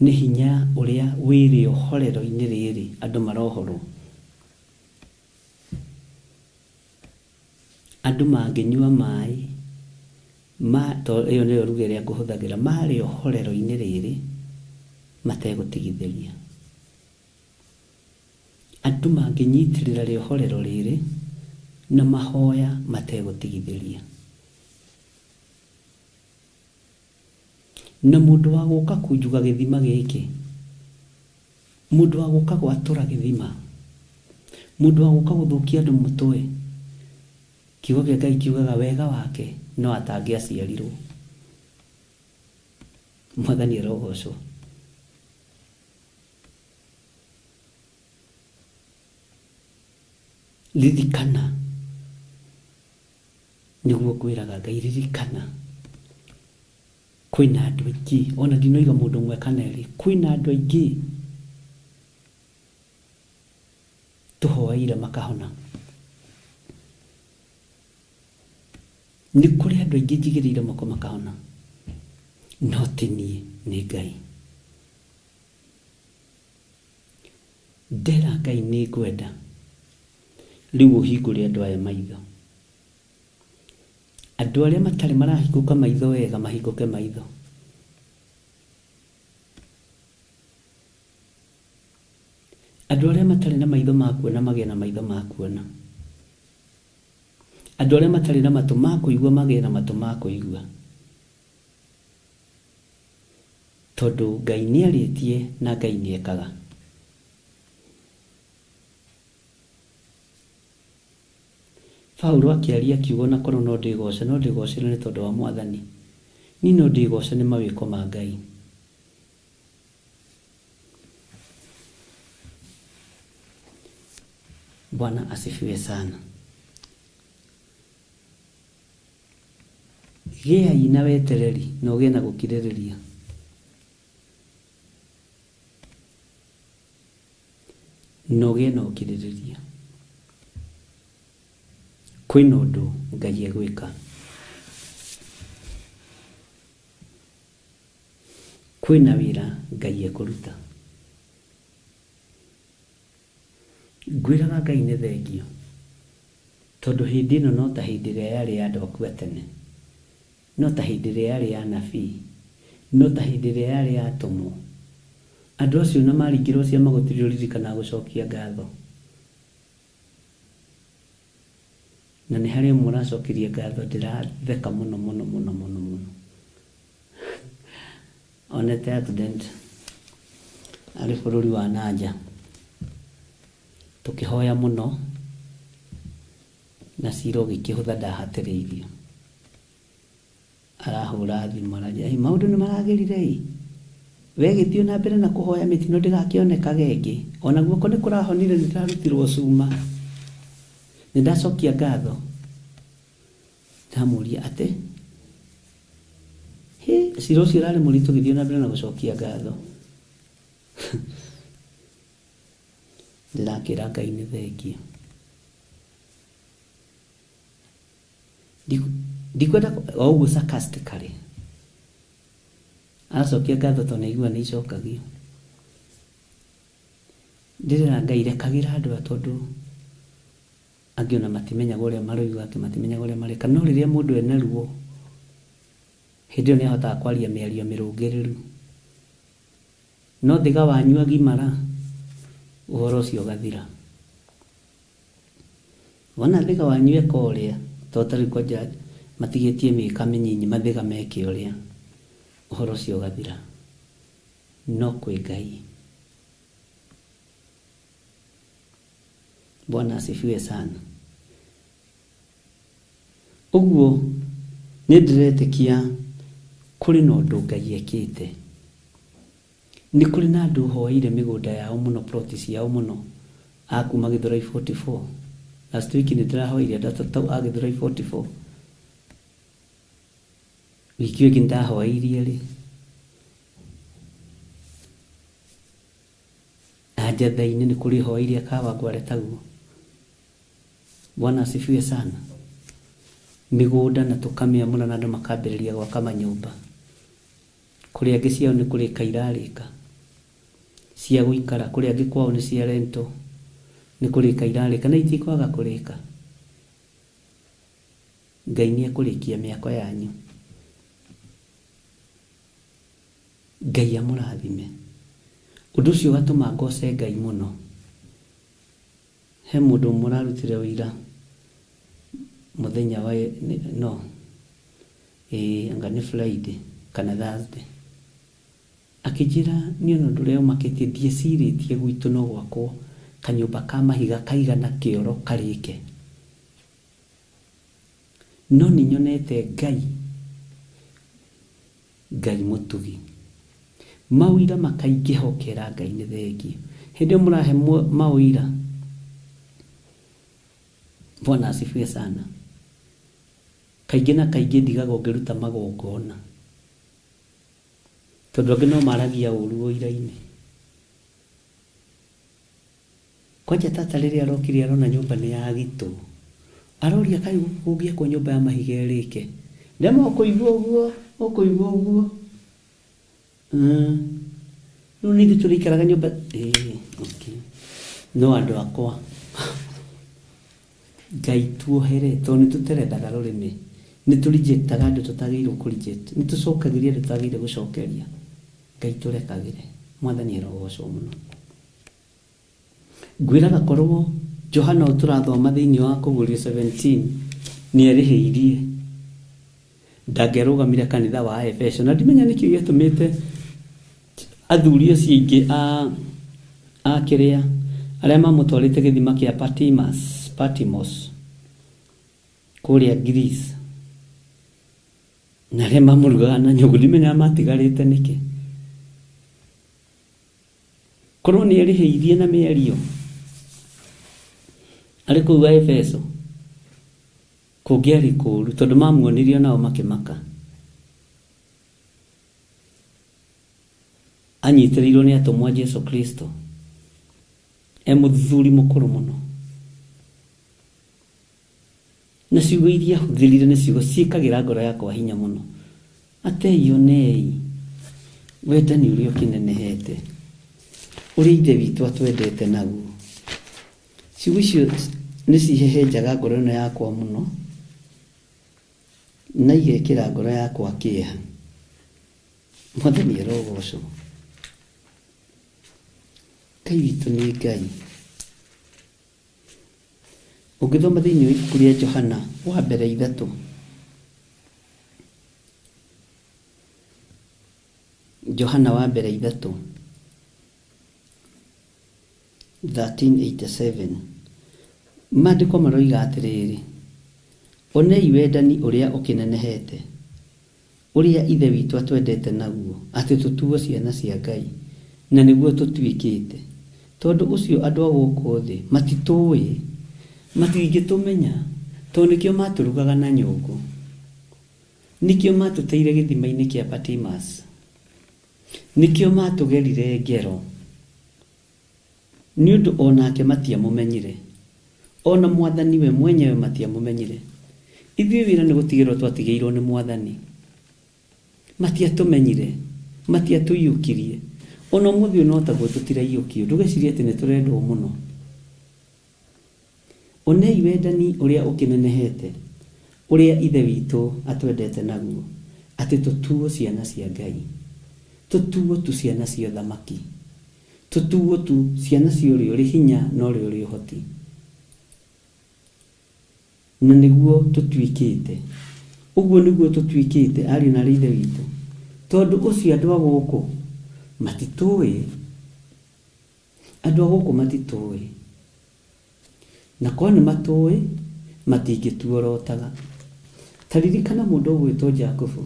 nĩ hinya ũrĩa wĩ rĩohorero-inĩ rĩrĩ andũ marohorwo. Andũ mangĩnyua maĩ ma, to ĩyo nĩyo ruga ĩrĩa ngũhũthagĩra, ma rĩohorero-inĩ rĩrĩ mategũtigithĩria. Andũ mangĩnyitĩrĩra rĩohorero rĩrĩ na mahoya mategũtigithĩria. Na mũndũ wa gũka kunjuga gĩthima gĩkĩ, mũndũ wa gũka gwatũra gĩthima, mũndũ wa gũka gũthũkia andũ mũtwe, kiugo kĩa Ngai kiugaga wega wake no atangĩaciarirwo. Mwathani arogocwo. Ririkana, nĩguo ngwĩraga Ngai, ririkana kwĩna andũ aingĩ, ona ndinoiga mũndũ ũmwe kana erĩ, kwĩna andũ aingĩ tũhoeire makahona. Nĩ kũrĩ andũ aingĩ njigĩrĩire moko makahona, no ti niĩ, nĩ Ngai. Ndera Ngai nĩ ngwenda rĩu ũhingũre andũ aya maitho. Andũ arĩa matarĩ marahingũka maitho wega mahingũke maitho. Andũ arĩa matarĩ na maitho ma kuona magĩe na maitho ma kuona. Andũ arĩa matarĩ na matũ ma kũigua magĩe na matũ ma kũigua. Tondũ Ngai nĩarĩtie na Ngai nĩekaga. Paulo akĩaria akiuga ona korwo no ndĩgoce no ndĩgocire nĩ tondũ wa Mwathani. Niĩ no ndĩgoce nĩ mawĩko ma Ngai. Bwana asifiwe sana. Gĩai na wetereri na ũgĩe na gũkirĩrĩria. Na ũgĩe na ũkirĩrĩria. Kwĩna ũndũ Ngai egwĩka. Kwĩna wĩra Ngai ekũruta. Ngwĩraga Ngai nĩ thengiũ, tondũ hĩndĩ ĩno no ta hĩndĩ ĩrĩa yarĩ ya andũ aku a tene, no ta hĩndĩ ĩrĩa yarĩ ya anabii, no ta hĩndĩ ĩrĩa yarĩ ya atũmwo. Andũ acio ona maringĩrwo ciama gũtirĩ ũririkanaga gũcokia ngatho. Na nĩ harĩ ũmwe ũracokirie ngatho ndĩratheka mũno mũno mũno mũno mũno. Onete accident arĩ bũrũri wa na nja. Tũkĩhoya mũno na cira ũgĩkĩhũtha ndahatĩrĩirio. Arahũra thimũ aranjĩra, "Ĩ maũndũ nĩ maragĩrire ĩ? We gĩthiĩ na mbere na kũhoya mĩtino ndĩgakĩonekage ĩngĩ. Ona guoko nĩ kũrahonire nĩ ndĩrarutirwo cuma. Nĩ ndacokia ngatho." Ndamũria atĩ, Hĩ, cira ũcio ũrarĩ mũritũ gĩthiĩ na mbere na gũcokia ngatho. Ndĩrakĩra Ngai nĩ thengiũ. Ndikwenda o ũguo sarcastically. Aracokia ngatho tondũ nĩ aigua nĩ icokagio. Ndĩrera Ngai rekagĩra andũ aya tondũ angĩ ona matimenyaga ũrĩa maroiga, angĩ matimenyaga ũrĩa mareka. No rĩrĩa mũndũ ena ruo, hĩndĩ ĩyo nĩ ahotaga kwaria mĩario mĩrũngĩrĩru. No thiga wanyu agimara, ũhoro ũcio ũgathira. Wona thiga wanyu eka ũrĩa, tondũ ta rĩu kwanja matigĩtie mĩaka mĩnyinyi mathiga meke ũrĩa, ũhoro ũcio ũgathira. No kwĩ Ngai. Bwana asifiwe sana. Ũguo nĩ ndĩretĩkia kũrĩ na ũndũ Ngai ekĩte. Nĩ kũrĩ na andũ hoeire mĩgũnda yao mũno, plot ciao mũno, a kuma Gĩthũrai 44. Last week nĩ ndĩrahoeire andũ atatũ a Gĩthũrai 44. Wiki ĩyo ĩngĩ nĩ ndahoeirie rĩ, na Njatha-inĩ nĩ kũrĩ hoeire a Kawangware taguo. Bwana asifiwe sana. Mĩgũnda na tũkamĩamũra na andũ makambĩrĩria gwaka manyũmba. Kũrĩ angĩ ciao nĩ kũrĩka irarĩka cia gũikara, kũrĩ angĩ kwao nĩ cia rental, nĩ kũrĩka irarĩka na itikwaga kũrĩka. Ngai nĩ ekũrĩkia mĩako yanyu. Ngai amũrathime. Ũndũ ũcio ũgatũma ngoce Ngai mũno. He mũndũ ũmwe ũrarutire ũira mũthenya wa no ĩĩ anga nĩ Friday kana Thursday. Akĩnjĩra niĩ ona ũndũ ũrĩa ũmakĩtie ndiecirĩtie gwitũ no gwakwo kanyũmba ka mahiga kaigana kĩoro karĩke. No nĩ nyonete Ngai, Ngai mũtugi. Maũira makaingĩha ũkera Ngai nĩ thengiũ. Hĩndĩ ĩyo mũrahe maũira. Bwana asifiwe sana. Kaingĩ na kaingĩ ndigagwo ngĩruta magongona. Tondũ angĩ no maragia ũru ũira-inĩ. Kwanja tata rĩrĩa arokire arona nyũmba nĩ yagitwo. Aroria kaĩ gũkũ kũngĩakwo nyũmba ya mahiga ĩrĩke. Ndema ũkũigua ũguo, ũkũigua ũguo. Rĩu nĩ ithuĩ tũrĩikaraga nyũmba ĩĩ okay. No andũ akwa Ngai tuohere tondũ nĩ tũterethaga rũrĩmĩ. Nĩ tũ reject aga andũ tũtagĩrĩirwo kũ reject. Nĩ tũcokagĩria andũ tũtagĩrĩire gũcokeria. Ngai tũrekagĩre. Mwathani arogocwo mũno. Ngwĩraga korwo Johana ũyũ tũrathoma thĩinĩ wa Kũguũrio 17 nĩ erĩhĩirie, ndangĩarũgamire kanitha wa Efeso. Na ndimenya nĩkĩ gĩatũmĩte athuri acio aingĩ a a kĩrĩa arĩa mamũtwarĩte gĩthima kĩa Patimas, Patmos kũrĩa Greece na arĩa mamũrugaga na nyũngũ ndimenyaga matigarĩte nĩkĩ. Korwo nĩ erĩhĩirie na mĩario arĩ kũu Efeso, kũngĩarĩ kũũru tondũ mamuonire o nao makĩmaka. Anyitĩrĩirwo nĩ atũmwo a Jesu Kristo e mũthuri mũkũrũ mũno. Na ciugo iria ahũthĩrire nĩ ciugo ciĩkagĩra ngoro yakwa hinya mũno. Atei onei wendani ũrĩa ũkĩnenehete, ũrĩa Ithe witũ atwendete naguo. Ciugo icio nĩ cihehenjaga ngoro ĩno yakwa mũno na igekĩra ngoro yakwa kĩeha. Mwathani arogocwo. Ngai witũ nĩ Ngai. Ũngĩthoma thĩinĩ wa ibuku rĩa Johana wa mbere ithatũ, Johana wa mbere ithatũ 1387 maandĩko maroiga atĩrĩrĩ, onei wendani ũrĩa ũkĩnenehete, Ũrĩa Ithe witũ atwendete naguo, atĩ tũtuo ciana cia Ngai, na nĩguo tũtuĩkĩte. Tondũ ũcio andũ a gũkũ thĩ matitũũĩ, matingĩtũmenya, tondũ nĩkĩo matũrugaga na nyũngũ, nĩkĩo matũteire gĩthima-inĩ kĩa Patimas, nĩkĩo matũgerire ngero. Nĩ ũndũ o nake matiamũmenyire, o na Mwathani we mwenyewe matiamũmenyire. Ithuĩ wĩra nĩ gũtigĩrũo twatigĩirũo nĩ Mwathani. Matiatũmenyire, matiatũiyũkirie. O na ũmũthĩ ũyũ no taguo tũtiraiyũkio. Ndũgecirie atĩ nĩ tũrendwo mũno. Onei wendani ũrĩa ũkĩnenehete, ũrĩa Ithe witũ atwendete naguo, atĩ tũtuo ciana cia Ngai. Tũtuo tu ciana cia ũthamaki. Tũtuo tu ciana cia ũrĩa ũrĩ hinya na ũrĩa ũrĩ ũhoti. Na nĩguo tũtuĩkĩte. Ũguo nĩguo tũtuĩkĩte, ariũ na aarĩ a Ithe witũ. Tondũ ũcio andũ a gũkũ matitũũĩ. Andũ a gũkũ matitũũĩ. Na korwo nĩ matũũĩ, matingĩtuorotaga. Ta ririkana mũndũ ũgwĩtwo Jakubu.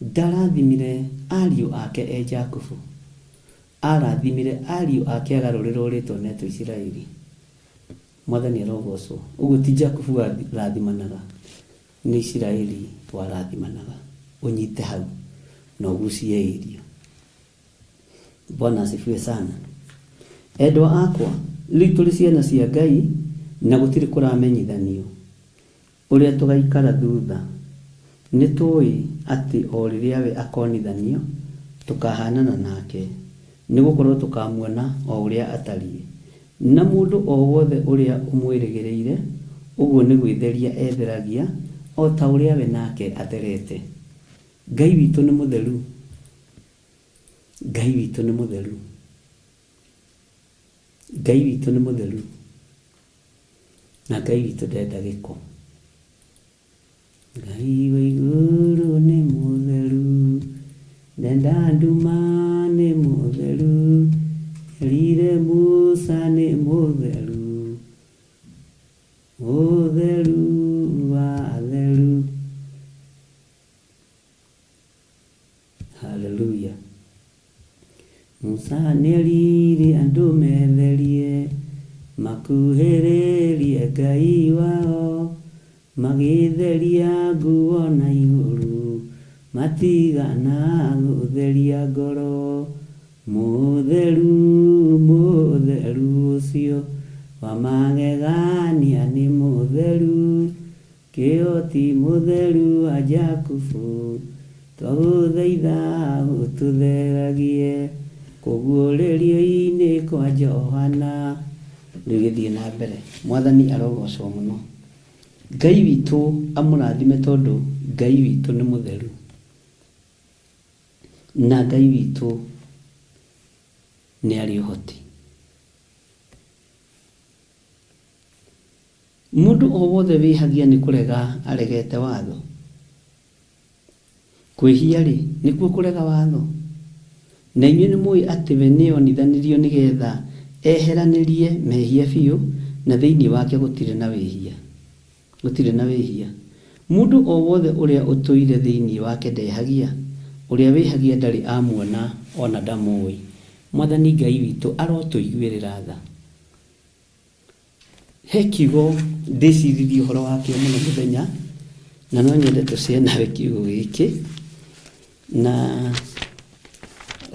Ndarathimire ariũ ake e Jakubu. Arathimire ariũ ake agarũrĩrwo rĩtwa metwo Isiraeli. Mwathani arogocwo. Ũguo ti Jakubu warathimanaga, nĩ Isiraeli warathimanaga. Ũnyite hau na ũgucie irio. Bwana asifiwe sana. Endwa akwa, rĩu tũrĩ ciana cia Ngai, na gũtirĩ kũramenyithanio ũrĩa tũgaikara thutha. Nĩtũũĩ atĩ o rĩrĩa we akonithanio, tũkahaanana nake, nĩ gũkorũo tũkamuona o ũrĩa atariĩ. Na mũndũ o wothe ũrĩa ũmwĩrĩgĩrĩire, ũguo nĩ gwĩtheria etheragia, o ta ũrĩa we nake atherete. Ngai witũ nĩ mũtheru. Ngai witũ nĩ mũtheru. Ngai witũ nĩ mũtheru. Na Ngai witũ ndenda gĩko. Ngai wa igũrũ nĩ mũtheru, ndenda nduma nĩ mũtheru, erire Musa nĩ mũtheru, mũtheru wa atheru. Haleluya. Musa nĩerire andũ metherie, makuhĩrĩrie Ngai wao, magĩtheria nguo na igũrũ, matigana gũtheria ngoro. Mũtheru, mũtheru ũcio wa magegania nĩ mũtheru, Kĩhoti mũtheru wa Jakubu, twagũthaitha ũtũtheragie kũguũrĩrio-inĩ kwa Johana. Rĩu gĩthiĩ na mbere. Mwathani arogocwo mũno. Ngai witũ amũrathime tondũ Ngai witũ nĩ mũtheru. Na Ngai witũ nĩ arĩ ũhoti. Mũndũ o wothe wĩhagia nĩ kũrega aregete watho. Kwĩhia-rĩ, nĩkuo kũrega watho? Na inyuĩ nĩmũũĩ atĩ we nĩonithanirio nĩ getha eheranĩrie mehia biũ, na thĩinĩ wake gũtirĩ na wĩhia. Gũtirĩ na wĩhia. Mũndũ o wothe ũrĩa ũtũire thĩinĩ wake ndehagia, ũrĩa wĩhagia ndarĩ amuona o na ndamũũĩ. Mwathani Ngai witũ arotũiguĩrĩra tha. He kiugo ndĩciririe ũhoro wakĩo mũno mũthenya, na no nyende tũcee nawe kiugo gĩkĩ, na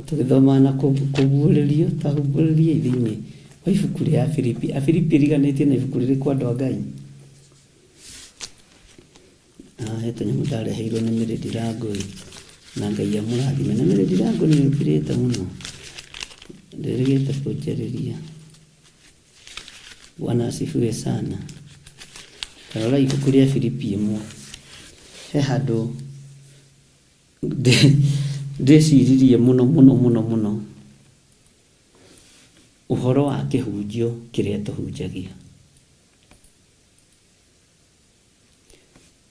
tũgĩthomaga na kũguũrĩrio, ta humbũrĩriei thĩinĩ wa ibuku rĩa Afilipi. Afilipi ĩriganĩtie na ibuku rĩrĩkũ andũ a Ngai? Ah, he tũnyamũ ndareheirwo nĩ Mary Ndirango ĩ, na Ngai amũrathime. Na Mary Ndirango nĩ ũkirĩte mũno, ndĩrĩgĩte kũnjarĩria. Bwana asifiwe sana. Tarora ibuku rĩa Filipi ĩmwe. He handũ ndĩciririe mũno mũno mũno mũno ũhoro wa kĩhunjio kĩrĩa tũhunjagia.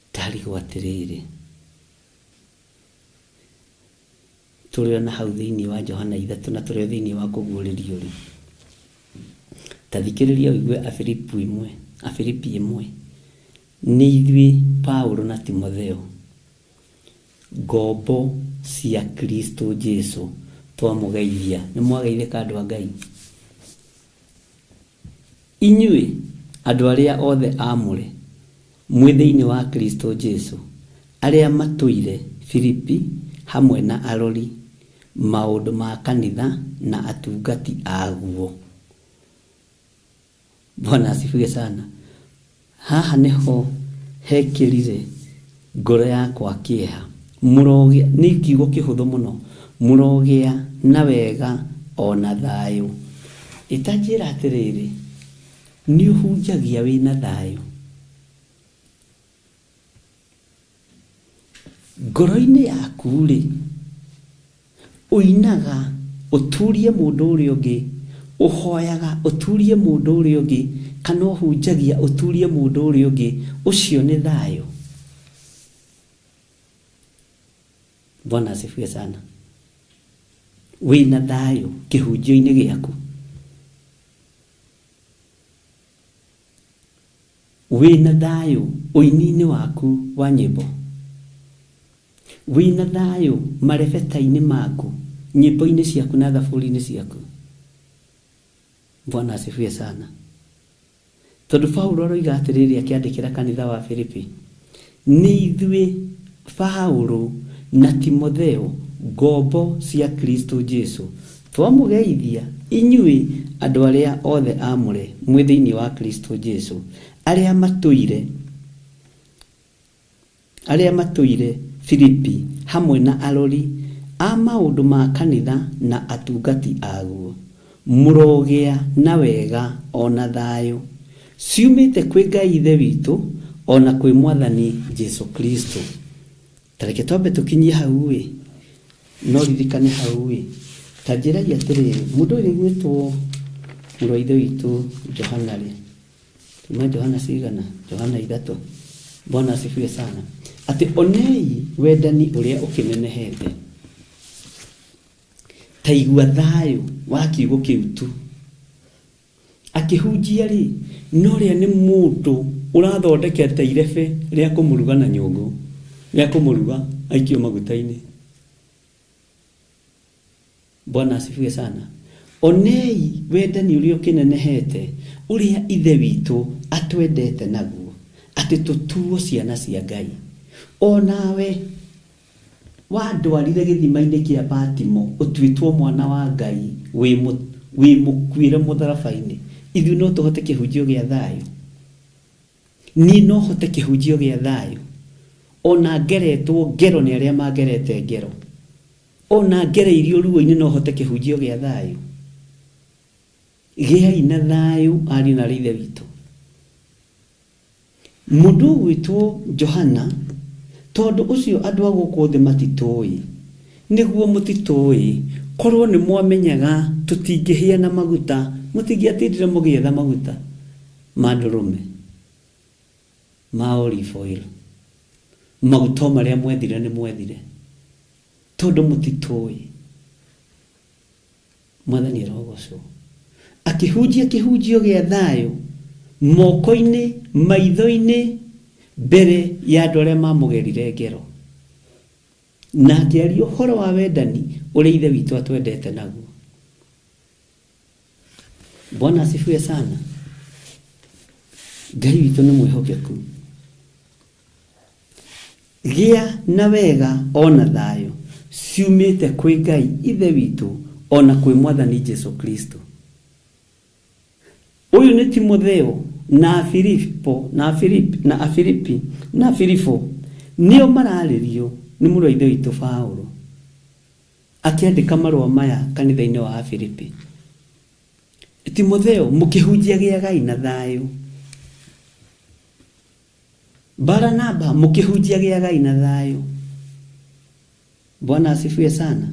Ndarigwo atĩrĩrĩ, Tũrĩ o na hau thĩinĩ wa Johana 3 na tũrĩ o thĩinĩ wa kũguũrĩrio-rĩ, ta thikĩrĩria ũigue Afilipi ĩmwe, Afilipi ĩmwe. Nĩ ithuĩ Paulo na Timotheo, ngombo cia Kristo Jesu, twamũgeithia. Nĩ mwageithĩka andũ a Ngai? Inyuĩ andũ arĩa othe aamũre mwĩ thĩinĩ wa Kristo Jesu, arĩa matũire Filipi hamwe na arori maũndũ ma kanitha na atungati aguo. Bwana asifiwe sana. Haha nĩho hekĩrire ngoro yakwa kĩeha. Mũrogĩa, nĩ kiugo kĩhũthũ mũno, mũrogĩa na wega o na thayũ. Ĩ ta njĩra atĩrĩrĩ, nĩ ũhunjagia wĩna thayũ? Ngoro-inĩ yaku-rĩ, ũinaga ũturie mũndũ ũrĩa ũngĩ, ũhoyaga ũturie mũndũ ũrĩa ũngĩ, kana ũhunjagia ũturie mũndũ ũrĩa ũngĩ, ũcio nĩ thayũ? Bwana asifiwe sana. Wĩna thayũ kĩhunjio-inĩ gĩaku? Wĩna thayũ ũini-inĩ waku wa nyĩmbo? Wĩna thayũ marebeta-inĩ maku, nyĩmbo-inĩ ciaku na thaburi-inĩ ciaku? Bwana asifiwe sana. Tondũ Paulo aroiga atĩrĩrĩ akĩandĩkĩra kanitha wa Filipi, nĩ ithuĩ Paulo na Timotheo, ngombo cia Kristo Jesu, twamũgeithia inyuĩ Andũ arĩa othe aamũre mwĩ thĩinĩ wa Kristo Jesu, arĩa matũire arĩa matũire Filipi hamwe na arori a maũndũ ma kanitha na atungati aguo, mũrogĩa na wega o na thayũ, ciumĩte kwĩ Ngai Ithe witũ o na kwĩ Mwathani Jesu Kristo. Ta reke twambe tũkinyie hau-ĩ, no ririkane hau-ĩ, ta njĩrai atĩrĩrĩ, mũndũ ũyũ ũgwĩtwo mũrũ wa Ithe witũ Johana-rĩ, tuma Johana cigana? Johana ithatũ. Bwana asifiwe sana. Atĩ onei wendani ũrĩa ũkĩnenehete. Ta igua thayũ wa kiugo kĩu tu. Akĩhunjia-rĩ, no ũrĩa nĩ mũndũ ũrathondekete irebe rĩa kũmũruga na nyũngũ, rĩa kũmũruga aikio maguta-inĩ. Bwana asifiwe sana. Onei wendani ũrĩa ũkĩnenehete, ũrĩa Ithe witũ atwendete naguo, atĩ tũtuo ciana cia Ngai. O nawe Wandwarire gĩthima-inĩ kĩa Patimo ũtuĩtwo mwana wa Ngai wĩ mũkuĩre mũtharaba-inĩ. Ithuĩ no tũhote kĩhunjio gĩa thayũ? Niĩ no hote kĩhunjio gĩa thayũ? Ona ngeretwo ngero nĩ arĩa mangerete ngero, ona ngereirio ruo-inĩ no hote kĩhunjio gĩa thayũ? Gĩai na thayũ ariũ na aarĩ a Ithe witũ. Mũndũ ũgwĩtwo Johana, tondũ ũcio andũ a gũkũ thĩ matitũũĩ. Nĩguo mũtitũũĩ, korwo nĩmwamenyaga tũtingĩhĩa na maguta, mũtingĩatindire mũgĩetha maguta ma ndũrũme, ma olive oil. Maguta o marĩa mwethire nĩmwethire, tondũ mũtitũũĩ. Mwathani arogocwo. Akĩhunjia kĩhunjio gĩa thayũ moko-inĩ, maitho-inĩ, mbere ya andũ arĩa mamũgerire ngero. Na akĩaria ũhoro wa wendani ũrĩa Ithe witũ atwendete naguo. Bwana asifiwe sana. Ngai witũ nĩ mwĩhokeku. Gĩa na wega o na thayũ ciumĩte kwĩ Ngai Ithe witũ o na kwĩ Mwathani Jesu Kristo. Ũyũ nĩ Timotheo na Afilipo na Afilipi na Afilipi na Filipo nĩo mararĩrio nĩ mũrũ wa Ithe witũ Paulo akĩandĩka marũa maya kanitha-inĩ wa Afilipi. Timotheo, mũkĩhunjia gĩagai na thayũ. Baranaba, mũkĩhunjia gĩagai na thayũ. Bwana asifiwe sana.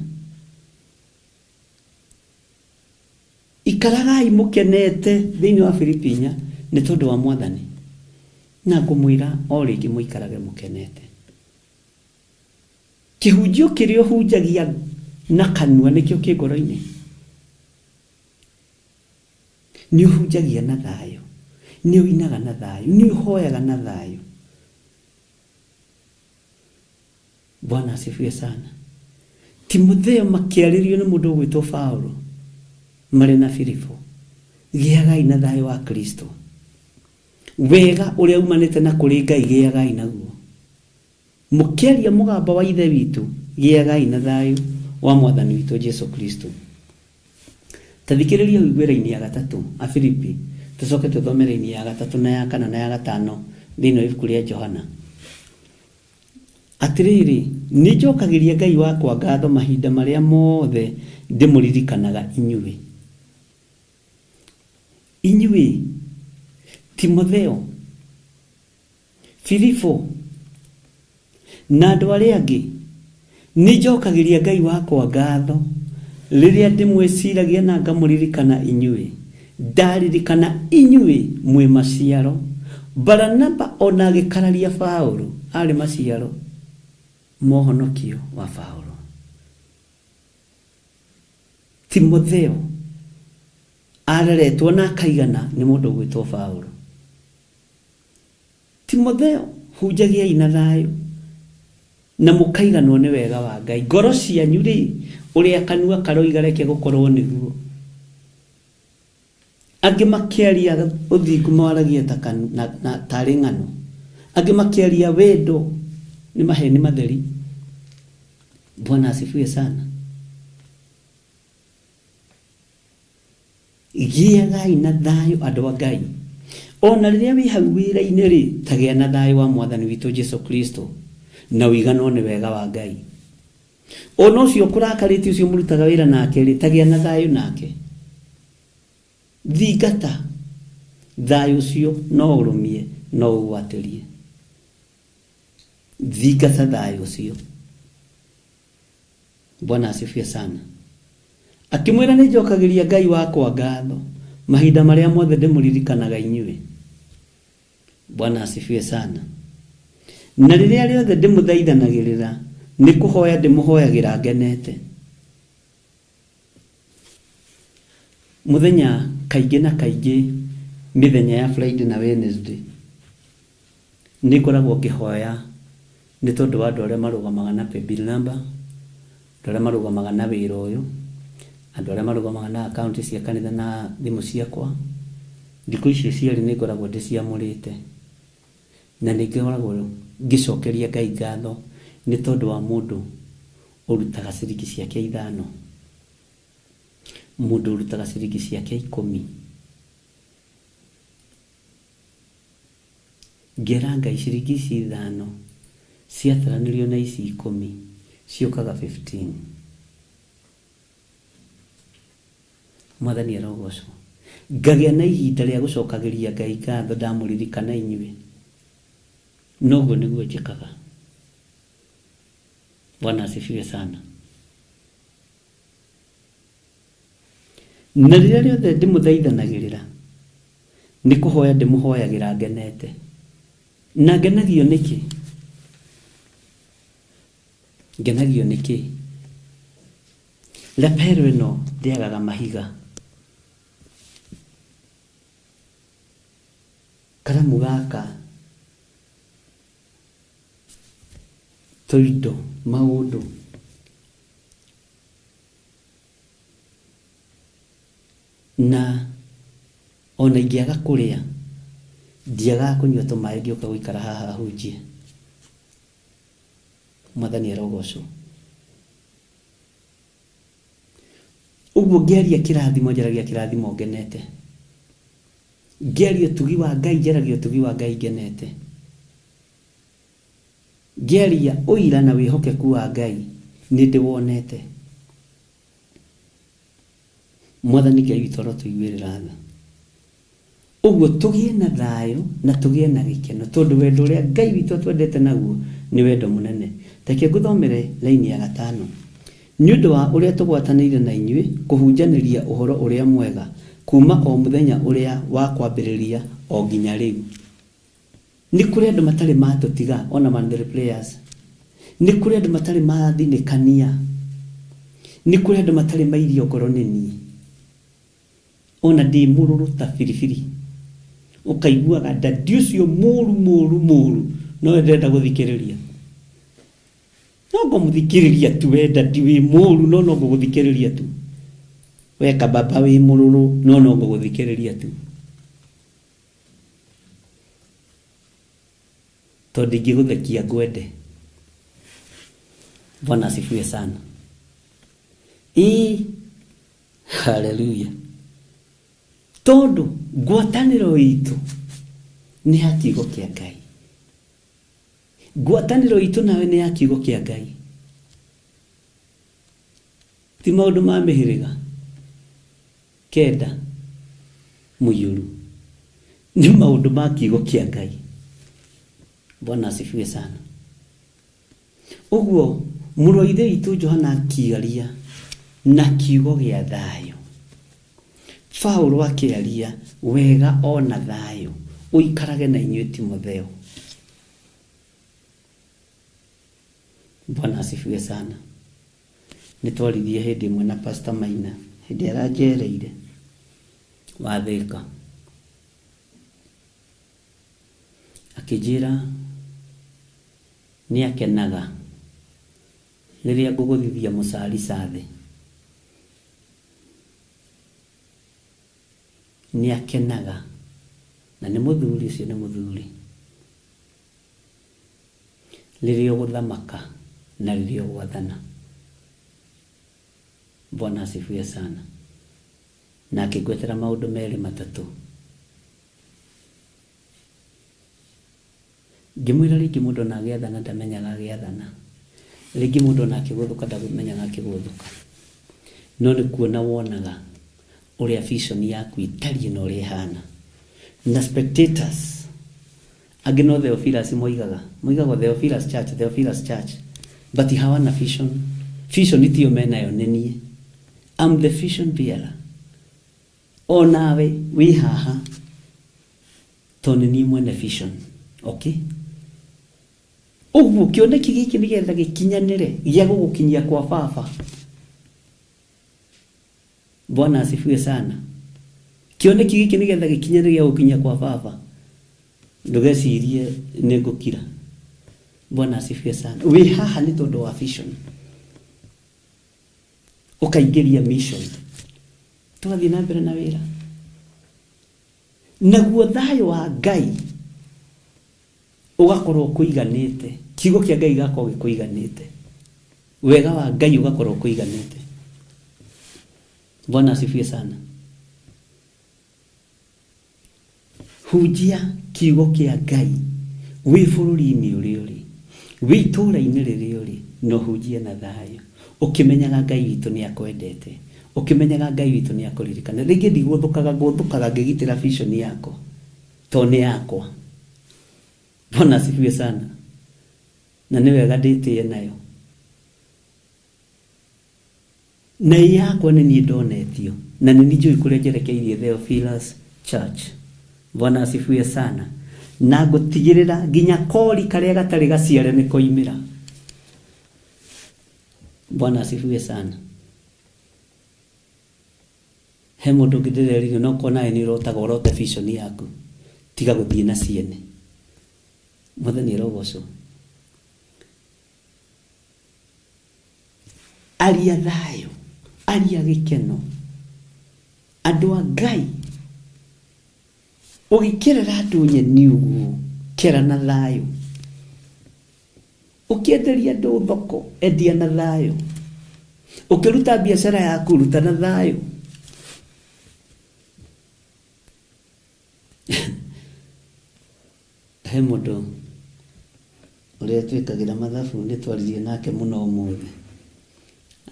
Ikaragai mũkenete thĩinĩ wa Filipi inya nĩ tondũ wa Mwathani. Na ngũmwĩra o rĩngĩ mũikarage mũkenete. Kĩhunjio kĩrĩa ũhunjagia na kanua nĩkĩo kĩ ngoro-inĩ. Nĩ ũhunjagia na thayũ, nĩ ũinaga na thayũ, nĩ ũhoyaga na thayũ. Bwana asifiwe sana. Timotheo makĩarĩrio nĩ mũndũ ũgwĩtwo Paulo marĩ na Filipo, gĩagai na thayũ wa Kristo. Wega ũrĩa umanĩte na kũrĩ Ngai gĩagai naguo. Mũkĩaria mũgambo wa Ithe witũ, gĩagai na thayũ wa Mwathani witũ Jesu Kristo. Ta thikĩrĩria ũigue raini ya gatatũ, Afilipi, tũcoke tũthome raini ya gatatũ na ya kana na ya gatano thĩinĩ wa ibuku rĩa Johana. Atĩrĩrĩ, nĩnjokagĩria Ngai wakwa ngatho mahinda marĩa mothe ndĩmũririkanaga inyuĩ. Inyuĩ, Timotheo, Filipo, na andũ arĩa angĩ, nĩ njokagĩria Ngai wakwa ngatho rĩrĩa ndĩmwĩciragia na ngamũririkana inyuĩ. Ndaririkana inyuĩ mwĩ maciaro. Baranaba o na agĩkararia Paulo, aarĩ maciaro ma ũhonokio wa Paulo. Timotheo aareretwo na akaigana nĩ mũndũ ũgwĩtwo Paulo. Timotheo, hunjagiai na thayũ, na mũkaiganwo nĩ wega wa Ngai. Ngoro cianyu-rĩ, ũrĩa kanua karoiga reke gũkorwo nĩguo. Angĩ makĩaria ũthingu mawaragia ta na, na, tarĩ ng'ano. Angĩ makĩaria wendo nĩ maheni matheri. Bwana asifiwe sana. Gĩagai na thayũ andũ a Ngai. Ona rĩrĩa wĩ hau wĩra-inĩ rĩ, ta gĩa na thayũ wa Mwathani witũ Jesu Kristo na ũiganwo nĩ wega wa Ngai. Ona ũcio ũkũrakarĩtie ũcio mũrutaga wĩra nake rĩ, ta gĩa na thayũ nake. Thingata thayũ ũcio no ũrũmie no ũgwatĩrie. Thingata thayũ ũcio. Bwana asifiwe sana. Akĩmwĩra nĩ njokagĩria Ngai wakwa ngatho mahinda marĩa mothe ndĩmũririkanaga inyuĩ. Bwana asifiwe sana. Na rĩrĩa rĩothe ndĩmũthaithanagĩrĩra nĩ kũhoya ndĩmũhoyagĩra ngenete. Mũthenya kaingĩ na kaingĩ mĩthenya ya Friday na Wednesday nĩ ngoragwo ngĩhoya nĩ tondũ wa andũ arĩa marũgamaga na paybill number, andũ arĩa marũgamaga na wĩra ũyũ, andũ arĩa marũgamaga na account cia kanitha na thimũ ciakwa. Thikũ icio cierĩ nĩ ngoragwo ndĩciamũrĩte na nĩ ngoragwo ngĩcokeria Ngai ngatho nĩ tondũ wa mũndũ ũrutaga ciringi ciake ithano, mũndũ ũrutaga ciringi ciake ikũmi. Ngera Ngai ciringi ici ithano ciataranĩrio na ici ikũmi ciũkaga 15. Mwathani arogocwo. Ngagĩa na ihinda rĩa gũcokagĩria Ngai ngatho ndamũririkana inyuĩ. Noguo nĩguo njĩkaga. Bwana asifiwe sana. Na rĩrĩa rĩothe ndĩmũthaithanagĩrĩra nĩ kũhoya ndĩmũhoyagĩra ngenete. Na ngenagio nĩkĩ? Ngenagio nĩkĩ? Lapel ĩno ndĩagaga mahiga. Karamu gaka tũindo, maũndũ. Na ona ingĩaga kũrĩa, ndiagaga kũnyua tũmaĩ ngĩũka gũikara haha hunjie. Mwathani arogocwo. Ũguo ngĩaria kĩrathimo njaragia kĩrathimo ngenete. Ngĩaria ũtugi wa Ngai njaragia ũtugi wa Ngai ngenete. Ngĩaria ũira na wĩhokeku wa Ngai nĩ ndĩwonete. Mwathani Ngai witũ arotũiguĩrĩra tha. Ũguo tũgĩe na thayũ na tũgĩe na gĩkeno tondũ wendo ũrĩa Ngai witũ atwendete naguo nĩ wendo mũnene. Reke ngũthomere raini ya gatano. Nĩ ũndũ wa ũrĩa tũgwatanĩire na inyuĩ kũhunjanĩria ũhoro ũrĩa mwega kuuma o mũthenya ũrĩa wa kwambĩrĩria o nginya rĩu. Nĩ kũrĩ andũ matarĩ matũtiga ona monthly prayers. Nĩ kũrĩ andũ matarĩ mathinĩkania. Nĩ kũrĩ andũ matarĩ mairio ngoro nĩ niĩ. Ona ndĩ mũrũrũ ta biribiri. Ũkaiguaga daddy ũcio mũru mũru mũru nowe ndĩrenda gũthikĩrĩria. No ngũmũthikĩrĩria tu we daddy wĩ mũru no no ngũgũthikĩrĩria tu. We kababa wĩ mũrũrũ no no ngũgũthikĩrĩria tu. Tondũ ndingĩgũthekia ngwende. Bwana asifiwe sana. Ĩĩ, haleluya. Tondũ ngwatanĩro itũ nĩ ya kiugo kĩa Ngai. Ngwatanĩro itũ nawe nĩ ya kiugo kĩa Ngai. Ti maũndũ ma mĩhĩrĩga kenda mũiyũru. Nĩ maũndũ ma kiugo kĩa Ngai. Bwana asifiwe sana. Ũguo mũrũ wa ithe witũ Johana akĩaria na kiugo gĩa thayũ. Paulo akĩaria wega o na thayũ ũikarage na inyuĩ Timotheo. Bwana asifiwe sana. Nĩ twaririe hĩndĩ ĩmwe na Pastor Maina hĩndĩ aranjereire wa Thĩka. Akĩnjĩra nĩ akenaga rĩrĩa ngũgũthithia mũcarica thĩ. Nĩ akenaga na nĩ mũthuri ũcio nĩ mũthuri. Rĩrĩa ũgũthamaka na rĩrĩa ũgwathana. Bwana asifiwe sana. Na akĩngwetera maũndũ merĩ matatũ. Ngĩmwĩra rĩngĩ mũndũ ona agĩathana ndamenyaga agĩathana. Rĩngĩ mũndũ ona akĩgũthũka ndamenyaga akĩgũthũka. No nĩ kuona wonaga ũrĩa vision yaku ĩtariĩ na ũrĩa ĩhana. Na spectators angĩ no Theophilus moigaga. Moigaga Theophilus Church, Theophilus Church. But hawana vision. Vision tiyo menayo nĩ niĩ. I'm the vision bearer. O nawe wĩ haha tondũ nĩ niĩ mwene vision. Okay? Ũguo kĩoneki gĩkĩ nĩgetha gĩkinyanĩre gĩa gũgũkinyia kwa baba. Bwana asifiwe sana. Kĩoneki gĩkĩ nĩgetha gĩkinyanĩre gĩa gũkinyia kwa baba. Ndũgecirie nĩ ngũkira. Bwana asifiwe sana. Wĩ haha nĩ tondũ wa vision. Ũkaingĩria mission. Tũgathiĩ na mbere na wĩra. Naguo thayũ wa Ngai ũgakorwo ũkũiganĩte. Kiugo kĩa Ngai gĩgakorwo gĩkũiganĩte. Wega wa Ngai ũgakorwo ũkũiganĩte. Bwana asifiwe sana. Hunjia kiugo kĩa Ngai wĩ bũrũri-inĩ ũrĩa ũrĩ, wĩ itũũra-inĩ rĩrĩa ũrĩ, na ũhunjie na thayũ, ũkĩmenyaga Ngai witũ nĩ akwendete, ũkĩmenyaga Ngai witũ nĩ akũririkana. Rĩngĩ ndigũthũkaga, ngũthũkaga ngĩgitĩra vision yakwa, tondũ nĩ yakwa. Bwana asifiwe sana. Na nĩ wega ndĩtĩe nayo. Na ĩ yakwa nĩ niĩ ndonetio, na nĩ niĩ njũĩ kũrĩa njerekeirie Theophilus Church. Bwana asifiwe sana. Na ngũtigĩrĩra nginya kori karĩa gatarĩ gaciare nĩ koimĩra. Bwana asifiwe sana. He mũndũ ũngĩ ndĩrerire no korwo nawe nĩ ũrotaga ũrote vision yaku, tiga gũthiĩ na ciene. Mwathani arogocwo. Aria thayũ, aria gĩkeno. Andũ a Ngai, ũgĩkerera andũ nyeni ũguo, kera na thayũ. Ũkĩenderia andũ thoko, endia na thayũ. Ũkĩruta biacara yaku, ruta na thayũ. He mũndũ ũrĩa twĩkagĩra mathabu nĩ twaririe nake mũno ũmũthĩ.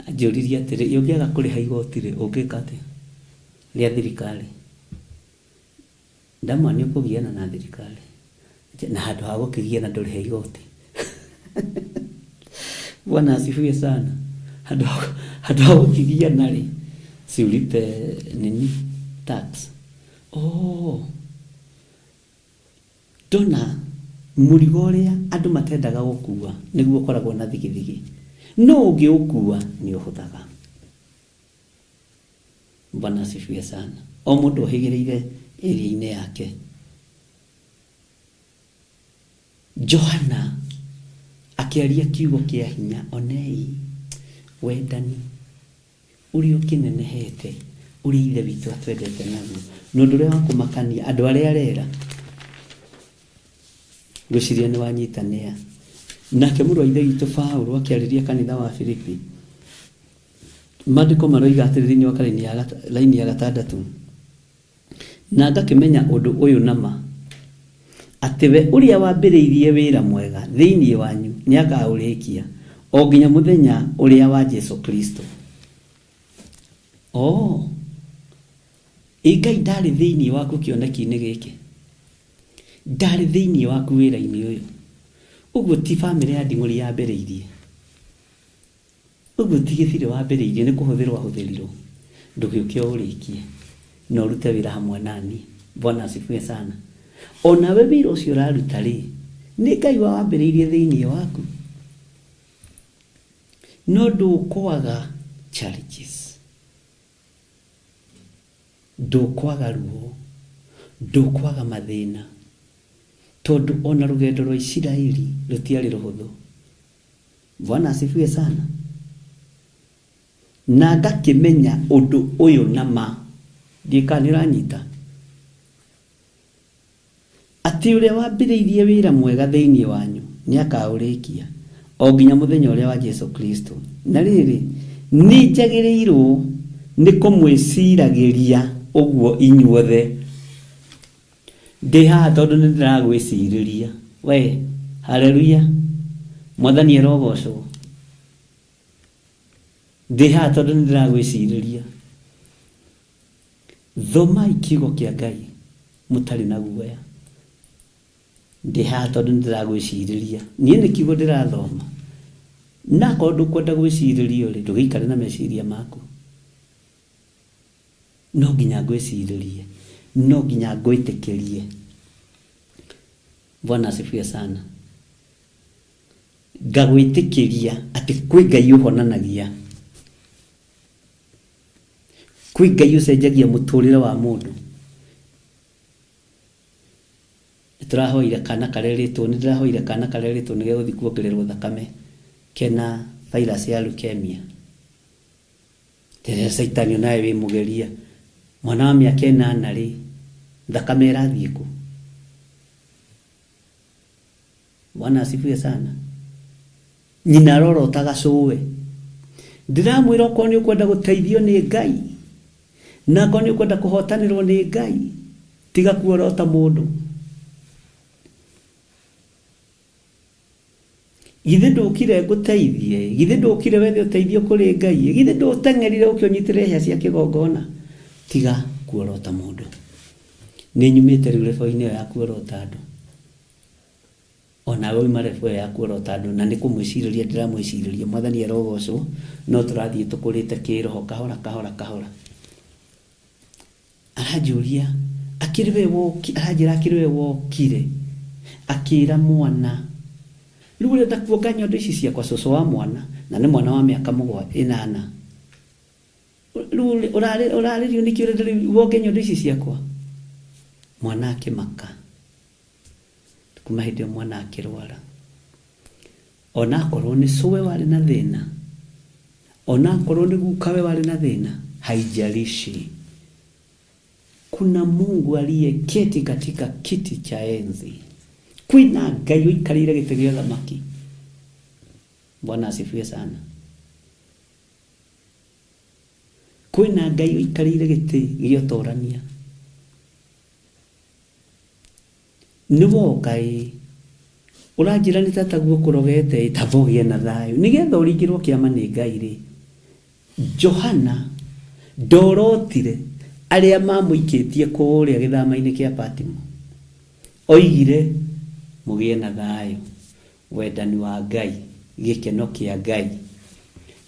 Anjũririe atĩrĩ, ĩ ũngĩaga kũrĩha igoti rĩ, ũngĩka atĩa rĩa thirikari? Ndamwĩra nĩ ũkũgiana na thirikari. Na handũ ha gũkĩgiana ndũrĩhe igoti. Bwana asifiwe sana. Handũ handũ ha gũkĩgiana rĩ, si ulipe nini tax. Oh. Ndona mũrigo ũrĩa andũ matendaga gũkua nĩguo ũkoragwo na thigithigi, no ũngĩũkua nĩ ũhũthaga. Bwana asifiwe sana. O mũndũ ohĩgĩrĩire area-inĩ yake. Johana akĩaria kiugo kĩa hinya, onei wendani. Ũrĩa ũkĩnenehete, ũrĩa Ithe witũ atwendete naguo. Na ũndũ ũrĩa wa kũmakania, andũ arĩa arera, ngwĩciria nĩ wanyita nĩa. Nake mũrũ wa Ithe witũ Paulo akĩarĩria kanitha wa Filipi, maandĩko maroiga atĩrĩ thĩinĩ wa karine ya raini ya gatandatũ, Na ngakĩmenya ũndũ ũyũ na ma, atĩ we ũrĩa wambĩrĩirie wĩra mwega thĩinĩ wanyu nĩakaũrĩkia, o nginya mũthenya ũrĩa wa Jesu Kristo. Oo, ĩ Ngai ndarĩ thĩinĩ waku kĩoneki-inĩ gĩkĩ? Ndarĩ thĩinĩ waku wĩra-inĩ ũyũ? Ũguo ti famĩlĩ ya Nding'ũri yambĩrĩirie. Ũguo ti gĩbirĩ wambĩrĩirie, nĩ kũhũthĩrwo wahũthĩrirwo. Ndũgĩũke ũũrĩkie na ũrute wĩra hamwe na niĩ. Bwana asifiwe sana. O nawe wĩra ũcio ũraruta-rĩ, nĩ Ngai wawambĩrĩirie thĩinĩ waku. No ndũkwaga challenges, ndũkwaga ruo, ndũkwaga mathĩna, tondũ ona rũgendo rwa Isiraeli rũtiarĩ rũhũthũ. Bwana asifiwe sana. Na ngakĩmenya ũndũ ũyũ na ma, ndiũĩ kana nĩ ũranyita, atĩ ũrĩa wambĩrĩirie wĩra mwega thĩinĩ wanyu nĩakaũrĩkia, o nginya mũthenya ũrĩa wa Jesu Kristo. Na rĩrĩ, nĩnjagĩrĩirũo Nĩ kũmwĩciragĩria ũguo inyuothe. Ndĩ haha tondũ nĩ ndĩragwĩcirĩria. We, haleluya! Mwathani arogocwo. Ndĩ haha tondũ nĩ ndĩragwĩcirĩria. Thomai kiugo kĩa Ngai mũtarĩ na guoya. Ndĩ haha tondũ nĩ ndĩragwĩcirĩria. Niĩ nĩ kiugo ndĩrathoma. Na akorwo ndũkwenda gwĩcirĩrio-rĩ, ndũgĩikare na meciria maku. No nginya ngwĩcirĩrie. No nginya ngwĩtĩkĩrie. Bwana asifiwe sana. Ngagwĩtĩkĩria atĩ kwĩ Ngai ũhonanagia. Kwĩ Ngai ũcenjagia mũtũrĩre wa mũndũ. Nĩtũrahoire kana karerĩtwo, nĩndĩrahoire kana karerĩtwo nĩgegũthiĩ kuongererwo thakame kena virus ya leukemia. Ndĩrera caitani onawe wĩ mũgeria. Mwana wa mĩaka ĩnana rĩ, thakame ĩrathiĩ kũ? Bwana asifiwe sana. Nyina arorotaga cũwe. Ndĩramwĩra okorwo nĩ ũkwenda gũteithio nĩ Ngai, na akorwo nĩ ũkwenda kũhotanĩrwo nĩ Ngai, tiga kuorota mũndũ. Githĩ ndũkire ngũteithie? Githĩ ndũkire wethe ũteithio kũrĩ Ngai? Githĩ ndũteng'erire ũke ũnyitĩrĩre hĩa cia kĩgongona? Tiga kuorota mũndũ. Nĩ nyumĩte rĩu level-inĩ ĩyo ya kuorota andũ. O nawe uuma level ĩyo ya kuorota andũ, na nĩ kũmwĩcirĩria ndĩramwĩcirĩria. Mwathani arogocwo, no tũrathiĩ tũkũrĩte kĩroho kahora kahora kahora. Aranjũria, akĩrĩ we woki, aranjĩra akĩrĩ we wokire, akĩra mwana, rĩu ũrenda kuonga nyondo ici ciakwa, cũcũ wa mwana, na nĩ mwana wa mĩaka mũgwa, ĩnana. Rĩu ũrarĩrio nĩkĩ ũrenda rĩu wonge nyondo ici ciakwa? Mwana akĩmaka. Kuma hĩndĩ ĩyo mwana akĩrwara. Ona akorwo nĩ cũwe warĩ na thĩna, ona akorwo nĩ gukawe warĩ na thĩna, haijalishi. Kuna Mungu aliyeketi katika kiti cha enzi. Kwĩna Ngai ũikarĩire gĩtĩ gĩa ũthamaki. Bwana asifiwe sana. Kwĩna Ngai ũikarĩire gĩtĩ gĩa ũtorania. Nĩ woka ĩĩ. Ũranjĩra nĩ tataguo ũkũrogete ĩ, taba ũgĩe na thayũ. Nĩgetha ũringĩrwo kĩama nĩ Ngai rĩ, Johana ndorotire arĩa mamũikĩtie kũrĩa gĩthama-inĩ kĩa Patimo. Oigire, mũgĩe na thayũ, wendani wa Ngai, gĩkeno kĩa Ngai.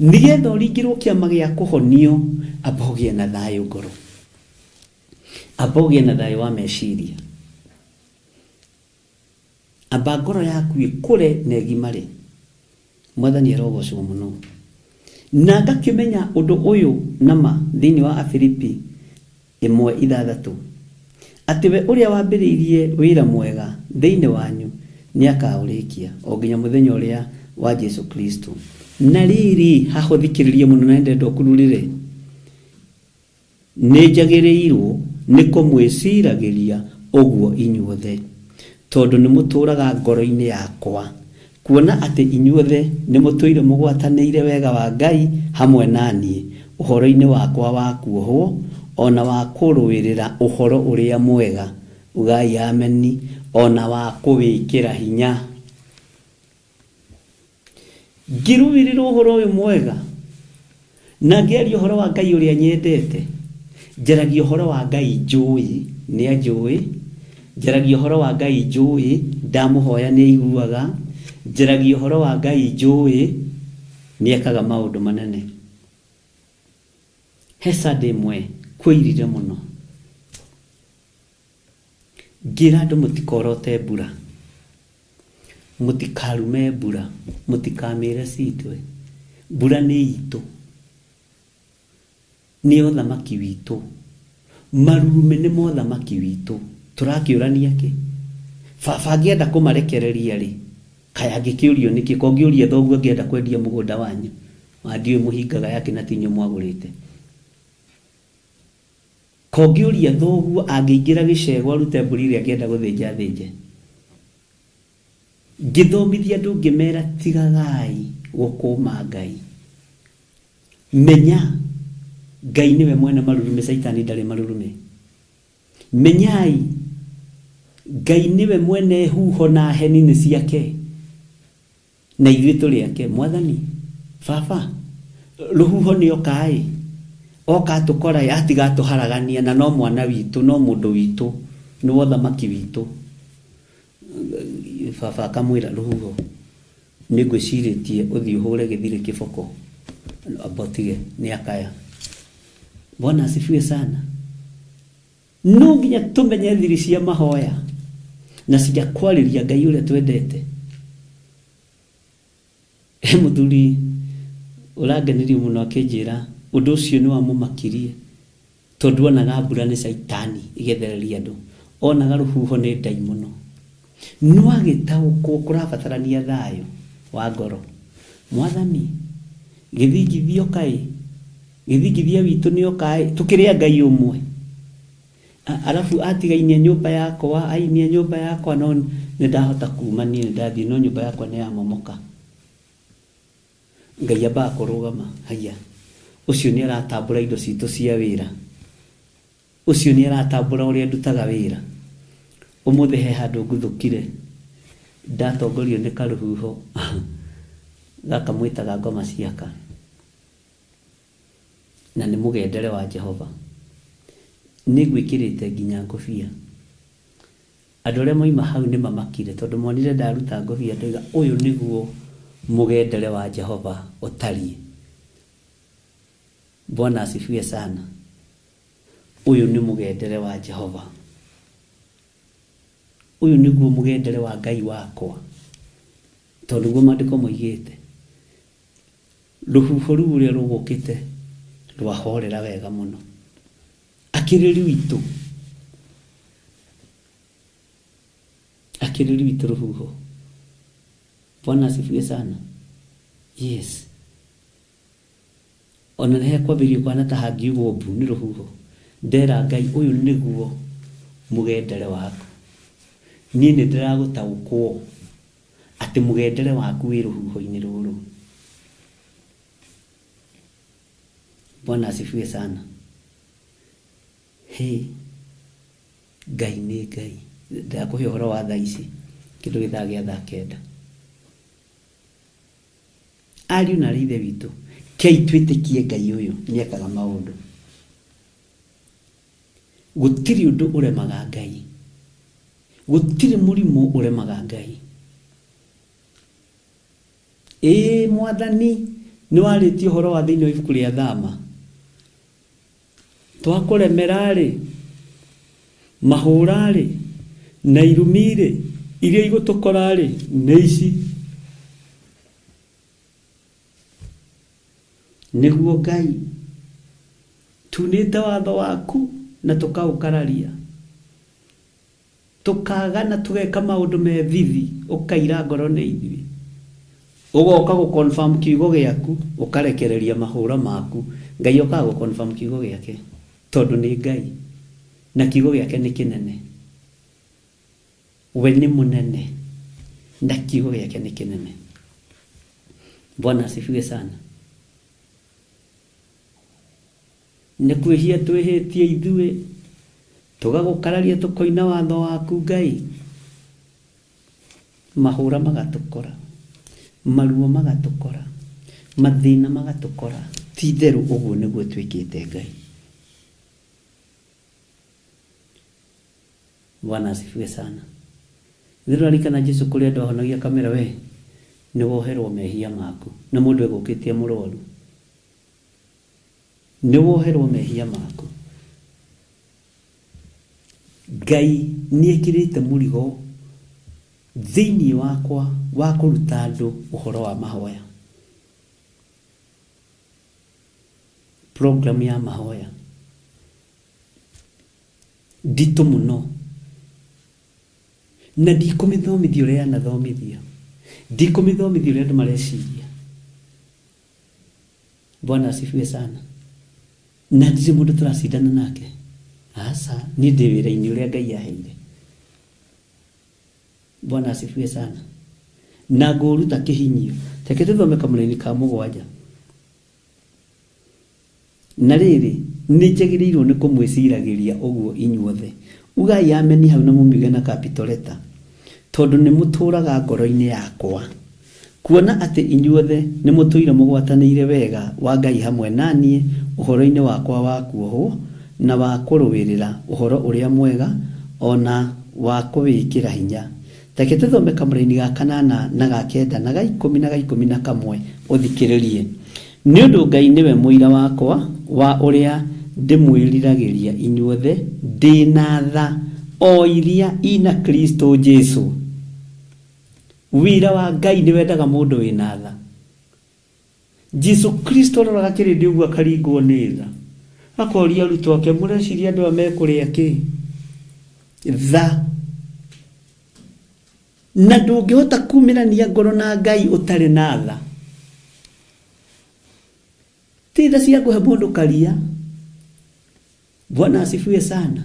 Nĩgetha ũringĩrwo kĩama gĩa kũhonio, amba ũgĩe na thayũ ngoro. Amba ũgĩe na thayũ wa meciria. Amba ngoro yaku ĩkũre na ĩgimare. Mwathani arogocwo mũno. Na ngakĩmenya ũndũ ũyũ na ma thĩinĩ wa Afilipi 1:6, atĩ we ũrĩa wambĩrĩirie wĩra mwega thĩinĩ wanyu nĩakaũrĩkia o nginya mũthenya ũrĩa wa Jesu Kristo. Na rĩrĩ, haha ũthikĩrĩrie mũno na nĩndĩrenda ũkururĩre. Nĩnjagĩrĩirwo nĩ kũmwĩciiragĩria ũguo inyuothe, tondũ nĩmũtũũraga ngoro-inĩ yakwa, kuona atĩ inyuothe nĩmũtũire mũgwatanĩire wega wa Ngai hamwe na niĩ ũhoro-inĩ wakwa wa kuohwo, o na wa kũrũĩrĩra Ũhoro-ũrĩa-Mwega, ugai Ameni, o na wa kũwĩkĩra hinya. Ngĩrũĩrĩra ũhoro ũyũ mwega na ngĩaria ũhoro wa Ngai ũrĩa nyendete, njaragia ũhoro wa Ngai njũĩ nĩ anjũĩ, njaragia ũhoro wa Ngai njũĩ ndamũhoya nĩ aiguaga, njaragia ũhoro wa Ngai njũĩ nĩ ekaga maũndũ manene. He Sunday ĩmwe kwairire mũno, Ngĩra andũ mũtikorote mbura, mũtikarume mbura, mũtikamĩre citwe. Mbura nĩ itũ, nĩ ya ũthamaki witũ. Marurumĩ nĩ ma ũthamaki witũ. Tũrakĩũrania kĩ? Baba angĩenda kũmarekereria rĩ, kaĩ angĩkĩũrio nĩkĩ? Ko ũngĩũria thoguo angĩenda kwendia mũgũnda wanyu, wa ndiũĩ mũhingaga yakĩ na ti inyuĩ mwagũrĩte. Kongĩũria thoguo angĩingĩra gĩcegũ arute mbũri ĩrĩa angĩenda gũthĩnja athĩnje. Ngĩthomithia andũ ngĩmera tigagai gũkũma Ngai. Menya Ngai nĩwe mwene marurumĩ, Caitani ndarĩ marurumĩ. Menyai Ngai nĩwe mwene huho na heni nĩ ciake na ithuĩ tũrĩ ake. Mwathani baba, rũhuho nĩ oka-ĩ, oka atũkora-ĩ, atiga atũharagania na no mwana witũ, no mũndũ witũ, nĩ wa ũthamaki witũ. Baba akamwĩra rũhuho, nĩ ngwĩcirĩtie ũthiĩ ũhũre gĩthirĩ kĩboko, amba ũtige, nĩ akaya. Bwana asifiwe sana. No nginya tũmenye thiri cia mahoya na cia kwarĩria Ngai ũrĩa twendete. He mũthuri ũrangenirie mũno akĩnjĩra ũndũ ũcio nĩ wamũmakirie tondũ onaga mbura nĩ caitani ĩgethereria andũ, onaga rũhuho nĩ ndaimono. No agĩtaũkwo kũrabatarania thayũ wa ngoro. Mwathani, gĩthingithia ũka-ĩ, gĩthingithia witũ nĩ oka-ĩ, tũkĩrĩ a Ngai ũmwe. Arabu atigainia nyũmba yakwa, ainia nyũmba yakwa no nĩ ndahota kuma niĩ nĩ ndathiĩ no nyũmba yakwa nĩ yamomoka. Ngai ambaga kũrũgama, haiya, ũcio nĩ aratambũra indo citũ cia wĩra. Ũcio nĩ aratambũra ũrĩa ndutaga wĩra. Ũmũthĩ he handũ nguthũkire, ndatongorio nĩ karũhuho gaka mwĩtaga ngoma ciaka, na nĩ mũgendere wa Jehova. Nĩ ngwĩkĩrĩte nginya ngũbia. Andũ arĩa moima hau nĩ mamakire tondũ monire ndaruta ngũbia ndoiga ũyũ nĩguo mũgendere wa Jehova ũtariĩ. Bwana asifiwe sana. Ũyũ nĩ mũgendere wa Jehova. Ũyũ nĩguo mũgendere wa Ngai wakwa. Tondũ nĩguo maandĩko moigĩte. Rũhuho rũu ũrĩa rũgũkĩte rwahorera wega mũno. Akĩrĩ rwitũ. Akĩrĩ rwitũ rũhuho. Bwana asifiwe sana. Yes. Ona nĩ hekwambĩrĩria kũhana ta hangiugwo mbu nĩ rũhuho, ndera Ngai ũyũ nĩguo mũgendere waku. Niĩ nĩ ndĩragũtaũkwo atĩ mũgendere waku wĩ rũhuho-inĩ rũrũ. Bwana asifiwe sana. Hĩ, Ngai nĩ Ngai. Ndakũhe ũhoro wa thaa ici, kĩndũ gĩthaa gĩa thaa kenda. Ariũ na aarĩ a Ithe witũ, kei twĩtĩkie Ngai ũyũ nĩ ekaga maũndũ. Gũtirĩ ũndũ ũremaga Ngai. Gũtirĩ mũrimũ ũremaga Ngai. Ĩĩ Mwathani, nĩ warĩtie ũhoro wa thĩinĩ wa ibuku rĩa Thama. Twakũremera-rĩ, mahũra-rĩ, na irumi-rĩ, iria igũtũkora-rĩ, nĩ ici. Nĩguo Ngai, tunĩte watho waku na tũkaũkararia. Tũkagana tũgeka maũndũ me thithi, ũkaira ngoro nĩ ithuĩ. Ũgoka gũ confirm kiugo gĩaku, ũkarekereria mahũra maku. Ngai okaga gũ confirm kiugo gĩake, tondũ nĩ Ngai, na kiugo gĩake nĩ kĩnene. We nĩ mũnene, na kiugo gĩake nĩ kĩnene. Bwana asifiwe sana. Nĩ kwĩhia twĩhĩtie ithuĩ, tũgagũkararia tũkoina watho waku Ngai. Mahũra magatũkora, maruo magatũkora, mathĩna magatũkora. Ti itherũ ũguo nĩguo twĩkĩte Ngai. Bwana asifiwe sana. Nĩ ndũrarikana Jesu kũrĩ andũ ahonagia akamera we nĩ woherwo mehia maku, na mũndũ egũkĩte e mũrwaru. Nĩ woherwo mehia maku. Ngai nĩ ekĩrĩte mũrigo thĩinĩ wakwa wa kũruta andũ ũhoro wa mahoya. Program ya mahoya nditũ mũno na ndikũmĩthomithia ũrĩa yanathomithio, ndikũmĩthomithia ũrĩa andũ mareciria. Bwana asifiwe sana. Na ndirĩ mũndũ tũracindana nake. Aca, niĩ ndĩ wĩra-inĩ ũrĩa Ngai aheire. Bwana asifiwe sana. Na ngũũruta kĩhinyio. Reke tũthome kamũraini ka mũgwanja. Na rĩrĩ, nĩnjagĩrĩirũo nĩ kũmwĩciragĩria ũguo inyuothe. Ugai ameni hau na mũmiuge na capital letter, tondũ nĩmũtũũraga ngoro-inĩ yakwa. Kuona atĩ inyuothe nĩmũtũire mũgwatanĩire wega wa Ngai hamwe na niĩ ũhoro-inĩ wakwa wa kuohwo, na wa kũrũĩrĩra Ũhoro-ũrĩa-Mwega, o na wa kũwĩkĩra hinya. Ta reke tũthome kamũraini ga kanana na ga kenda na ga ikũmi na ga ikũmi na kamwe ũthikĩrĩrie. Nĩ ũndũ Ngai nĩwe mũira wakwa wa ũrĩa ndĩmwĩriragĩria inyuothe ndĩ na tha o iria i na Kristo Jesu. Wĩra wa Ngai nĩ wendaga mũndũ wĩna tha. Jesu Kristo aroraga kĩrĩndĩ ũguo akaringwo nĩ tha. Akoria arutwo ake, mũreciria andũ aya mekũrĩa kĩ? Tha. Na ndũngĩhota kumĩrania ngoro na Ngai ũtarĩ na tha. Ti tha cia kũhe mũndũ karia. Bwana asifiwe sana.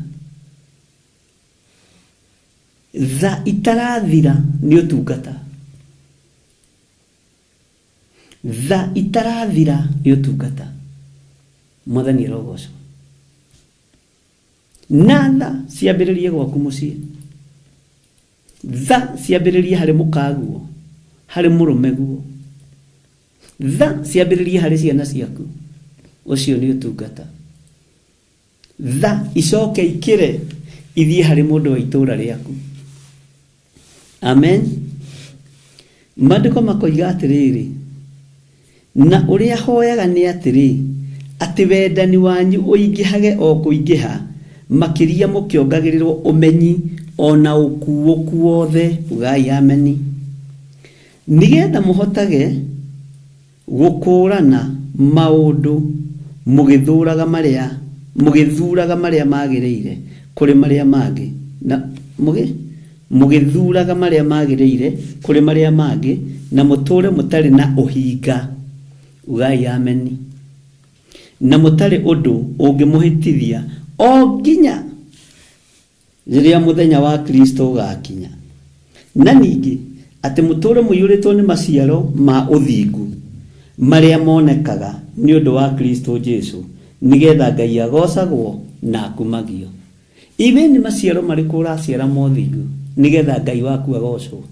Tha itarathira nĩ ũtungata. Tha itarathira nĩ ũtungata. Mwathani arogocwo. Na tha ciambĩrĩrie gwaku mũciĩ. Tha ciambĩrĩrie harĩ mũkaguo, harĩ mũrũmeguo. Tha ciambĩrĩrie harĩ ciana ciaku. Ũcio nĩ ũtungata. Tha icoke ikĩre ithiĩ harĩ mũndũ wa itũũra rĩaku. Amen. Maandĩko makoiga atĩrĩrĩ, na ũrĩa hoyaga nĩ atĩrĩ, atĩ wendani wanyu ũingĩhage o kũingĩha makĩria mũkĩongagĩrĩrwo ũmenyi o na ũkuũku wothe. Ugai ameni. Nĩgetha mũhotage Gũkũũrana maũndũ mũgĩthũũraga marĩa mũgĩthuuraga marĩa magĩrĩire kũrĩ marĩa mangĩ, na mũgĩ mũgĩthuuraga marĩa magĩrĩire kũrĩ marĩa mangĩ, na mũtũũre mũtarĩ na ũhinga. Ugai ameni. Na mũtarĩ ũndũ ũngĩmũhĩtithia o nginya Rĩrĩa mũthenya wa Kristo ũgaakinya. Na ningĩ, atĩ mũtũũre mũiyũrĩtwo nĩ maciaro ma ũthingu marĩa monekaga nĩ ũndũ wa Kristo Jesu, nĩ getha Ngai agoocagwo na akumagio. Ĩ wee nĩ maciaro marĩkũ ũraciara ma ũthingu nĩ getha Ngai waku agoocwo?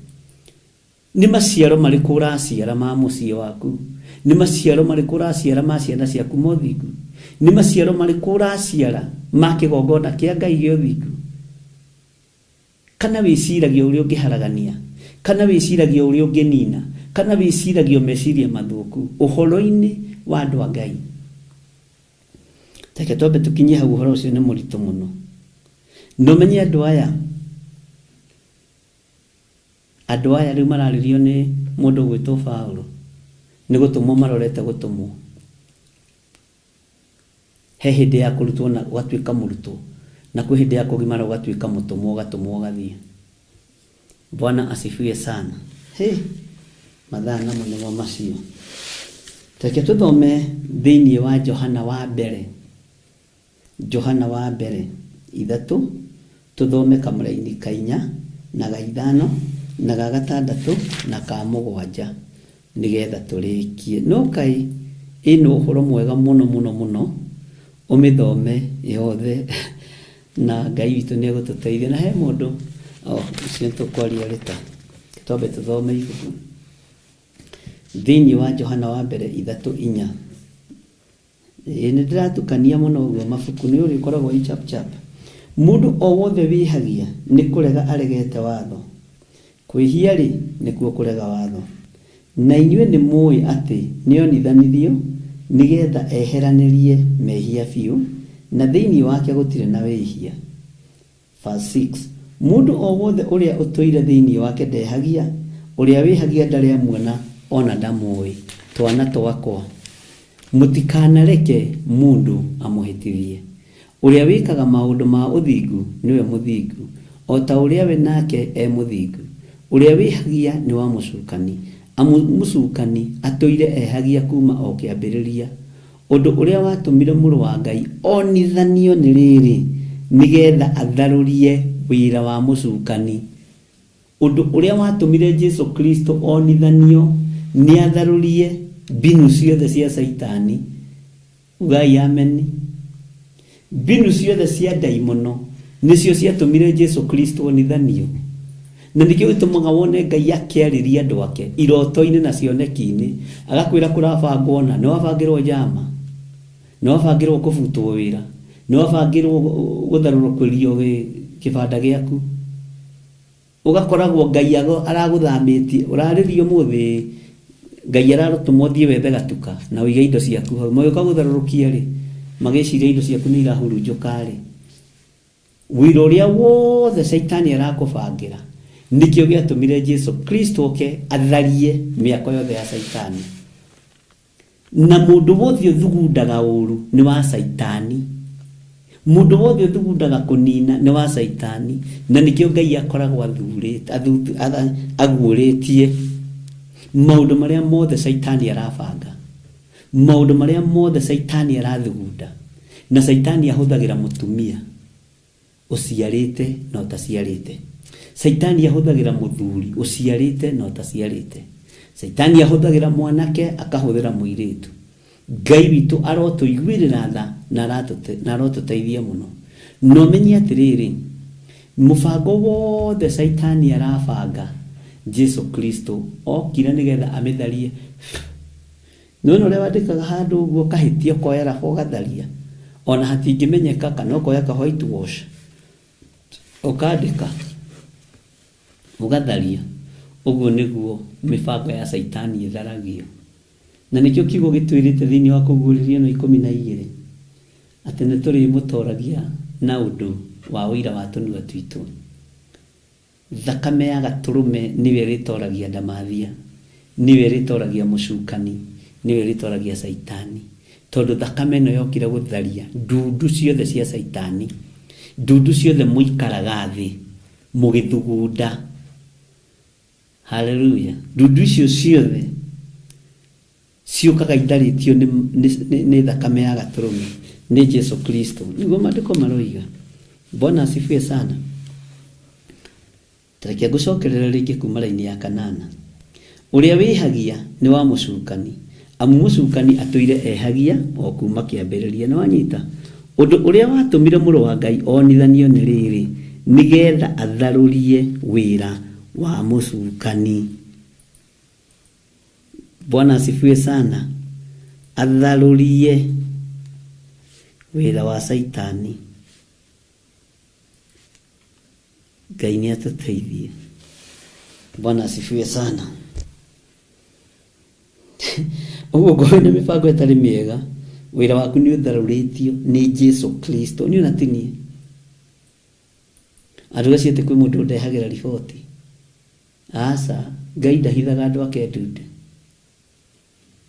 Nĩ maciaro marĩkũ ũraciara ma mũciĩ waku? Nĩ maciaro marĩkũ ũraciara ma ciana ciaku ma ũthingu? Nĩ maciaro marĩkũ ũraciara ma kĩgongona kĩa Ngai gĩa ũthingu? Kana wĩciragia ũrĩa ũngĩharagania? Kana wĩciragia ũrĩa ũngĩnina? Kana wĩciragia o meciria mathũku ũhoro-inĩ wa andũ a Ngai? Reke twambe tũkinyie hau, ũhoro ũcio nĩ mũritũ mũno. Na ũmenye andũ aya Andũ aya rĩu mararĩrio nĩ mũndũ ũgwĩtwo Paulo, nĩ gũtũmwo marorete gũtũmwo. He hĩndĩ ya kũrutwo na ũgatuĩka mũrutwo, na kwĩ hĩndĩ ya kũgimara ũgatuĩka mũtũmwo, ũgatũmwo ũgathiĩ. Bwana asifiwe sana. Hĩ, mathaa namo nĩmo macio. Reke tũthome thĩinĩ wa Johana wa mbere. Johana wa mbere ithatũ, tũthome kamũraini ka inya, na ga ithano, na ga gatandatũ, na ka mũgwanja, nĩgetha tũrĩkie. No kaĩ ĩno ũhoro mwega mũno mũno mũno, ũmĩthome yothe, na Ngai witũ nĩ egũtũteithia. Na he mũndũ, oh, ũcio nĩtũkwaria later. Twambe tũthome ibuku. Thĩinĩ wa Johana wa mbere ithatũ inya. Ĩĩ nĩ ndĩratukania mũno ũguo mabuku nĩ ũrĩ ũkoragwo wĩ chap chap. Mũndũ o wothe wĩhagia nĩ kũrega aregete watho. Kwĩhia rĩ nĩkuo kũrega watho. Na inyuĩ nĩ mũĩ atĩ nĩonithanirio nĩ getha eheranĩrie mehia biũ, na thĩinĩ wake gũtirĩ na wĩhia. Verse 6, Mũndũ o wothe ũrĩa ũtũire thĩinĩ wake ndehagia, ũrĩa wĩhagia ndarĩ amuona o na ndamũũĩ. Twana twakwa, mũtikanareke mũndũ amũhĩtithie. Ũrĩa wĩkaga maũndũ ma ũthingu nĩwe mũthingu, o ta ũrĩa we nake e mũthingu. Ũrĩa wĩhagia nĩ wa mũcukani, amu mũcukani atũire ehagia kuuma o kĩambĩrĩria. Ũndũ ũrĩa watũmire Mũrũ wa Ngai onithanio nĩ rĩrĩ, nĩ getha atharũrie wĩra wa mũcukani. Ũndũ ũrĩa watũmire Jesu Kristo onithanio nĩ atharũrie mbinu ciothe cia Caitani. Ugai ameni. Mbinu ciothe cia ndaimono nĩcio ciatũmire Jesu Kristo onithanio. Na nĩkĩo gĩtũmaga wone Ngai akĩarĩria andũ ake iroto-inĩ na cioneki-inĩ, agakwĩra kũrabangwo na nĩ wabangĩrwo njama, nĩ wabangĩrwo kũbutwo wĩra, nĩ wabangĩrwo gũtharũrũkĩrio kĩbanda gĩaku. Ũgakoragwo Ngai aragũthamĩtie, ũrarĩrio ũmũthĩ Ngai ararũtũma ũthiĩ wethe gatuka na ũige indo ciaku hau. Magĩũka gũtharũrũkia rĩ, magĩciria indo ciaku nĩ irahurunjũka rĩ, wĩra ũrĩa wothe Caitani arakũbangĩra nĩkĩo gĩatũmire Jesu Kristo oke atharie mĩako yothe ya Caitani. Na mũndũ wothe ũthugundaga ũru nĩ wa Caitani. Mũndũ wothe ũthugundaga kũnina nĩ wa Caitani. Na nĩkĩo Ngai akoragwo aguũrĩtie maũndũ marĩa mothe Caitani arabanga, maũndũ marĩa mothe Caitani arathugunda. Na Caitani ahũthagĩra mũtumia ũciarĩte na ũtaciarĩte. Caitani ahũthagĩra mũthuri ũciarĩte na ũtaciarĩte. Caitani ahũthagĩra mwanake akahũthĩra mũirĩtu. Ngai witũ arotũiguĩrĩra tha na arotũteithia mũno. Na ũmenye atĩrĩrĩ, mũbango wothe Caitani arabanga, Jesu Kristo okire nĩgetha amĩtharie. Nĩwona ũrĩa wandĩkaga handũ ũguo ũkahĩtia ũkoya raba ũgatharia, ona hatingĩmenyeka, kana ũkoya ka white wash ũkandĩka ũgatharia. Ũguo nĩguo mĩbango ya Caitani ĩtharagio. Na nĩkĩo kiugo gĩtwĩrĩte thĩinĩ wa Kũguũrĩrio ĩno 12 atĩ nĩ tũrĩmũtoragia na ũndũ wa ũira wa tũnua twitũ. Thakame ya gatũrũme nĩyo ĩrĩtoragia ndamathia, nĩyo ĩrĩtoragia mũcukani, nĩyo ĩrĩtoragia Caitani. Tondũ thakame ĩno yokire gũtharia ndundu ciothe cia Caitani, ndundu ciothe mũikaraga thĩ mũgĩthugunda. Haleluya. Ndundu icio ciothe ciũkaga itharĩtio nĩ thakame ya gatũrũme, nĩ Jesu Kristo. Nĩguo maandĩko maroiga. Bwana asifiwe sana. Tareke ngũcokerere rĩngĩ kuma raini ya kanana. Ũrĩa wĩhagia nĩ wa mũcukani, amu mũcukani atũire ehagia o kuma kĩambĩrĩria. Nĩ wanyita? Ũndũ ũrĩa watũmire mũrũ wa Ngai onithanio nĩ rĩrĩ, nĩgetha atharũrie wĩra wa mũcukani. Bwana asifiwe sana. Atharũrie wĩra wa Caitani. Ngai nĩ atũteithie. Bwana asifiwe sana. Ũguo ngorwo na mĩbango ĩtarĩ mĩega, wĩra waku nĩ ũtharũrĩtio nĩ Jesu Kristo. Niĩ ona ti niĩ. Andũ acio atĩ kwĩ mũndũ ũndehagĩra riboti. Aca, Ngai ndahithaga andũ ake ndunde.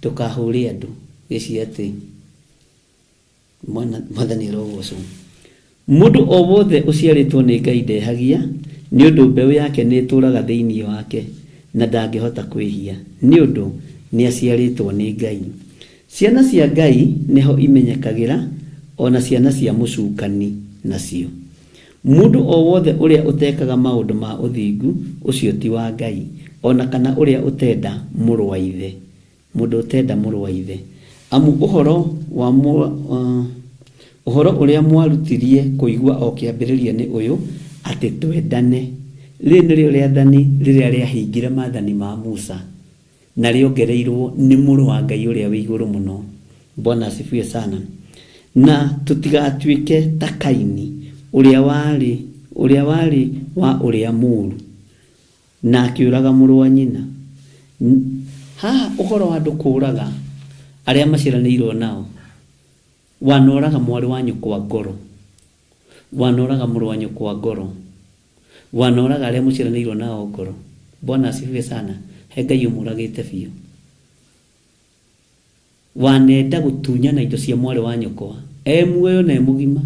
Ndũkahũre andũ gĩciria atĩ Mwathani arogocwo. Mũndũ o wothe ũciarĩtwo nĩ Ngai ndehagia, nĩ ũndũ mbeũ yake nĩ ĩtũũraga thĩinĩ wake, na ndangĩhota kwĩhia, nĩ ũndũ nĩ aciarĩtwo nĩ Ngai. Ciana cia Ngai nĩho imenyekagĩra, o na ciana cia mũcukani nacio. Mũndũ o wothe ũrĩa ũtekaga maũndũ ma ũthingu, ũcio ti wa Ngai, o na kana ũrĩa ũtenda mũrũ wa ithe. Mũndũ ũtenda mũrũ wa ithe. Amu ũhoro ũrĩa mwarutirie kũigua o kĩambĩrĩria nĩ ũyũ, atĩ twendane. Rĩrĩ nĩrĩo rĩathani rĩrĩa rĩahingire maathani ma Musa, na rĩongereirwo nĩ mũrũ wa Ngai ũrĩa wĩ igũrũ mũno. Bwana asifiwe sana. Na tũtigatuĩke ta Kaini, ũrĩa warĩ wa ũrĩa mũũru, na akĩũraga mũrũ wa nyina. Haha ũhoro wa andũ kũũraga arĩa maciaranĩirwo nao, wanoraga mwarĩ wa nyũkwa ngoro, wanoraga mũrũ wa nyũkwa ngoro, wanoraga arĩa mũciaranĩirwo nao ngoro. Bwana asifiwe sana. He Ngai ũmũragĩte biũ. Wanenda gũtunyana indo cia mwarĩ wa nyũkwa e muoyo na e mũgima,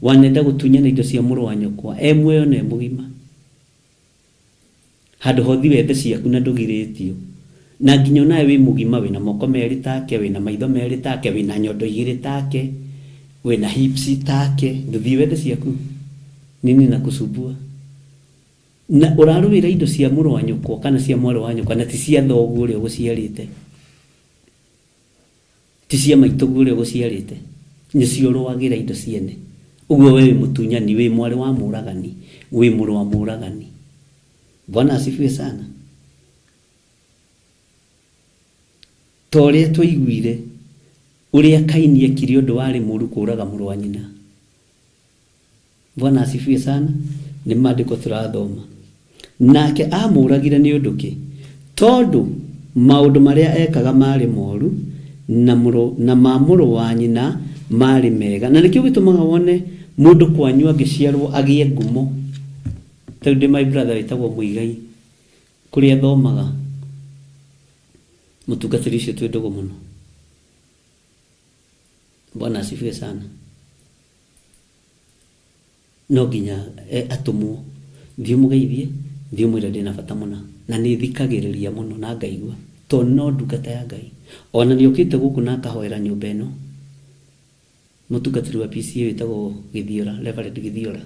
wanenda gũtunyana indo cia mũrũ wa nyũkwa e muoyo na e mũgima. Handũ hothi wethe ciaku na ndũgirĩtio. Na nginya onawe wĩ mũgima, wĩna moko merĩ take, wĩna maitho merĩ take, wĩna nyondo igĩrĩ take, wĩna hips take, ndũthiĩ wethe ciaku. Nini nakusumbua? Na ũrarũĩra indo cia mũrũ wa nyũkwa kana cia mwarĩ wa nyũkwa, na ti cia thoguo ũrĩa ũgũciarĩte. Ti cia maitũguo ũrĩa ũgũciarĩte, nĩcio ũrũagĩra indo ciene. Ũguo we wĩ mũtunyani, wĩ mwarĩ wa mũragani, wĩ mũrũ wa mũragani. Bwana asifiwe sana. Ta ũrĩa twaiguire ũrĩa Kaini ekire ũndũ warĩ mũru kũraga mũrũ wa nyina. Bwana asifiwe sana. Nĩ maandĩko tũrathoma. Nake amũragire nĩ ũndũ kĩ? Tondũ maũndũ marĩa ekaga marĩ moru na mũrũ, na ma mũrũ wa nyina marĩ mega. Na nĩkĩo gĩtũmaga wone mũndũ kwanyu angĩciarwo agĩe ngumo. Ta rĩu ndĩ my brother wĩtagwo Mũigai, kũrĩa athomaga, mũtungatĩri ũcio twĩ ndũgũ mũno. Bwana asifiwe sana. No nginya atũmwo, thiĩ ũmũgeithie, thiĩ ũmwĩre ndĩna bata mũna. Na nĩ thikagĩrĩria mũno na ngaigua, tondũ no ndungata ya Ngai. Ona nĩ okĩte gũkũ na akahoera nyũmba ĩno. Mũtungatĩri wa PCEA wĩtagwo Gĩthiora, Reverend Gĩthiora.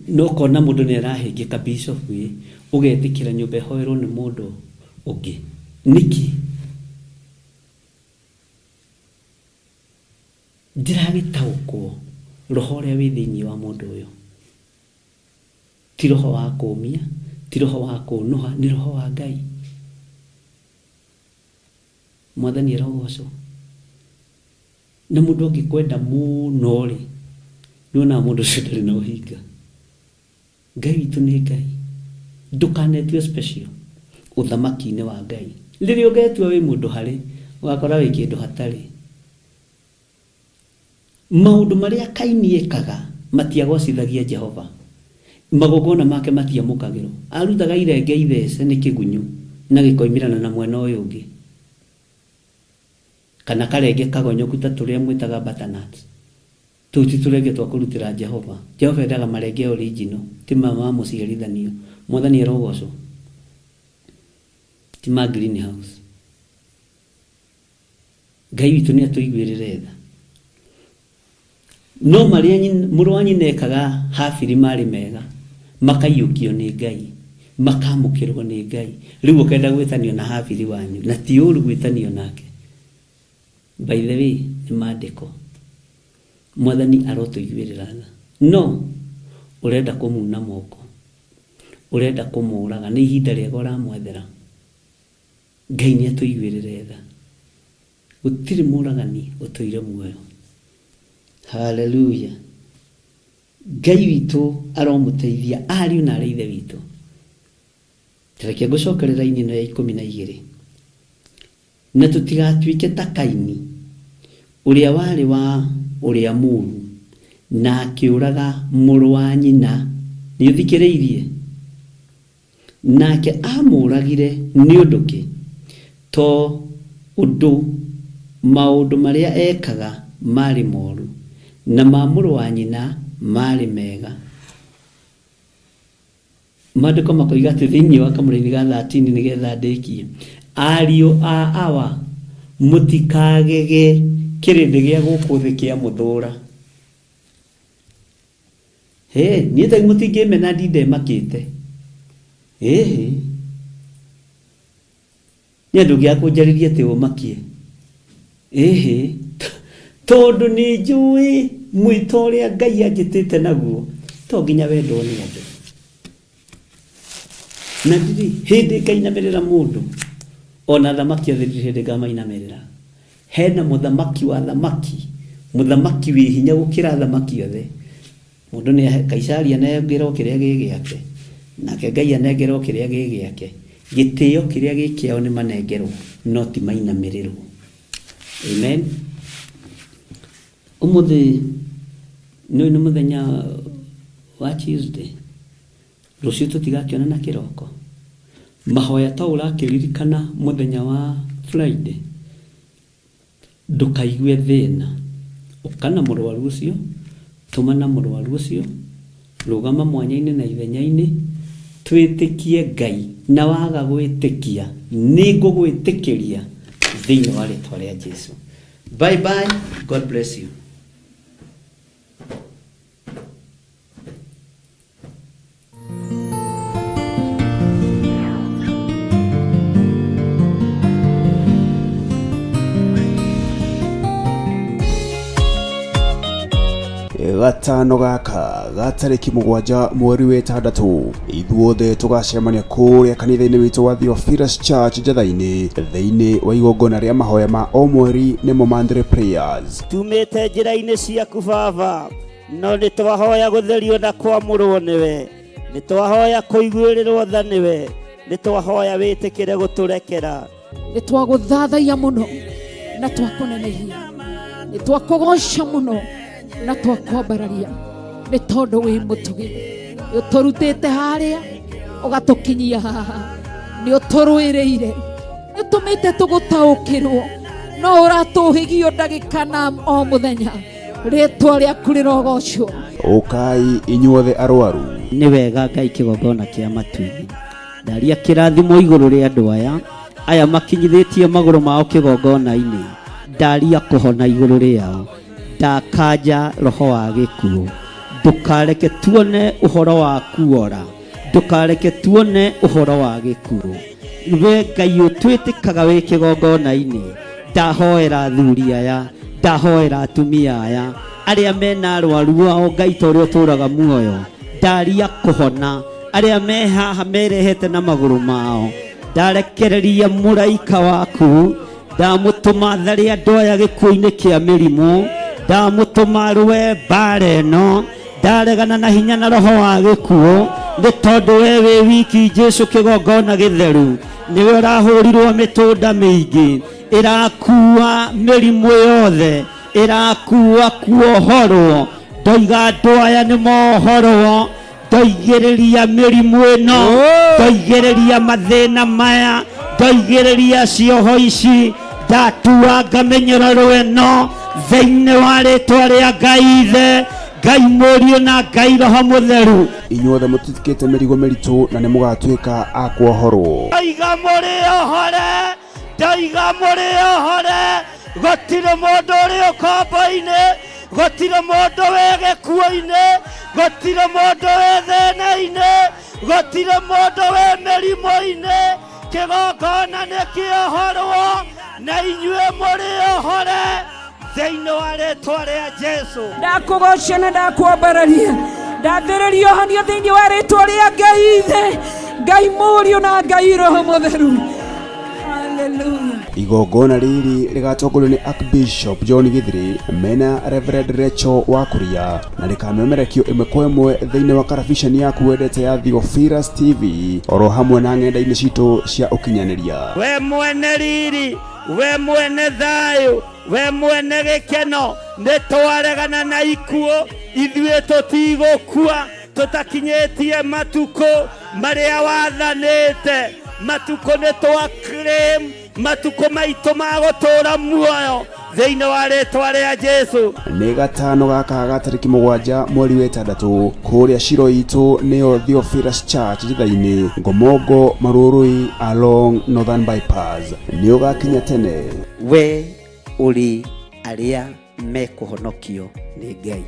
No ũkona mũndũ nĩ arahĩngĩka bishop ĩ, ũgetĩkĩra nyũmba ĩhoerwo nĩ mũndũ ũngĩ. Nĩkĩ? Ndiragĩtaũkwo roho ũrĩa wĩ thĩinĩ wa mũndũ ũyũ. Ti roho wa kũũmia, ti roho wa kũũnũha, nĩ roho wa Ngai. Mwathani arogocwo. Na mũndũ angĩkwenda mũno-rĩ, nĩwonaga mũndũ ũcio ndarĩ na ũhinga. Ngai witũ nĩ Ngai. Ndũkanetue special ũthamaki-inĩ wa Ngai. Rĩrĩa ũgetua wĩ mũndũ harĩ, ũgakora wĩ kĩndũ hatarĩ. Maũndũ marĩa Kaini ekaga matiagocithagia Jehova. Magongona make matiamũkagĩrwo. Arutaga irenge ithece nĩ kĩgunyũ na gĩkoimĩrana na mwena ũyũ ũngĩ. Kana karenge kagonyoku ta tũrĩa mwĩtaga butternut. Tũu ti tũrenge twa kũrutĩra Jehova. Jehova endaga marenge original, ti maya ma mũciarithanio. Mwathani arogocwo. Ti ma greenhouse. Ngai witũ nĩ atũiguĩrĩre tha. No marĩa mũrũ wa nyina ekaga Habili marĩ mega, makaiyũkio nĩ Ngai, makamũkĩrwo nĩ Ngai. Rĩu ũkenda gwĩtanio na Habili wanyu, na ti ũru gwĩtanio nake. By the way, nĩ mandĩko. Mwathani arotũiguĩrĩra tha. No ũrenda kũmuna moko, ũrenda kũmũraga, nĩ ihinda rĩega ũramwethera. Ngai nĩ atũiguĩrĩre tha. Gũtirĩ mũragani ũtũire muoyo. Haleluya. Ngai witũ aromũteithia ariũ na arĩ ithe witũ. Reke ngũcokerera raini ĩno ya 12. Na tũtigatuĩke ta Kaini, ũrĩa warĩ wa ũrĩa mũũru, na akĩũraga mũrũ wa nyina. Nĩ ũthikĩrĩirie? Nake aamũũragire nĩ ũndũ kĩ? To ũndũ maũndũ marĩa eekaga maarĩ moru, na ma mũrũ wa nyina maarĩ mega. Maandĩko makoiga atĩ thĩinĩ wa kamũraini ga 13 nĩgetha ndĩkie, ariũ a Awa, mũtikagege kĩrĩndĩ gĩa gũkũ thĩ kĩamũthũũra. Hĩ, niĩ ta mũtingĩmena ndinde makĩte. Ĩhĩ. Nĩ andũ ũngĩaga kũnjarĩria atĩ ũmakie. Ĩhĩ. Tondũ nĩ njũĩ mwĩto ũrĩa Ngai anjĩtĩte naguo, to nginya wendwo nĩ andũ. Na ndirĩ hĩndĩ ngainamĩrĩra mũndũ, ona athamaki othe ndirĩ hĩndĩ ngamainamĩrĩra. Hena mũthamaki wa athamaki, mũthamaki wĩ hinya gũkĩra athamaki othe. Mũndũ nĩ Kaisari anengerwo kĩrĩa gĩ gĩake, nake Ngai anengerwo kĩrĩa gĩ gĩake. Gĩtĩo kĩrĩa gĩ kĩao nĩ manengerwo, no ti mainamĩrĩrwo. Amen. Ũmũthĩ nĩ nĩ mũthenya wa Tuesday. Rũciũ tũtigakĩonana kĩroko. Mahoya to ũrakĩririkana mũthenya wa Friday. Ndũkaigue thĩna. Ũka na mũrwaru ũcio, tũmana mũrwaru ũcio, rũgama mwanya-inĩ na ithenya-inĩ, twĩtĩkie Ngai, na waga gwĩtĩkia, nĩngũgwĩtĩkĩria thĩinĩ wa rĩtwa rĩa Jesu. Bye bye, God bless you. Gatano gaka ga tarĩki 7 mweri wa 6, ithuothe tũgacemania kũrĩa kanitha-inĩ witũ wa Theophilus Church Njatha-inĩ, thĩinĩ wa igongona rĩa mahoya ma o mweri nĩmo monthly prayers. Tumĩte njĩra-inĩ ciaku Baba, no nĩ twahoya gũtherio na kwamũrwo nĩwe, nĩ twahoya kũiguĩrĩrwo tha nĩwe, nĩ twahoya wĩtĩkĩre gũtũrekera. Nĩ twagũthathaiya mũno na twakũnenehia, nĩ twakũgoca mũno na twakwambararia, nĩ tondũ wĩ mũtugi. Nĩ ũtũrutĩte harĩa ũgatũkinyia haha, nĩ ũtũrũĩrĩire, nĩ ũtũmĩte tũgũtaũkĩrwo, no ũratũhĩgio ndagĩka na o mũthenya. Rĩtwa rĩaku rĩrogocwo. Ũkai inyuothe arwaru. Nĩ wega Ngai kĩgongona kĩa matu-inĩ. Ndaria kĩrathimo igũrũ rĩa andũ aya, aya makinyithĩtie magũrũ mao kĩgongona-inĩ. Ndaria kũhona igũrũ rĩao. Ndakanja roho wa gĩkuũ. Ndũkareke tuone ũhoro wa kuora. Ndũkareke tuone ũhoro wa gĩkuũ. We Ngai ũtwĩtĩkaga wĩ kĩgongona-inĩ. Ndahoera athuri aya, ndahoera atumia aya, arĩa mena arwaru ao Ngai ta ũrĩa ũtũraga muoyo. Ndaria kũhona arĩa me haha merehete na magũrũ mao. Ndarekereria mũraika waku, ndamũtũma tharĩ andũ aya gĩkuũ-inĩ kĩa mĩrimũ, ndamũtũma rũe mbara ĩno, ndaregana na hinya na roho wa gĩkuũ, nĩ tondũ we wĩ wiki Jesu kĩgongona gĩtheru, nĩwe ũrahũrirwo mĩtũnda mĩingĩ, ĩrakua mĩrimũ yothe, ĩrakua kuohorwo. Ndoiga andũ aya nĩ mohorwo, ndoigĩrĩria mĩrimũ ĩno, ndoigĩrĩria mathĩna maya, ndoigĩrĩria cioho ici, ndatuanga mĩnyororo ĩno thĩinĩ wa rĩtwa rĩa Ngai Ithe, Ngai Mũriũ na Ngai Roho Mũtheru. Inyuothe mũtitikĩte mĩrigo mĩritũ na nĩ mũgatuĩka a kuohorwo. Ndoiga mũrĩ ohore, ndoiga mũrĩ ohore, gũtirĩ mũndũ ũrĩ ũkombo-inĩ, gũtirĩ mũndũ wĩ gĩkuũ-inĩ, gũtirĩ mũndũ wĩ thĩna-inĩ, gũtirĩ mũndũ wĩ mĩrimũ-inĩ. Kĩgongona nĩ kĩohorwo na inyuĩ mũrĩ ohore thĩinĩ wa rĩtwa rĩa Jesu. Ndakũgoca na ndakwambararia, ndathĩrĩria ũhonio thĩinĩ wa rĩtwa rĩa Ngai Ithe, Ngai Mũriũ na Ngai Roho Mũtheru. Hallelujah. Igongona rĩrĩ rĩgatongorio nĩ Archbishop John Githiri mena Reverend Rachel Wakuria, na rĩkamemerekio ĩmwe kwa ĩmwe thĩinĩ wa karabiceni yaku wendete ya Theophilus TV, oro hamwe na ng'enda-inĩ citũ cia ũkinyanĩria. We mwene riri, we mwene thayũ, we mwene gĩkeno, nĩ twaregana na ikuũ, ithuĩ tũtigũkua tũtakinyĩtie matukũ marĩa wathanĩte. Matukũ nĩ twa claim matukũ maitũ ma gũtũũra muoyo thĩinĩ wa rĩtwa rĩa Jesu. Nĩ gatano gaka ga tarĩki 7 mweri wa 6 kũrĩa Shilo itũ nĩyo Theophilus Church Njatha-inĩ, Ngomongo, Marurui along Northern Bypass. Nĩ ũgakinya tene. We ũrĩ arĩa mekũhonokio nĩ Ngai.